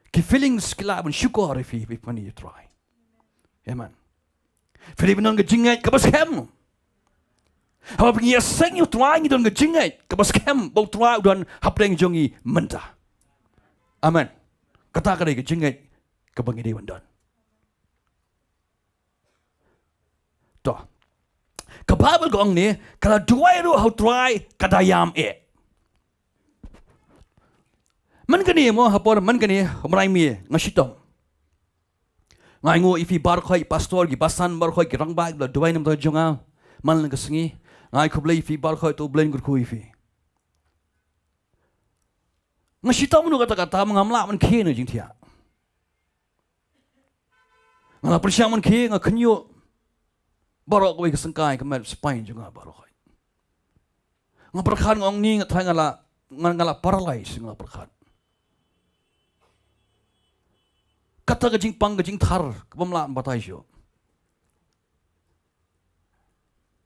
Ki feelings ki lah ban shukor ïa phi, phi pynïaid ïa u Trai. Amen. Phi dei ban don ka jingngeit kaba skhem. Haba phi ïaseng ïa u Trai ngi don ka jingngeit kaba skhem ba u Trai u don hapdeng jong ngi mynta. Amen. Kata ka dei ka jingngeit kaba ngi dei ban don. To. Ka Bible ka ong ne, ka la duwai ruh ha u Trai ka da ïam eh. Man kane mo ha por man kane, u mrai mie nga shitom. Nga ai nguh ïa phi baroh khoit, pastor, ki basan baroh khoit, ki rangbah, ki la duwai namar jong nga man la ka sngi. Nga ai khublei ïa phi baroh khoit, to U Blei un kyrkhu ïa phi. Nga shitom noh kata kata, ngam lah ban khie na jingthiah. Nga la pyrshang ban khie, nga khynñiuh baroh kawei ka syngkai ka met spine jong nga baroh. Nga pyrkhat nga ong ni nga tharai nga la, nga, nga la paralyze, nga la pyrkhat. Kata ka jingpang ka jingthar kaba ym lah ban batai shuh.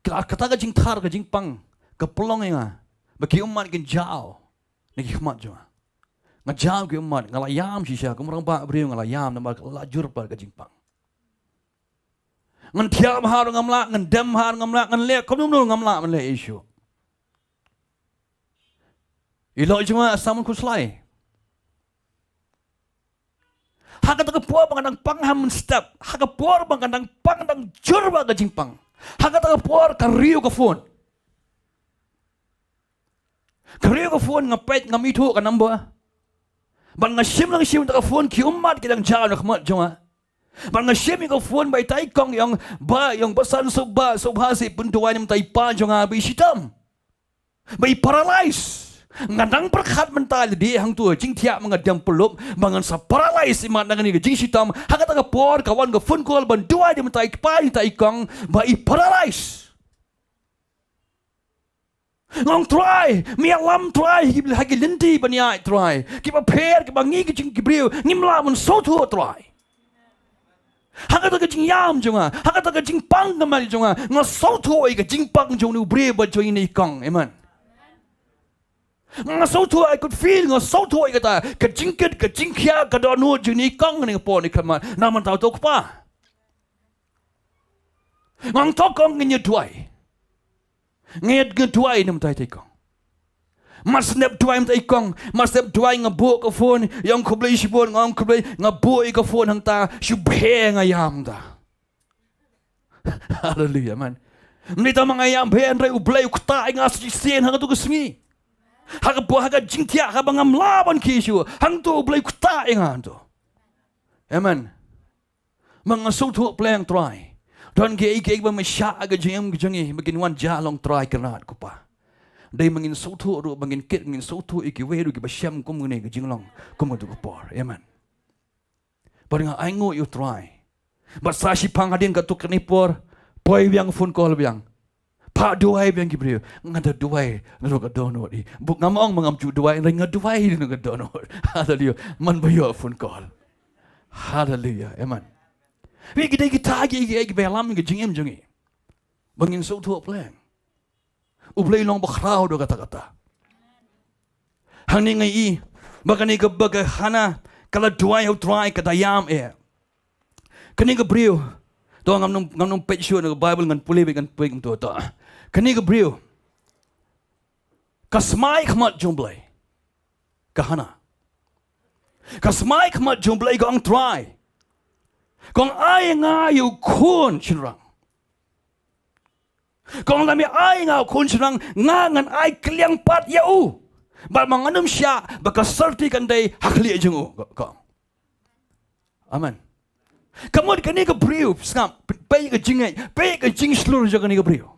Ka, kata ka jingthar ka jingpang ka pynlong ïa nga ba ki ummat kin jaw na ki khmat jong nga. Nga jaw ki ummat, nga la ïam shisha, kum rangbah briew nga la ïam namar ka la jur pat ka jingpang. Ngan thiah bha ruh ngam lah, ngan dem bha ruh ngam lah, ngan leh kumno kumno ngam lah ban leh issue. I lok jong nga Samuel Khuslai. Ha kata ka por ba nga dang pang ha mynstep, ha ka por ba nga dang pang dang jur bha ka jingpang, ha kata ka por ka riew ka phone. Ka riew ka phone, nga peit ngam ithuh ka number. Bad nga shim la nga shim ta ka phone, ki ummat ki dang jaw na khmat jong nga. Bad nga shim ïa ka phone ba itai i kong i ong, ba i ong, basan sngewbha, sngewbha sa pynduwai na mynta i pa jong nga ba i shitom, ba i paralyze. Nga dang pyrkhat mynta lade hangto jingthiah ma nga dem pynlup ba ngan sa paralyze imat na kane ka jingshitom. Ha kata ka por ka wan ka phone call ban duwai na mynta i pa, na mynta i kong ba i paralyze. Nga ong Trai, me ïalam Trai, ha ki, ha ki lynti ban ïaid Trai, kiba pher, kiba ngi ki jing ki briew ngim lah ban sngewthuh Trai. Ha kata ka jingïam jong nga, ha kata ka jingpang ka met jong nga, nga sngewthuh ïa ka jingpang jong une u briew bad jong ine i kong. Amen. Nga sngewthuh, I could feel, nga sngewthuh ïa kata ka jingkit ka jingkhiah ka dohnud jong ine i kong, ine i kpa, ine i kong, namar mynta uto u kpa. Nga ong to kong ngin ïa duwai. Nga ïa duwai na mynta ita i kong. Mat step duwai mynta i kong, mat step duwai nga buh ka phone, ïa ong khublei shibun, nga ong khublei, nga buh ïa ka phone hangta, shu bhe nga ïam ta. Haleluya, man. Mynta ma nga ïam bhe, hynrei U Blei u ktah ïa nga shisien hangto ka sngi. Ha ka buh, ha ka jingthiah, ha kaba ngam lah ban kiew shuh, hangto U Blei u ktah ïa nga hangto. Amen. Ma nga sngewthuh pleng Trai. Don kiei kiei ba me shah ha ka jingim ka jong ngi, ba kin wan jah long Trai kyrnat ko Pa. Dei ma ngin sngewthuh ruh, ba ngin kit, ngin sngewthuh ïa kiwei ruh kiba shem kum kane ka jinglong, kum kato ka por. Amen. Bad nga ainguh ïa u Trai. Bad sa shiphang hadien katto katne por, poi biang phone call biang. Phah duwai biang ki briew. Nga da duwai naduh ka dohnud hi. Bad ngam ong ma ngam ju duwai, hynrei nga duwai naduh ka dohnud. Haleluya. Man ba ïoh phone call. Haleluya. Amen. Wi, ki dei kita kiei kiei kiba ïalam ïa ka jingim jong ngi. Ba ngin sngewthuh pleng. U Blei u long bakhraw da kata kata. Hangne nga ïohi ba kane ka, ba ka Hana ka la duwai ha u Trai, ka da ïam eh. Kane ka briew, to ngam nang, ngam nang peit shuh na ka Baibl, ngan pule beit, ngan pule kumto to. Kane ka briew ka smai khmat jong U Blei. Ka Hana ka smai khmat jong U Blei, ka ong, Trai, kong ai nga ïa u khun shynrang. Kong, lada me ai nga u khun shynrang, nga ngan ai kylliang pat ïa u. Bad ma ngan ym shah ba ka syrti kan dei ha khlieh jong u, kong. Amen. Ka mut kane ka briew, sngap, peit ka jingngeit, peit ka jingshlur jong kane ka briew.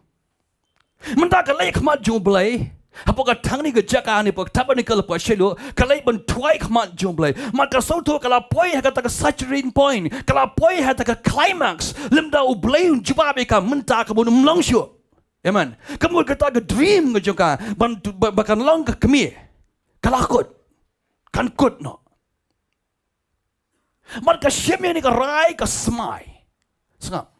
Mynta ka leit khmat jong U Blei hapoh ka thang ne ka jaka ne, hapoh ka tabernacle, hapoh Shiloh, ka leit ban duwai khmat jong U Blei. Mat ka sngewthuh ka la poi ha kata ka saturation point, ka la poi ha kata ka climax. Lymda U Blei un jubab ïa ka, mynta ka bun ym long shuh. Amen. Ka mut kata ka dream ka jong ka ban, ba, ba kan long ka kmie, ka la kut, kan kut noh. Mat ka shim ïa kane ka rai, ka smai. Sngap.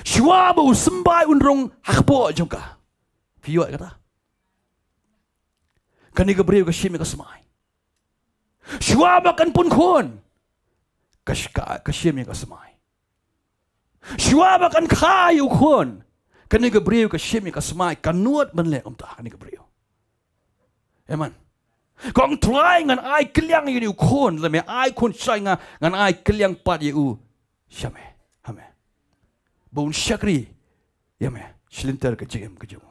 Shuwa ba u symbai un rung ha kpoh jong ka. Phi ïoh kata? Kane ka briew ka shim ïa ka smai. Shuwa ba kan pun khun, ka sh-, ka, ka shim ïa ka smai. Shuwa ba kan kha ïa u khun, kane ka briew ka shim ïa ka smai, ka nud ban leh kumta, kane ka briew. Amen. Kong, Trai, ngan ai kylliang ïa une u khun, lada me ai khun sha nga, ngan ai kylliang pat ïa u sha me, ha me, ba un shakri ïa me shi lynter ka jingim ka jong u.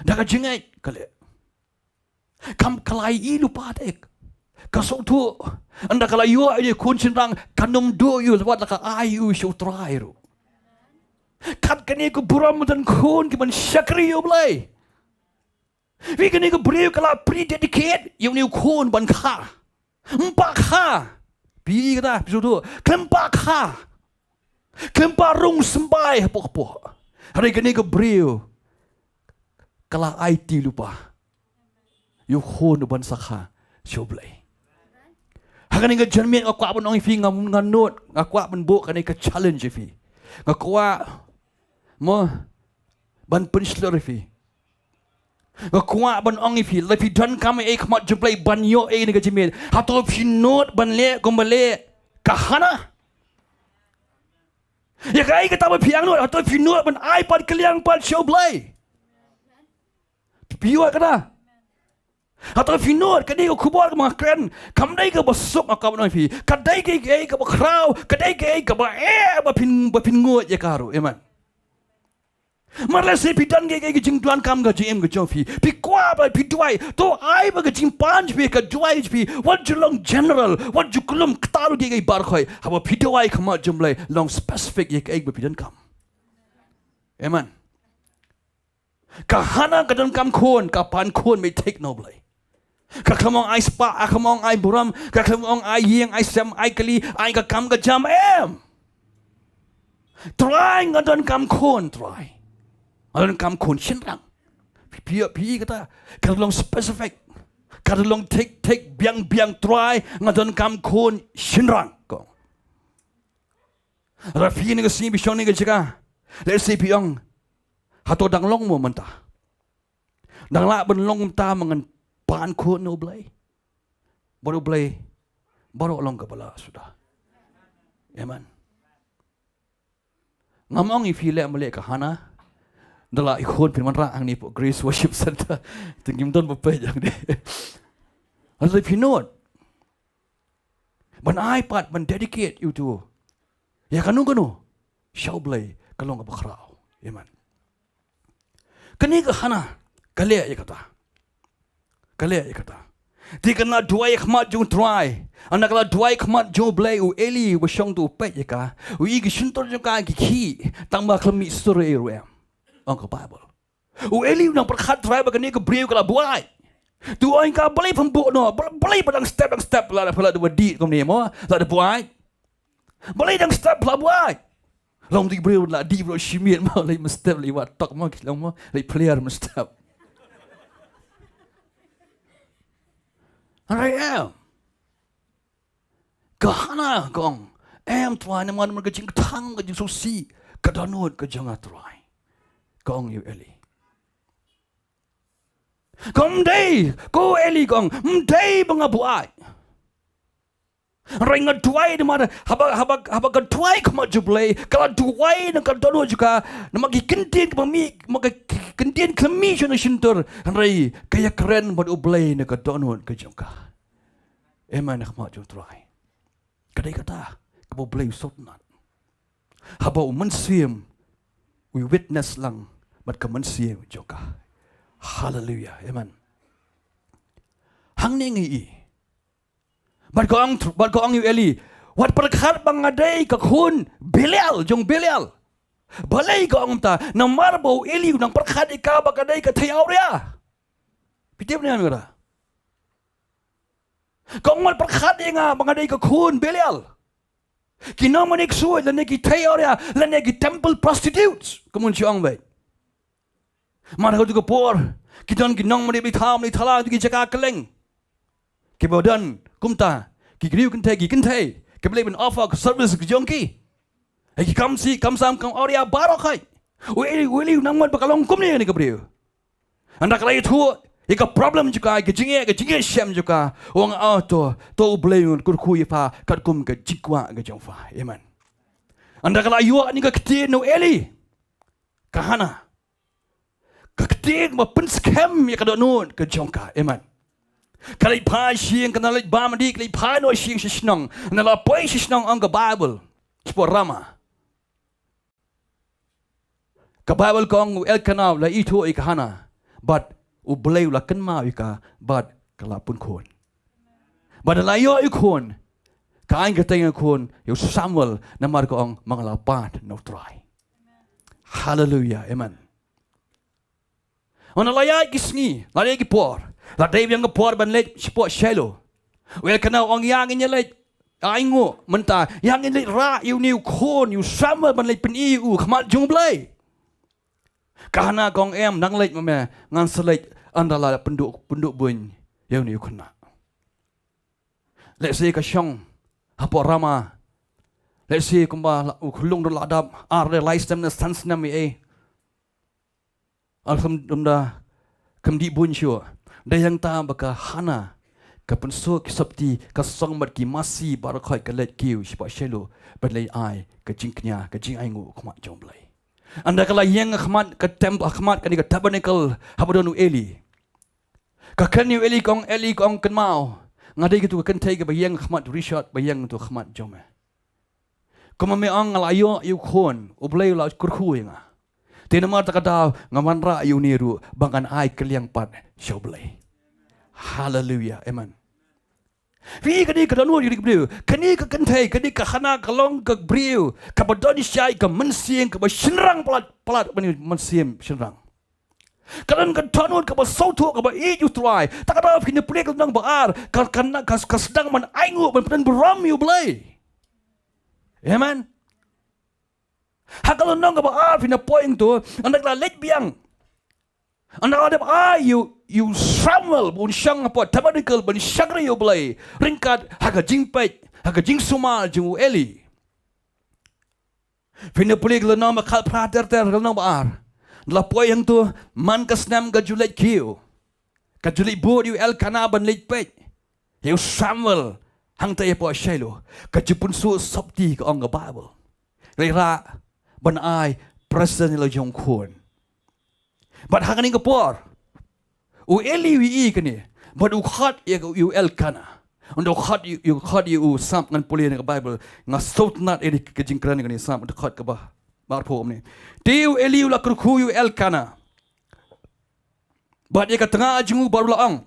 Da ka jingngeit ka leh. Kam, ka la ïohi lypa te. Ka sngewthuh ynda ka la ïoh ïa une u khun shynrang, kan ym duh ïa u lada ka ai ïa u sha u Trai ruh. Kat kane ka burom, don khun kiban shakri ïa U Blei. Wi, kane ka briew ka la pre-dedicate ïa une u khun ban kha. Ym pat kha. Phi i kata, phi sngewthuh? Khlem pat kha. Khlem pat rung symbai hapoh kpoh. Hynrei kane ka briew ka la aiti lypa ïa u khun u ban sa kha sha U Blei. Ha kane ka janmiet nga kwah ban ong ïa phi, nga, nga nud, nga kwah ban buh kane ka challenge ïa phi. Nga kwah mo ban pynshlur ïa phi. Nga kwah ban ong ïa phi, lada phi donkam ei khmat jong U Blei ban ïoh ei ha kane ka janmiet, hato phi nud ban leh kumba leh ka Hana? Ïa kaei kata ba phi angnud, hato phi nud ban ai pat kylliang pat sha U Blei? Phi ïoh kata? Hato phi nud, kane ka khubor kaba nga kren, kam dei kaba suk, nga kwah ban ong ïa phi. Ka dei kaei kaei kaba khraw, ka dei kaei kaei kaba eh ba phin, ba phin nguid ïa ka ruh. Amen. Mar lehse phi don kaei kaei ka jingdonkam ha ka jingim ka jong phi, phi kwah ba phi duwai, to ai ba ka jingpan jong phi, ka duwai jong phi, wat ju long general, wat ju khlem kata ruh kaei kaei baroh khoit. Haba phi duwai khmat jong U Blei, long specific ïa kaei ba phi donkam. Amen. Ka Hana ka donkam khun, ka pan khun beit thik na U Blei. Ka khlem ong ai spah, ka khlem ong ai burom, ka khlem ong ai ïing, ai sem, ai kali, ai ka kam ka jam, em. Trai, nga donkam khun, Trai. Nga donkam khun shynrang. Phi, phi, phi kata, ka long specific. Ka long thik thik, biang biang, Trai, nga donkam khun shynrang, kong. Lada phi kane ka sngi phi shong kane ka jaka, lehse phi ong, hato dang long mo mynta? Dang lah ban long mynta ba ngan pan khun na U Blei? Bad U Blei baroh long kaba lah suda. Amen. Ngam ong ïa phi leh ym leh ka Hana, Da la i khun phin wanrah hangne hapoh Grace Worship Center. Te ngim don ba peit hangne. Hynrei phi nud ban ai pat ban dedicate ïa uto, ïa kano kano, sha U Blei, ka long kaba khraw. Amen. Kane ka Hana ka leh ïa kata. Ka leh ïa kata. Te ka la duwai ha khmat jong U Trai. Hana ka la duwai ha khmat jong U Blei, u Eli uba shong uto u peit ïa ka. U ïohi ki shyntur jong ka ki khih, tang ba ka la mih stur ei ruh em. Ong ka Bible. U Eli u nang pyrkhat, Trai, ba kane ka briew ka la buaid. Te u ong ïa ka, balei phim buh noh, ba-, balei ba dang step dang step la, la, la da buaid kumne mo, la da buaid. Balei dang step la buaid. Long dei briew la dih briew shi miet mo, leit mynstep, leit wad tok mo, ki long mo, leit player mynstep. Hynrei em. Ka Hana ka ong, em Trai, namar, namar ka jingkthang, ka jingsngewsih, ka dohnud ka jong nga Trai. Ka ong ïa u Eli. Ka ong ym dei, ko Eli ka ong, ym dei ba nga buaid. Hynrei nga duwai namar, haba, haba, haba ka duwai ha khmat jong U Blei, ka la duwai na ka dohnud jong ka, namar ki ktien kiba mih, namar ki ktien ki la mih sha ka shyntur, hynrei ka ïakren bad U Blei na ka dohnud ka jong ka. Amen, ha khmat jong U Trai. Ka dei kata kaba U Blei u sngewtynnat. Haba u mynsiem u witness lang bad ka mynsiem jong ka. Haleluia. Amen. Hangne ngi i. Bad ka ong, bad ka ong ïa u Eli, wat pyrkhat ba nga dei ka khun Belial, jong Belial. Balei ka ong kumta? Namar ba u Eli u nang pyrkhat ïa ka ba ka dei ka thei awria. Phi tip ne em kata? Ka ong wat pyrkhat ïa nga ba nga dei ka khun Belial. Ki nongmane ksuid, lane ki thei awria, lane ki temple prostitutes, kumno shu ong beit. Mar ha kajuh ka por ki don ki nongmane blei thaw, blei thala, ki jaka kylleng kiba don kumta, ki briew kynthei, ki kynthei kiba leit ban offer ka service ka jong ki. Ïa ki kam sih, kam sam, kam awria baroh khoit. U Eli, u Eli u nang mut ba ka long kumne kane ka briew. Hynda ka la ïathuh ïa ka problem jong ka, ka jingeh, ka jingeh shem jong ka, u ong, "Oh, to, to U Blei un kyrkhu ïa pha katkum ka jingkwah ka jong pha." Amen. Hynda ka la ïoh kane ka ktien na u Eli, ka Hana, ka ktien ba pynskhem ïa ka dohnud ka jong ka. Amen. Ka leit phai sha ïing, ka la leit bam hadien, ka leit phai noh sha ïing sha shnong. Hynda la poi sha shnong, ong ka Bible, shapoh Rama. Ka Bible ka ong u Elkanah u la ithuh ïa ka Hana, bad U Blei u la kynmaw ïa ka, bad ka la pun khun. Bad haba la ïoh ïa u khun, ka ai kyrteng ïa u khun ïa u Samuel, namar ka ong, ma nga la bat na U Trai. Haleluia, amen. Hynda la ïaid ki sngi, la dei ki por, la dei biang ka por ban leit shapoh Shiloh. U Elkanah u ong, ïa ngin ïa leit ainguh mynta, ïa ngin leit rah ïa une u khun, ïa u Samuel, ban leit pyni ïa u ha khmat jong U Blei. Ka Hana ka ong, em, nang leit ma me, ngan sa leit hynda la pynduh, pynduh buiñ ïa une u khynnah. Lehse ka shong hapoh Rama, lehse kumba la, u khyllung ruh la dap ar lai snem ne san snem ei ei. Ar kham dum da kham dih buiñ shuh. Dei hangta ba ka Hana ka pynsuk ki sopti, ka song bad ki masi baroh khoit, ka leit kiew shapoh Shiloh ban leit ai ka jingkñia, ka jingainguh ha khmat jong U Blei. Hynda ka la ïeng ha khmat ka temp-, ha khmat kane ka tabernacle haba don u Eli, ka kren ïa u Eli, ka ong, Eli, ka ong, kynmaw, nga dei katu ka kynthei kaba ïeng ha khmat u Richard, ba ïeng tu ha khmat jong me. Kumba me ong, nga la ïoh ïa u khun, U Blei u la kyrkhu ïa nga. Te namar kata ka daw nga wanrah ïa une ruh ba ngan ai kylliang pat sha U Blei. Haleluia. Amen. Phi, kane ka dohnud jong kane ka briew, kane ka kynthei, kane ka Hana ka long ka briew kaba don shai ka mynsiem kaba shynrang palat, palat, mynsiem shynrang. Ka don ka dohnud kaba sngewthuh, kaba ïeit ïa U Trai. Te ka daw phin pule ka lynnong ba ar, ka, ka, ka, ka sdang ban ainguh, ban pynburom ïa U Blei. Amen. Ha ka lynnong kaba ar phin pule hangto, hynda ka la leit biang, hynda ka la dep ai ïa u, ïa u Samuel ban shong hapoh tabernacle ban shakri ïa U Blei ryngkat ha ka jingpeit, ha ka jingsumar jong u Eli. Phin pule ka lynnong ba khatphra ter ter, ka lynnong ba ar. La poi hangto, man ka snem ka ju leit kiew, ka ju leit bud ïa u Elkanah ban leit peit ïa u Samuel hangta hapoh Shiloh. Ka ju pynsuk sopti, ka ong ka Bible. Leit rah ban ai present ïa la jong u khun. Bad ha kane ka por, u Eli u ïohi kane, bad u khot ïa u Elkana. Ynda u khot ïa u, u khot ïa u Sam, ngan pule na ka Baibl, nga sngewtynnat ïa ka jingkren kane Sam, u dkhot kaba arphew ne. Te u Eli u la kyrkhu ïa u Elkana bad ïa ka tnga jong u bad u la ong,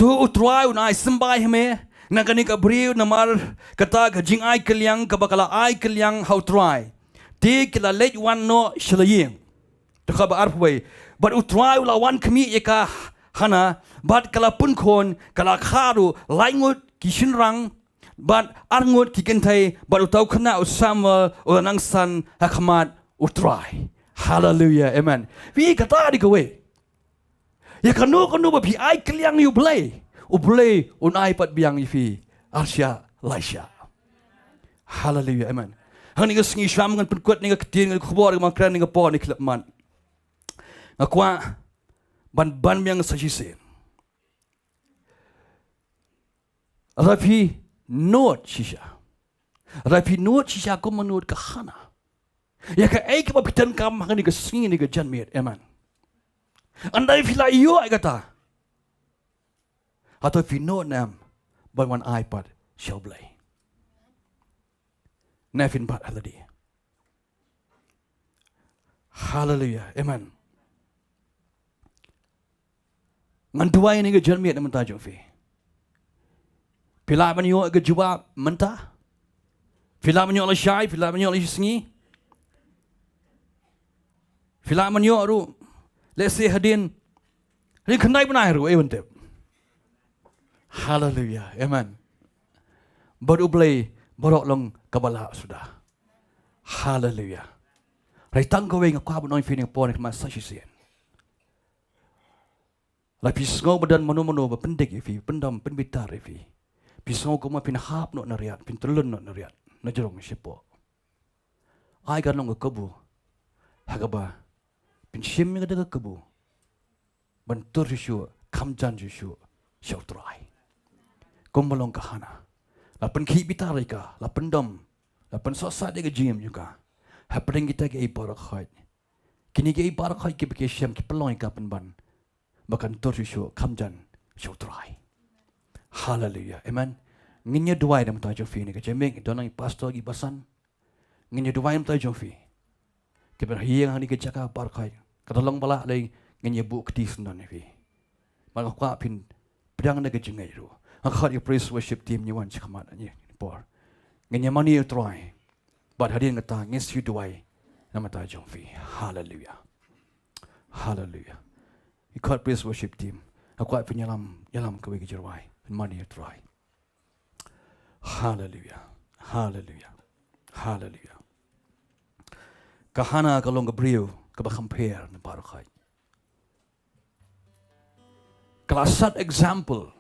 to u Trai un ai symbai ha me na kane ka briew, namar kata ka jingai kylliang kaba ka la ai kylliang ha u Trai. Te ki la leit wan noh sha la ïing. Dkhot ba arphew wei. Bad u Trai u la wan khmih ïa ka Hana, bad ka la pun khun, ka la kha ruh lai ngut ki shynrang bad ar ngut ki kynthei, bad uta u khynnah u Samuel u la nang san ha khmat u Trai. Haleluia, amen. Phi, kata dei kawei. Ïa kano kano ba phi ai kylliang ïa u Blei, u Blei un ai pat biang ïa phi arshah laishah. Haleluia, amen. Hangne ka sngi shwa ngan pynkut ïa ka ktien, ïa ka khubor, ïa ka kren, ïa ka por, ïa ka khyllipmat. Nga kwah ban, ban biang sa shisien. Lada phi nud shisha, lada phi nud shisha kumba nud ka Hana ïa kaei kaba phi donkam ha kane ka sngi, ne ka janmiet, amen. Ynda phi la ïoh ïa kata, hato phi nud ne em ban wan ai pat sha u Blei? Ne phin bat ha lade? Haleluia, amen. Ngan duwai ïa kane ka janmiet na ka bynta jong phi. Phi lah ban ïoh ka jubab mynta? Phi lah ban ïoh lashai? Phi lah ban ïoh la shi sngi? Phi lah ban ïoh ruh, let's say, hadien, hadien khyndai bnai ruh, eh, ban tip. Haleluia, amen. Bad u Blei baroh long kaba lah suda. Haleluia. Hynrei tang kawei nga kwah ban ong ïa phi ha kane ka por, ha kane ka khmat sa shisien. Lada phi sngew ba don mano mano ba pyndik ïa phi, pyndom, pynbitar ïa phi, phi sngew kumba phin hap noh na riat, phin tyllun noh na riat, na jrong shapoh, ai ka long ka kabu ha kaba phin shim ïa kata ka kabu ban tur shuh shuh, kham jan shuh shuh sha u Trai. Kumba long ka Hana, la pynkhih bitar ïa ka, la pyndom, la pynsohsat ïa ka jingim jong ka hapdeng kita kiei baroh khoit. Kine kiei baroh khoit kiba ki shem ki pynlong ïa ka pynban ba kan tur shuh shuh, kham jan sha u Trai. Haleluia, amen. Ngin ïa duwai na ka bynta jong phi, ne ka jingmut, don lang i pastor, ki basan. Ngin ïa duwai na ka bynta jong phi. Kiba ïeng ha kane ka jaka baroh khoit, kata long ba lah lei, ngin ïa buh kti syndon ïa phi. Bad nga kwah phin pdiang da ka jingngeit ruh. Nga khot ïa ka praise worship team, ngi wan sha khmat, ngi por, ngin ïa mane ïa u Trai. Bad hadien kata ngin sa ïa duwai na ka bynta jong phi. Haleluia. Haleluia. Ngi khot praise worship team. Nga kwah phin ïalam, ïalam kawei ka jingrwai, phin mane ïa u Trai. Haleluia. Haleluia. Haleluia. Ka Hana ka long ka briew kaba kham pher na baroh khoit. Ka la set example.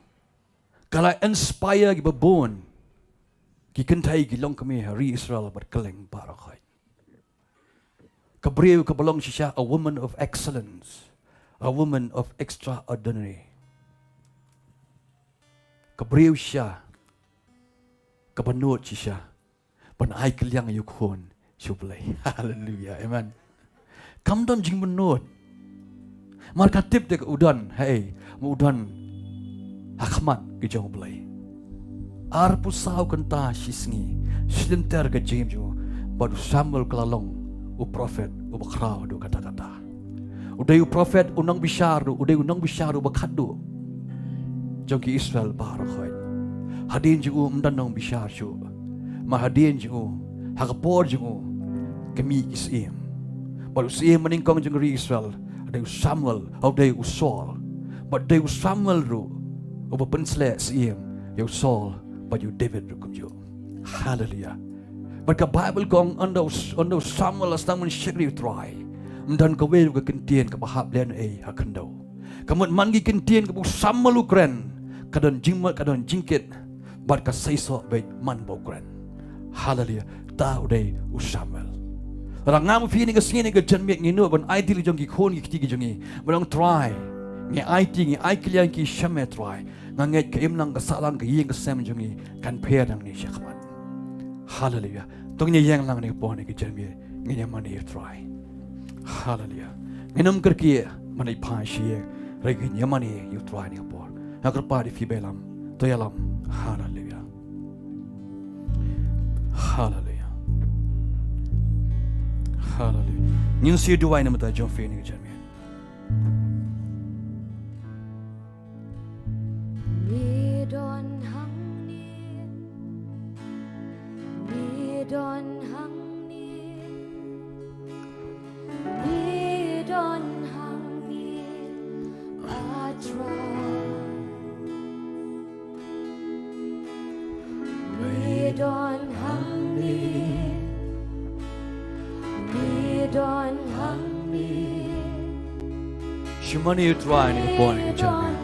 Ka la inspire kiba bun ki kynthei, ki longkmie ha ri Israel bad kylleng baroh khoit. Ka briew kaba long shisha a woman of excellence, a woman of extraordinary. Ka briew shisha kaba nud shisha ban ai kylliang ïa u khun sha u Blei. Haleluia, amen. Kam don jingmynnud. Namar ka tip te u don, hei, ma u don ha khmat ka jong u Blei. Arphew saw kynta shi sngi, shi lynter ka jingim jong u, bad u Samuel ka la long u prophet uba khraw haduh katta katta. U dei u prophet, u nongbishar ruh, u dei u nongbishar uba khatduh jong ki Israel baroh khoit. Hadien jong u ym don nongbishar shuh. Ma hadien jong u, ha ka por jong u, ka mih ki syiem. Bad u syiem banyngkong jong ka ri Israel, u dei u Samuel, u dei u Saul. Bad u dei u Samuel ruh uba pynsleh syiem ïa u Saul bad ïa u David ruh kumjuh. Haleluia. Bad ka Baibl ka ong, ynda u, ynda u Samuel u la sdang ban shakri ïa u Trai, ym don kawei ruh ka kyntien kaba hap lehnohei ha khyndew. Ka mut man ki kyntien kaba u Samuel u kren, ka don jingmut, ka don jingkit, bad ka seisoh beit man ba u kren. Haleluia. Uta u dei u Samuel. Lada nga ma phi ha kane ka sngi, ha kane ka janmiet, ngi nud ban aiti la jong ki khun ki kti ki jong ngi, ban ong, Trai, ngi aiti, ngi ai kylliang ïa ki sha me Trai. Nga ngeit ka imlang, ka sahlang, ka ïing ka sem jong ngi kan pher nangne shakhmat. Haleluia. To ngin ïeng lang ha kane ka por, ha kane ka janmiet, ngin ïa mane ïa u Trai. Haleluia. Ngin ym kyrkieh ban ïa phai sha ïing, hynrei ngin ïa mane ïa U Trai ha kane ka por. Nga kyrpad ïa phi ba ïalam, to ïalam. Haleluya. Haleluya. Haleluya. Ngin sa ïa duwai na ka bynta jong phi ha kane ka janmiet. Ngi don hangne, ngi don hangne, ngi don hangne, A Trai. Ngi don hangne, ngi don hangne. Sngewbha ïa U Trai ha kane ka por, ha kane ka janmiet.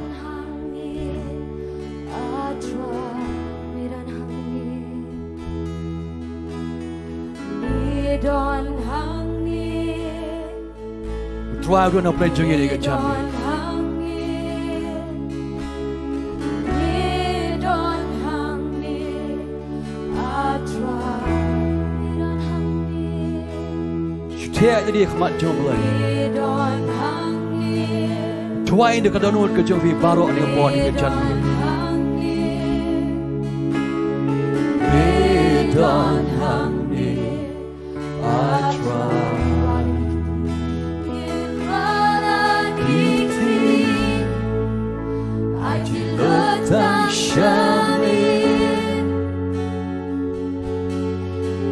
Ngi don hangne. U Trai u don ha pdeng jong ngi ha kane ka janmiet. Shu thiah ïa lade ha khmat jong U Blei. Duwai ïa ka dohnud ka jong phi baroh ha kane ka por, ha kane ka janmiet. Ngi don hangne, A Trai. Ngi don hangne, A Trai.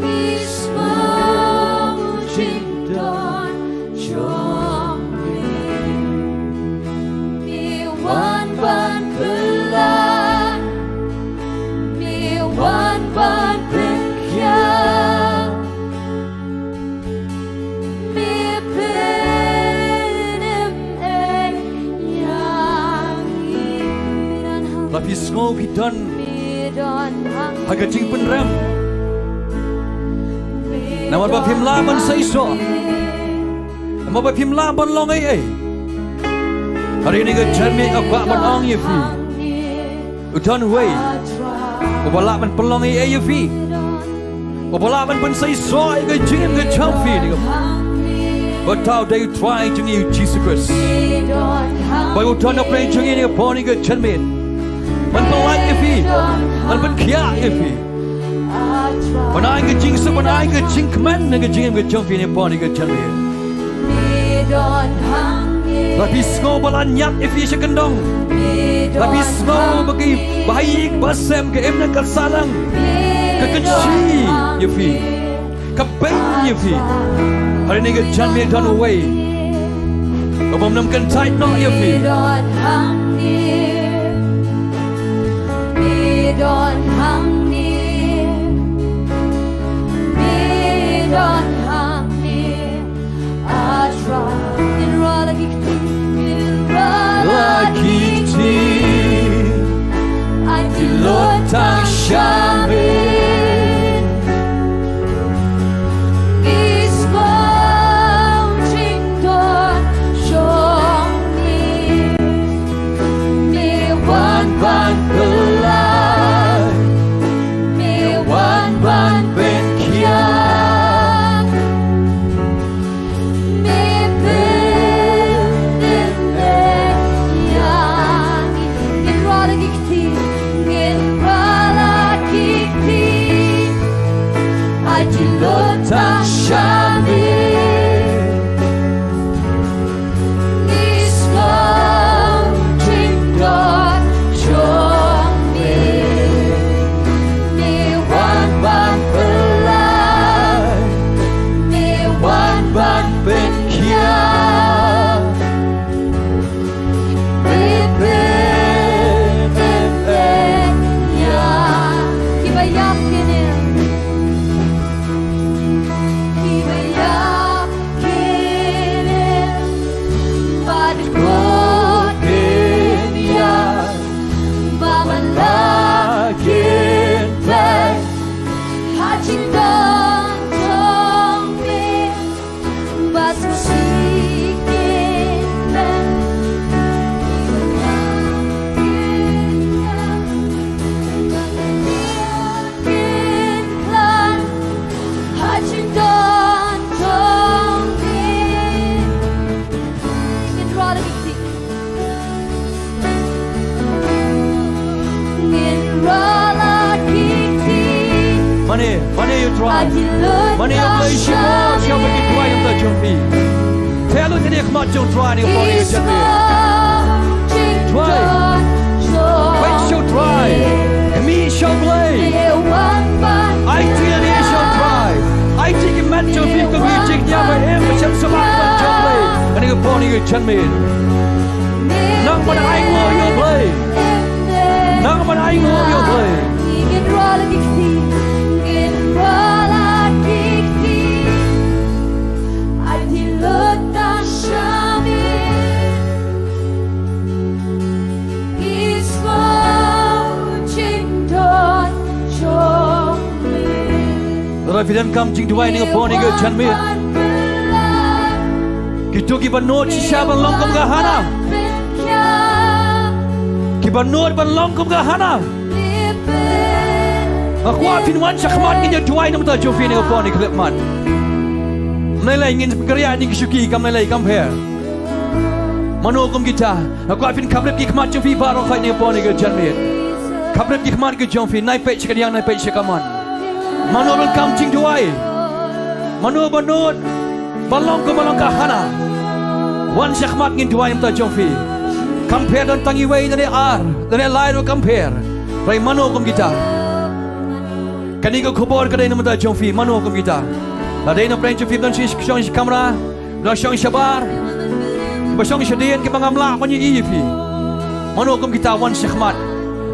Ngi sngew u jingdon jong me. Me wan ban pyllait, me wan ban pynkhiah. Me pynïeng ïa ngi. Lada phi sngew phi don ha ka jingpynrem, namar ba phim lah ban seisoh, namar ba phim lah ban long ei ei, ha kane ka janmiet nga kwah ban ong ïa phi, u don uwei uba lah ban pynlong ei ei ïa phi, uba lah ban pynseisoh ïa ka jingim ka jong phi. Uta u dei U Trai jong ngi, U Jisu Khrist. Ba u don ha pdeng jong ngi ha kane ka por, ha kane ka janmiet, ban pyllait ïa phi, ban pynkhiah ïa phi, ban ai ka jingsuk, ban ai ka jingkmen ha ka jingim ka jong phi ha kane ka por, ha kane ka janmiet. Lada phi sngew ba la ñiad ïa phi sha kyndong, lada phi sngew ba ki, ba ha ïing ba ha sem ka imlang ka sahlang ka kynshi ïa phi, ka beiñ ïa phi, ha kane ka janmiet don uwei uba ym kyntait noh ïa phi. Ngi don hangne, ngi don hangne, ngi don hangne, A Trai. Ngin rwai la ki kti, ngin rwai la ki kti, ai ki lut tang sha me. Ngi sngew u jingdon jong me. Me wan ban pyllait, me wan ban pynkhiah. Me pynïeng ïa ngi. Ngin rwai la ki kti, ngin rwai la ki kti, ai ki lut tang sha me. Ngi sngew u jingdon jong me. Me wan ban pyllait, me wan ban pynkhiah. Me pynïeng ïa ngi. Kiba ïap, kiba ïap. Trai. Mane ïa U Blei shibun sha ba ki duwai na ka bynta jong phi. Theh lut ïa ka khmat jong U Trai ha kane ka por, ïa ka janmiet. Trai. Peit sha U Trai. Khmih sha U Blei. Aiti lade sha U Trai. Aiti ki met jong phi kum ki jingïa ba im ba shem sumar ha khmat jong U Blei ha kane ka por, ha kane ka janmiet. Nang ban ainguh ïa U Blei. Nang ban ainguh ïa U Blei. Lada phi donkam jingduwai ha kane ka por, ha kane ka janmiet. Kito kiba nud shisha ban long kum ka Hana. Kiba nud ban long kum ka Hana. Nga kwah phin wan sha khmat, ngin ïa duwai na ka bynta jong phi ha kane ka por, ha kane ka khyllipmat. Ym lei lei, ngin pynkhreh ïa ki shuki, kam lei lei, kam pher. Mano kum kita. Nga kwah phin khapbrip ki khmat jong phi baroh khoit ha kane ka por, ha kane ka janmiet. Khapbrip ki khmat ki jong phi, nai peit sha ka diang, nai peit sha ka mon. Mano ba donkam jingduwai. Mano ba nud ban long kum, ban long ka Hana. Wan sha khmat, ngin duwai na ka bynta jong phi. Kam pher don tang iwei, don ar, don lai ruh, kam pher. Hynrei mano kum kita. Kane ka khubor ka dei na ka bynta jong phi, mano kum kita. Lada dei na pdeng jong phi ba don shi, shong shi kamra, ba shong shabar, ba shong shadien, kiba ngam lah ban ïohi ïa phi. Mano kum kita, wan sha khmat.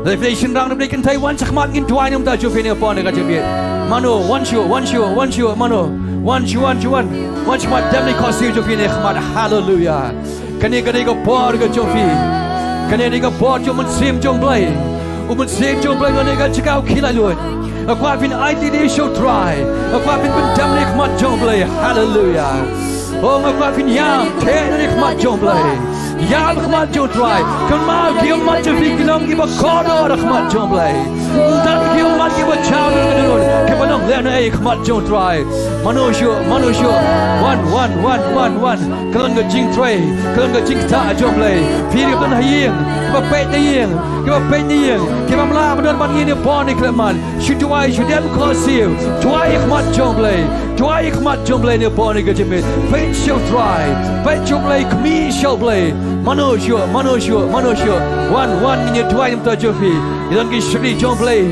Lada phi dei shynrang, lada phi dei kynthei, wan sha khmat, ngin duwai na ka bynta jong phi ha kane ka por, ha kane ka janmiet. Mano, wan shuh, wan shuh, wan shuh, mano. Wan shuh, wan shuh, wan. Wan sha khmat, dem ïa ki khohsiew jong phi ha khmat. Haleluia. Kane, kane ka por ka jong phi. Kane, kane ka por jong u Mynsiem jong U Blei. U Mynsiem jong U Blei, kane ka jaka u khie laitluid. Nga kwah phin aiti lade sha U Trai. Nga kwah phin pyndem lade ha khmat jong U Blei. Haleluia. Oh, nga kwah phin ïam, theh lade ha khmat jong U Blei. Ïam ha khmat jong U Trai. Kynmaw, ki ummat jong phi ki long kiba kordor ha khmat jong U Blei. Ym tang ki ummat kiba jaw dur ka dur, kiba long lehnohei ha khmat jong U Trai. Mano shuh, mano shuh. Wan, wan, wan, wan, wan. Ka long ka jingtrei, ka long ka jingktah jong U Blei. Phi kiba don ha ïing, kiba peit na ïing, kiba peit na ïing, kiba ym lah ban don bad ngi ha kane ka por, ha kane ka khyllipmat. Shu duwai, shu dem khohsiew, duwai ha khmat jong U Blei, duwai ha khmat jong U Blei ha kane ka por, ha kane ka janmiet. Peit sha U Trai, peit sha U Blei, khmih sha U Blei. Mano shuh, mano shuh, mano shuh. Wan, wan, ngin ïa duwai na ka bynta jong phi. Ïa don ki shakri jong U Blei.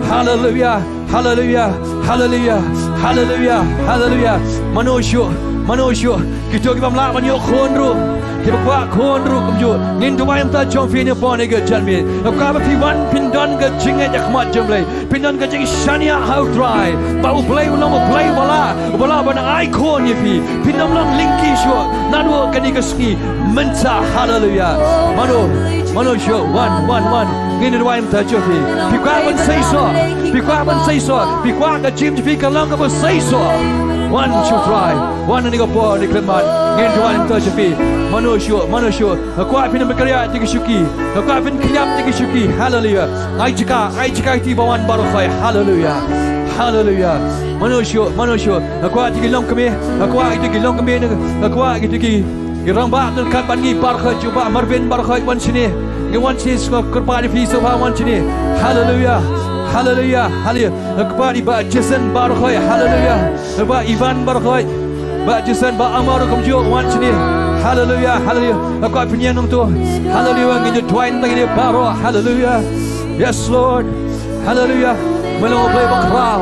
Haleluia. Haleluia, haleluia, haleluia, haleluia. Mano shuh, mano shuh. Kito kiba ym lah ban ïoh khun ruh, kiba kwah khun ruh kumjuh. Ngin duwai na ka bynta jong phi ha kane ka por, ha kane ka janmiet. Nga kwah ba phi wan phin don ka jingngeit ha khmat jong U Blei. Phin don ka jingshaniah ha U Trai. Ba U Blei u long U Blei uba lah, uba lah ban ai khun ïa phi. Phin ym long lyngkhi shuh naduh kane ka sngi mynta. Haleluia. Mano, mano shuh, wan, wan, wan. Ngin duwai na ka bynta jong phi. Phi kwah ban seisoh, phi kwah ban seisoh, phi kwah ka jingim jong phi kan long kaba seisoh. Wan sha U Trai, wan ha kane ka por, ha kane ka khyllipmat. Ngin duwai na ka bynta jong phi. Mano shuh, mano shuh. Nga kwah phin ym kyrïah ïa ki shuki. Nga kwah phin khlem ïa ki shuki. Haleluia. Ai jaka, ai jaka ïa ki ba wan baroh khoit. Haleluia. Haleluia. Mano shuh, mano shuh. Nga kwah ïa ki longkmie, nga kwah ïa ki longkmie, nga kwah ïa ki, ki rangbah ryngkat bad ngi baroh khoit, u Bah Marvin baroh khoit, wan shane. Ngi wan shane, nga kyrpad ïa phi sha ba wan shane. Haleluia. Haleluia. Haleluia. Nga kyrpad ïa Bah Jason baroh khoit. Haleluia. Bah Ivan baroh khoit. Bah Jason, Bah Amar kumjuh, wan shane. Haleluia. Haleluia. Nga kwah phin ïeng nangto. Haleluia. Ngin ïa duwai na ka bynta baroh. Haleluia. Yes, Lord. Haleluia. Me long U Blei bakhraw.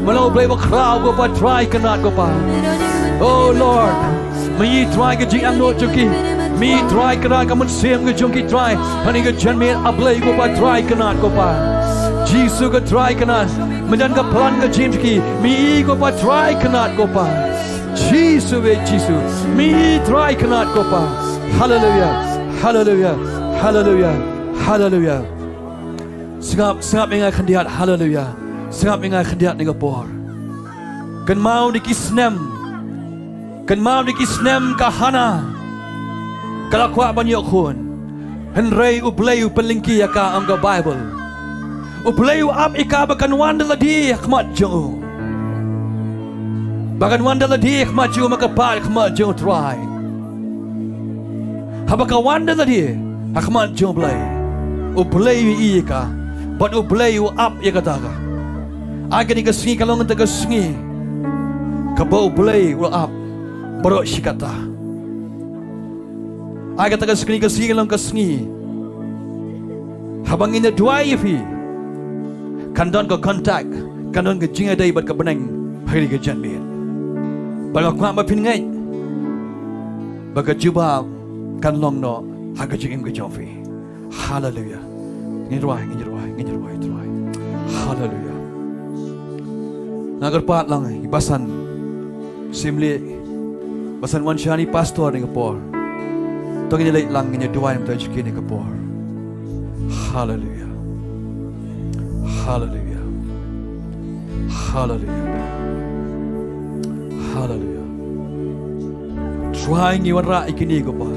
Me long U Blei bakhraw, ko Pa Trai, kynrad, ko Pa. Oh Lord. Me ïohi Trai ka jingangnud jong ki. Me ïohi Trai kynrad ka mynsiem ka jong ki Trai. Ha kane ka janmiet, A Blei, ko Pa Trai, kynrad, ko Pa. Jisu ka Trai, kynrad. Me don ka plan ka jingim jong ki. Me ïohi, ko Pa Trai, kynrad, ko Pa. Jisu, eh, Jisu. Me ïohi Trai, kynrad, ko Pa. Haleluia. Haleluia. Haleluia. Haleluia. Sngap, sngap ïa nga khyndiat, haleluia. Sngap ïa nga khyndiat ha kane ka por. Kynmaw da ki snem. Kynmaw da ki snem ka Hana ka la kwah ban ïoh khun. Hynrei U Blei u pynlyngkhi ïa ka, ong ka Baibl. U Blei u ap ïa ka ba kan wan da lade ha khmat jong u. Ba kan wan da lade ha khmat jong u, ma ka pat ha khmat jong U Trai. Haba ka wan da lade ha khmat jong U Blei, U Blei u ïohi ïa ka, bad U Blei u ap ïa kata ka. Ai kane ka sngi kan long kata ka sngi kaba U Blei u la ap baroh shi katta. Ai kata ka sngi, ka sngi kan long ka sngi haba ngin ïa duwai ïa phi, kan don ka contact, kan don ka jingïadei bad ka bneng ha kane ka janmiet. Bad nga kwah ba phin ngeit ba ka jubab kan long noh ha ka jingim ka jong phi. Haleluya. Ngin duwai, ngin duwai, ngin duwai, duwai. Haleluya. Nga kyrpad lang i basan symbai, basan wan shane i pastor ha kane ka por. To ngin leit lang, ngin duwai mynta ha kane ka por. Haleluya. Haleluya. Haleluya. Haleluya. Trai, ngi wanrah ïa kine ko Pa.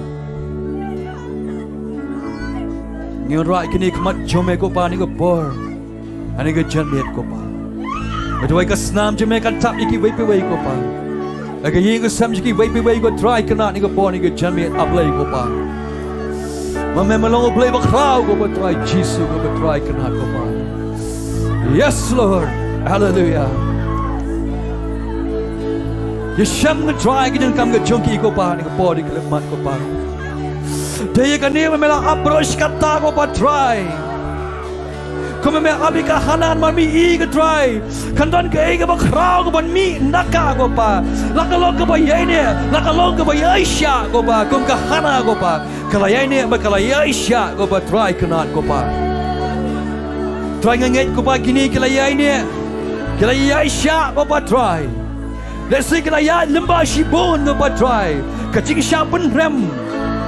Ngi wanrah ïa kine khmat jong me ko Pa ha kane ka por, ha kane ka janmiet ko Pa. Nga duwai ka snam jong me kan tap ïa kiwei pa kiwei ko Pa. Ïa ka ïing ka sem jong kiwei pa kiwei ko Trai, kane ka por, ha kane ka janmiet, A Blei ko Pa. Ma me me long U Blei bakhraw ko Pa Trai Jisu ko Pa Trai, kane ko Pa. Yes Lord. Haleluya. Ïashem ko Trai ka jingkam ka jong ki ko Pa, ha kane ka por, ha kane ka khyllipmat ko Pa. Te ïa kane me la ap baroh shi katta ko Pa Trai. Kumba me ap ïa ka Hannah, ma me i ko Trai, kan don kaei kaba khraw kaban mih na ka ko Pa. La ka long kaba ïaineh, la ka long kaba ïaishah ko Pa, kum ka Hannah ko Pa. Ka la ïaineh bad ka la ïaishah ko Pa Trai, kane ko Pa. Trai, nga ngeit ko Pa, kine ki la ïaineh, ki la ïaishah ko Pa Trai. Lehse ki la ïaid lyngba shibun ko Pa Trai, ka jingshah pynrem,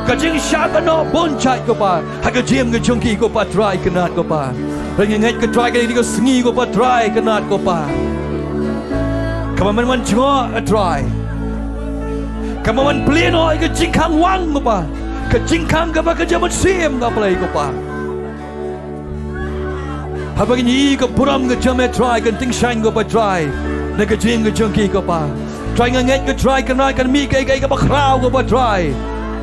ka jingshah kynnoh bun jait ko Pa, ha ka jingim ka jong ki ko Pa Trai, kane ko Pa. Trai, nga ngeit ko Trai, kane ka sngi ko Pa Trai, kane ko Pa. Kaba men wan jngoh ko Trai, kaba men plie noh ïa ka jingkhang wang ko Pa, ka jingkhang kaba ka jingmynsiem ko Blei ko Pa. Haba kin ïohi ka burom ka jong me Trai, kan tyngshaiñ ko Pa Trai na ka jingim ka jong ki ko Pa. Trai, nga ngeit ko Trai, kane kan mih kaei kaei kaba khraw ko Pa Trai,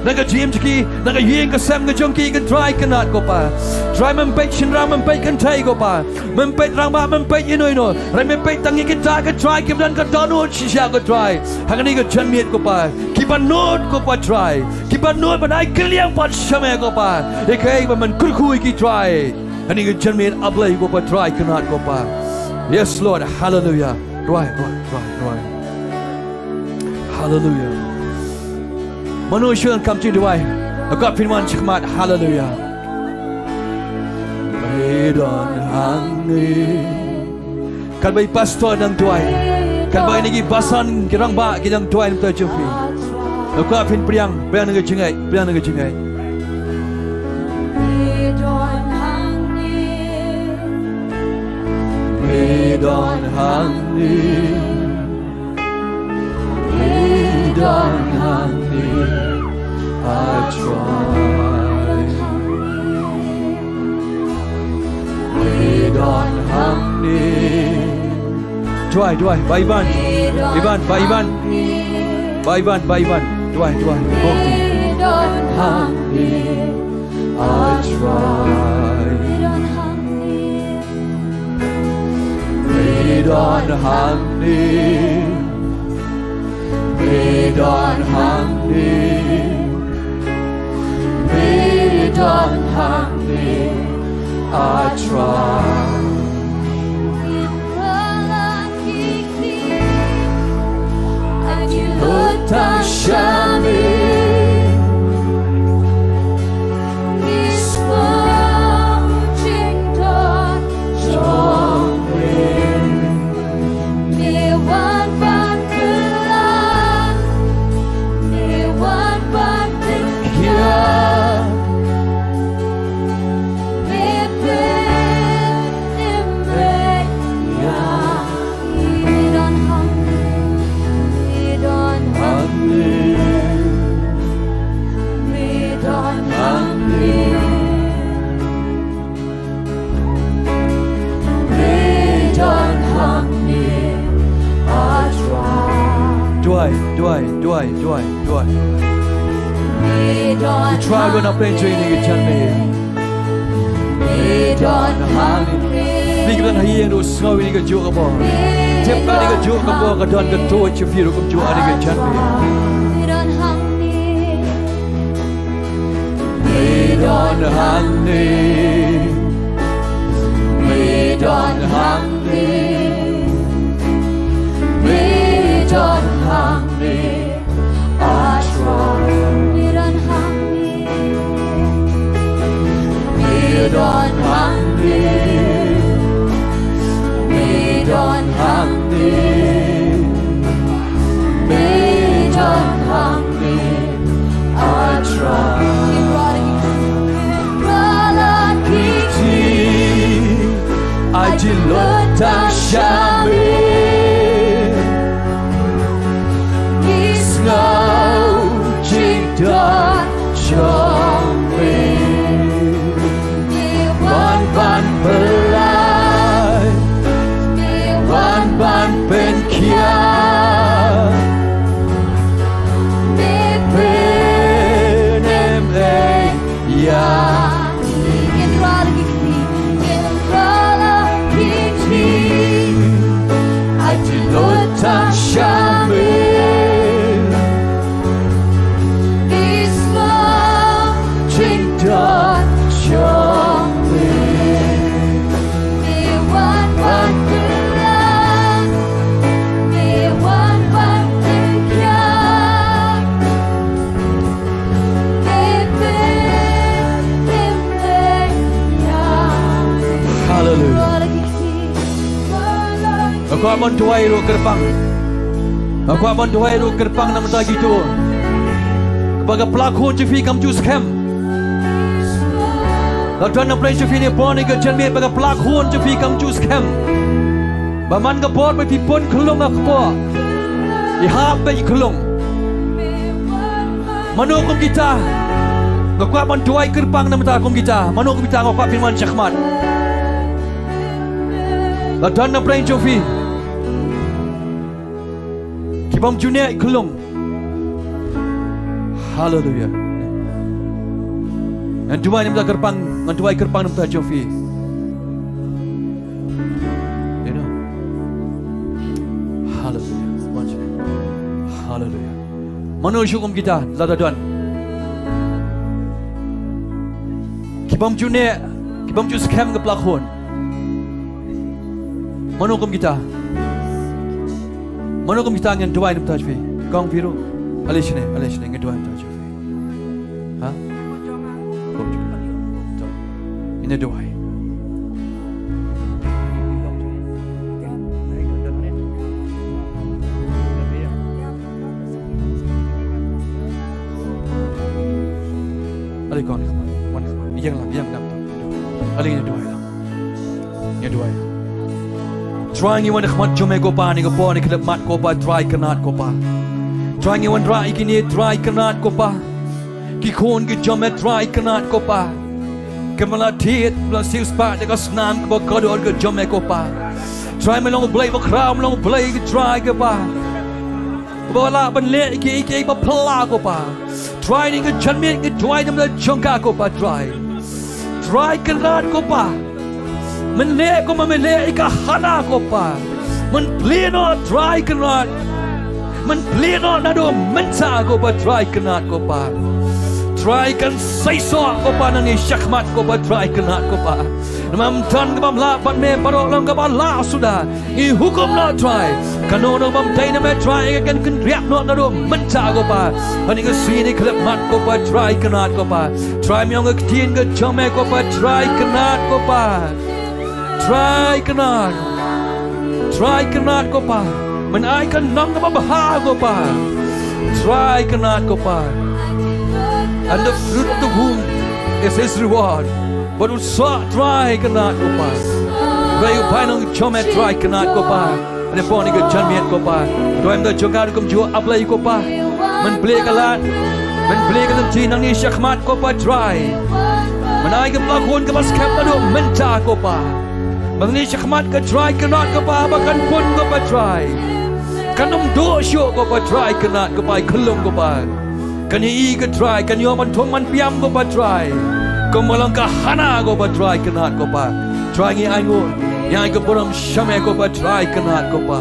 na ka jingim jong ki, na ka ïing ka sem ka jong ki ko Trai, kane ko Pa. Trai, mem peit shynrang, mem peit kynthei ko Pa, mem peit rangbah, mem peit ino ino, Trai, mem peit tang ïa kita ko Trai, kiba don ka dohnud shisha ko Trai, ha kane ka janmiet ko Pa. Kiba nud ko Pa Trai, kiba nud ban ai kylliang pat sha me ko Pa ïa kaei ba men kyrkhu ïa ki Trai, ha kane ka janmiet, A Blei ko Pa Trai, kane ko Pa. Yes Lord. Haleluya. Duwai, duwai, duwai, duwai. Haleluya. Mano shuh ban kham jingduwai? Nga kwah phin wan shakhmat. Haleluya. Phi don hangne. Katba i pastor dang duwai, katba ine ki basan ki rangbah ki dang duwai na ka bynta jong phi, nga kwah phin pdiang, pdiang na ka jingngeit, pdiang na ka jingngeit. Phi don hangne. Phi don hangne. Phi don hangne, A Trai. Phi don hangne. Duwai, duwai, Bah Ivan. Ivan, Bah Ivan. Bah Ivan, Bah Ivan. Duwai, duwai. Phi don hangne, A Trai. Phi don hangne. Phi don hangne. Phi don hangne, A Trai. Lut tang sha me. Duwai, duwai, duwai, duwai, duwai. Trai, wan pynjah ïa kane ka janmiet. Phi ki don ha ïing ruh sngew ïa kane kajuh ka bor. Tip ba kane kajuh ka bor ka don ka tuid sha phi ruh kumjuh ha kane ka janmiet. Me don hangne. Me don hangne. Me don hangne. Ach wan. Me don hangne. Me don hangne. Me don hangne. Me don hangne. Ach wan. Ach wan. Aji lut tang sha me. Ngi sngew jingdon jong me. Ngi wan ban pynlait. Ngi wan ban pynkhiah. Me pynemei ïa ngi. Ngi ïa ral ki kti, ngi ïa ral ki kti. Aji lut tang sha me. Ngi sngew jingdon jong me. Ngi wan ban pynlait, ngi wan ban pynkhiah. Haleluya. Nga kwah ban duwai ruh kyrpang. Nga kwah ban duwai ruh kyrpang na ka bynta kito ba ka pla khun jong phi kam ju skhem. La don na pdeng jong phi ne bor ne ka janmiet ba ka pla khun jong phi kam ju skhem. Ba man ka por ba phi pun khyllung ha kpoh, i hap beit i khyllung. Mano kum kita? Nga kwah ban duwai kyrpang na ka bynta kum kita. Mano kum kita? Nga kwah phin wan shakhmat. La don na pdeng jong phi ki bym ju neh khyllung. Haleluya. Ngan duwai na ka bynta kyrpang, ngan duwai kyrpang na ka bynta jong phi. You know. Haleluya. Haleluya. Mano shuh kum kita, lada don ki bym ju neh, ki bym ju skhem ka pla khun. Mano kum kita? Mano kum kita? Ngan duwai na ka bynta jong phi. Kong phi ruh. Ale shane, ale shane, ngan duwai na ka bynta jong phi. Ha? Kong jong phi. To. Ngan duwai. Ale kong, wan, wan. Ïeng lang, ïeng lang. Ale ngan duwai lang. Ngi duwai. Trai ngi wan ha khmat jong me ko Pa, ha kane ka por, ha kane ka khyllipmat ko Pa, Trai kyrpad ko Pa. Trai ngi wanrah ïa kine, Trai kyrpad ko Pa. Ki khun ki jong me, Trai kyrpad ko Pa. Kiba la thied, ba la siewspah da ka snam kaba kordor ka jong me ko Pa. Trai me long U Blei bakhraw, me long U Blei ka Trai ko Pa. Ba lah ban leh ïa kiei kiei ba phylla ko Pa. Trai ha kane ka janmiet ngi duwai na ka bynta jong ka ko Pa Trai. Trai kyrpad ko Pa. Men leh kumba me leh ïa ka Hana ko Pa. Men plie noh Trai kyrpad. Men plie noh naduh mynta ko Pa Trai kyrpad ko Pa. Trai kan seisoh ko Pa nangne shakhmat ko Pa Trai kyrpad ko Pa. Namar ym don kaba ym lah bad me, baroh long kaba lah suda. Ngi hukum noh Trai. Kano kano bym dei na me Trai, ngi kan kynriah noh naduh mynta ko Pa. Ha kane ka sngi, ha kane ka khyllipmat ko Pa Trai kyrpad ko Pa. Trai me ong ka ktien ka jong me ko Pa Trai kyrpad ko Pa. Trai kyrpad. Trai kyrpad ko Pa. Men ai ka nong kaba bha ko Pa. Trai kyrpad ko Pa. And the fruit of the womb is his reward. Bad u soh Trai kyrpad ko Pa. Trai u painong jong me Trai kyrpad ko Pa. Hynrei pon ïa ka janmiet ko Pa. Trai ym da jong ka rukom jong U Blei ko Pa. Men plie ka lad. Men plie ka lynti nangne shakhmat ko Pa Trai. Men ai ka pla khun kaba skhem naduh mynta ko Pa. Ba nangne shakhmat ka Trai kyrpad ko Pa ba kan pun ko Pa Trai. Kan ym duh shuh ko Pa Trai kyrpad ko Pa, i khyllung ko Pa. Kan ïohi ka Trai, kan ïoh ban thung ban piam ko Pa Trai. Kumba long ka Hana ko Pa Trai kyrpad ko Pa. Trai ngi ainguh. Ïa ka burom sha me ko Pa, Trai Kynrad ko Pa.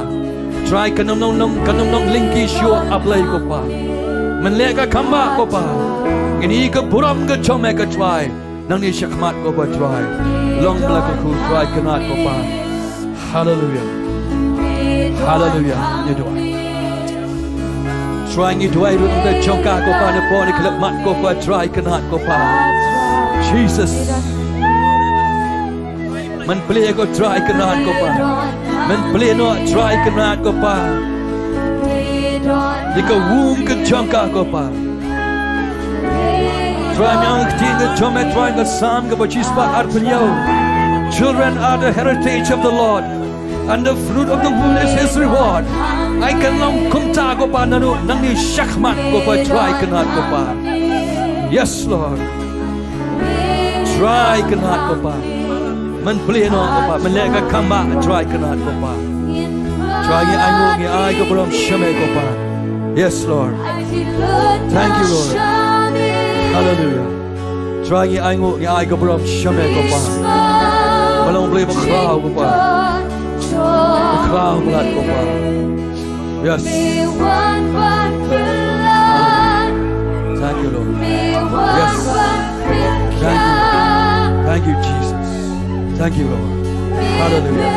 Trai kan ym long, kan ym long lyngkhuh shuh, A Blei ko Pa. Mynleh ka kham bha ko Pa, ngin ïoh ka burom ka jong me ko Trai. Nangne shakhmat ko Pa Trai, long ba la kyrkhu Trai Kynrad ko Pa. Haleluya. Haleluya. Ngi duwai. Trai ngi duwai ruh na ka bynta jong ka ko Pa, na ka bor na ka khyllipmat ko Pa, Trai Kynrad ko Pa. Jesus. Men plie ko Trai Kynrad ko Pa. Men plie noh Trai Kynrad ko Pa. Ïa ka wung ka jong ka ko Pa. Trai, ïa ka ktien ka jong me Trai, ka Salm kaba shispah arphew hynñiew. Children are the heritage of the Lord, and the fruit of the womb is his reward. Ai kan long kumta ko Pa, naduh nangne shakhmat ko Pa, Trai Kynrad ko Pa. Yes Lord. Trai Kynrad ko Pa. Men plie noh ko Pa, men leh ka kham bha Trai Kynrad ko Pa. Trai ngi ainguh, ngi ai ka burom sha me ko Pa. Yes Lord. Thank you Lord. Hallelujah. Trai ngi ainguh, ngi ai ka burom sha me ko Pa. Me long Blei bakhraw ko Pa. Bakhraw palat ko Pa. Yes. Thank you Lord. Yes. Thank you. Thank you Jesus. Thank you Lord. Hallelujah.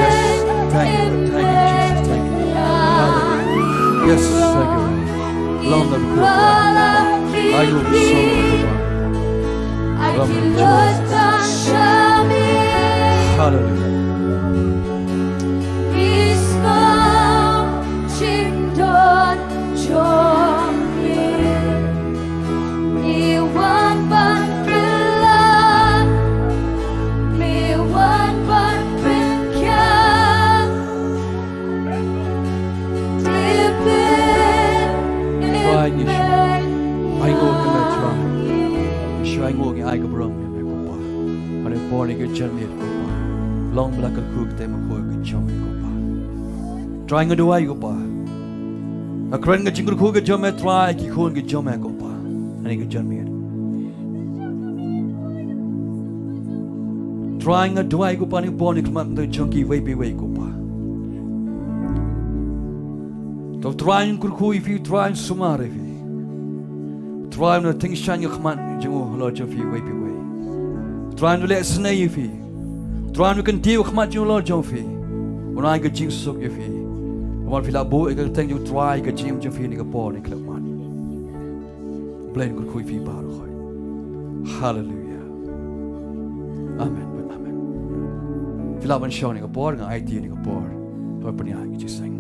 Yes. Thank you. Thank you Jesus. Thank you. Hallelujah. Yes. Thank you Lord. Long live the Lord. Ai nguh song. Long live Jesus. Hallelujah. Trai ngi shu ainguh ïa me Trai. Ngi shu ainguh, ngi ai ka burom ïa me ko Pa. Ha kane ka por, ha kane ka janmiet ko Pa, long ba la kyrkhu katei ka khun ka jong me ko Pa. Trai nga duwai ko Pa, nga kren ka jingkyrkhu ka jong me Trai, ki khun ki jong me ko Pa, ha kane ka janmiet. Trai nga duwai ko Pa, ha kane ka por, ha kane ka khmat jong kiwei pa kiwei ko Pa. To Trai un kyrkhu ïa phi, Trai un sumar ïa phi. Trai un tyngshaiñ ïa ka khmat jong u halor jong phi kiwei pa kiwei. Trai un leh sniew ïa phi. Trai un kyntiew ïa ka khmat jong u halor jong phi. Un ai ka jingsuk ïa phi. Namar phi la buh ïa ka kyrteng jong u Trai ha ka jingim jong phi ha kane ka por, ha kane ka khmat. Blei un kyrkhu ïa phi baroh. Haleluia. Amen. Amen. Phi lah ban shong ha kane ka por, nga aiti ha kane ka por. Haba pynïaid ka jingïaseng. Amen.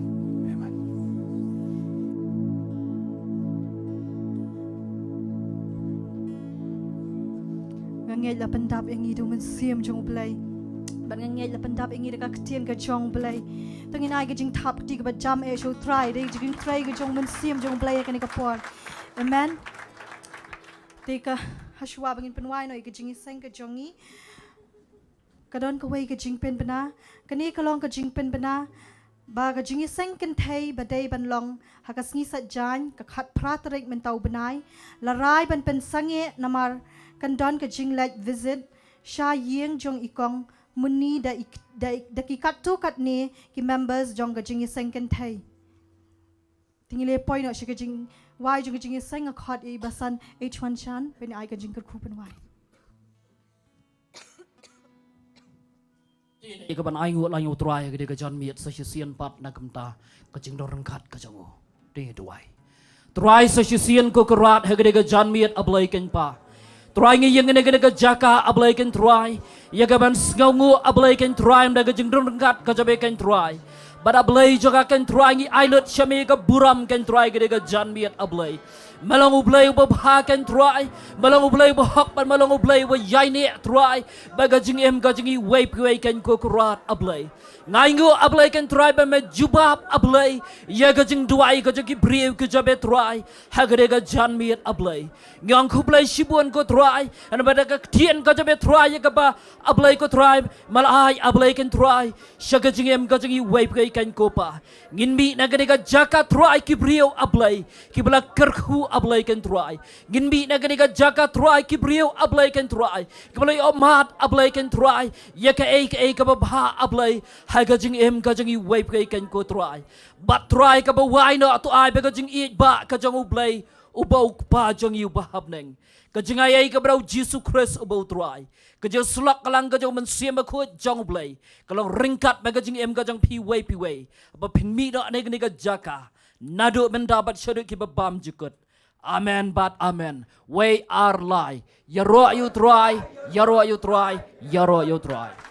Nga ngeit la pyndap ïa ngi da u Mynsiem jong U Blei. Bad nga ngeit la pyndap ïa ngi da ka ktien ka jong U Blei. To ngin ai ka jingthap kti kaba jam eh sha U Trai, da ka jingtrei ka jong u Mynsiem jong U Blei ha kane ka por. Amen. Te ka, ha shuwa ba ngin pynwai noh ïa ka jingïaseng ka jong ngi, ka don kawei ka jingpynbna. Kane ka long ka jingpynbna ba ka jingïaseng kynthei ba dei ban long ha ka sngi Saitjaiñ, ka khatphra tarik mynta u bnai, la rai ban pynsangeh namar kan don ka jingleit visit sha ïing jong i Kong Muni da i, da i, da ki katto katne ki members jong ka jingïaseng kynthei. Te ngi la poi noh sha ka jingwai jong ka jingïaseng, nga khot ïa i Basan H Wanshan ban ai ka jingkyrkhu pynwai. Ïa kaban ainguh laiñ ïa U Trai ha kane ka janmiet sa shisien pat na ka bynta ka jingdon ryngkat ka jong u. Te ngi duwai. Trai sa shisien ko Kynrad ha kane ka janmiet A Blei Kynrad. Trai ngi ïeng ha kane ka jaka A Blei Kynrad. Ïa kaban sngewnguh A Blei Kynrad da ka jingdon ryngkat ka jong me Kynrad. Bad A Blei jong nga Kynrad ngi ai lut sha me ka burom Kynrad ha kane ka janmiet A Blei. Me long U Blei uba bha Kynrad. Me long U Blei uba hok bad me long U Blei uba ïaineh Trai. Ba ka jingim ka jong ngi iwei pa iwei ko Kynrad A Blei. Nga ainguh A Blei Kynrad ba me jubab A Blei ïa ka jingduwai ka jong ki briew ki jong me Trai. Ha kane ka janmiet A Blei. Ngi ong khublei shibun ko Trai. Namar ba da ka ktien ka jong me Trai ïa kaba A Blei ko Trai, me la ai A Blei Kynrad sha ka jingim ka jong ngi iwei pa iwei ko Pa. Ngin mih na kane ka jaka Trai ki briew A Blei kiba la kyrkhu A Blei kein Trai. Ngin mih na kane ka jaka Trai ki briew A Blei kein Trai. Kiba la ïohmad A Blei kein Trai. Ïa kaei kaei kaba bha A Blei. Ha ka jingim ka jong iwei pa iwei kein ko Trai. Bad Trai kaba wai noh to ai ba ka jingïeit ba ka jong U Blei. Uba U Kpa jong ngi uba ha bneng. Ka jingai ei kaba da U Jisu Khrist uba U Trai. Ka jingïasyllok ka lang ka jong U Mynsiem Bakhuid jong U Blei. Ka long ryngkat bad ka jingim ka jong phi iwei pa iwei. Ba phin mih noh na kane ka jaka. Naduh mynta bad shaduh kiba bam jukut. Amen bad amen. Wei ar lai. Ïaroh ïa U Trai, ïaroh ïa U Trai, ïaroh ïa U Trai.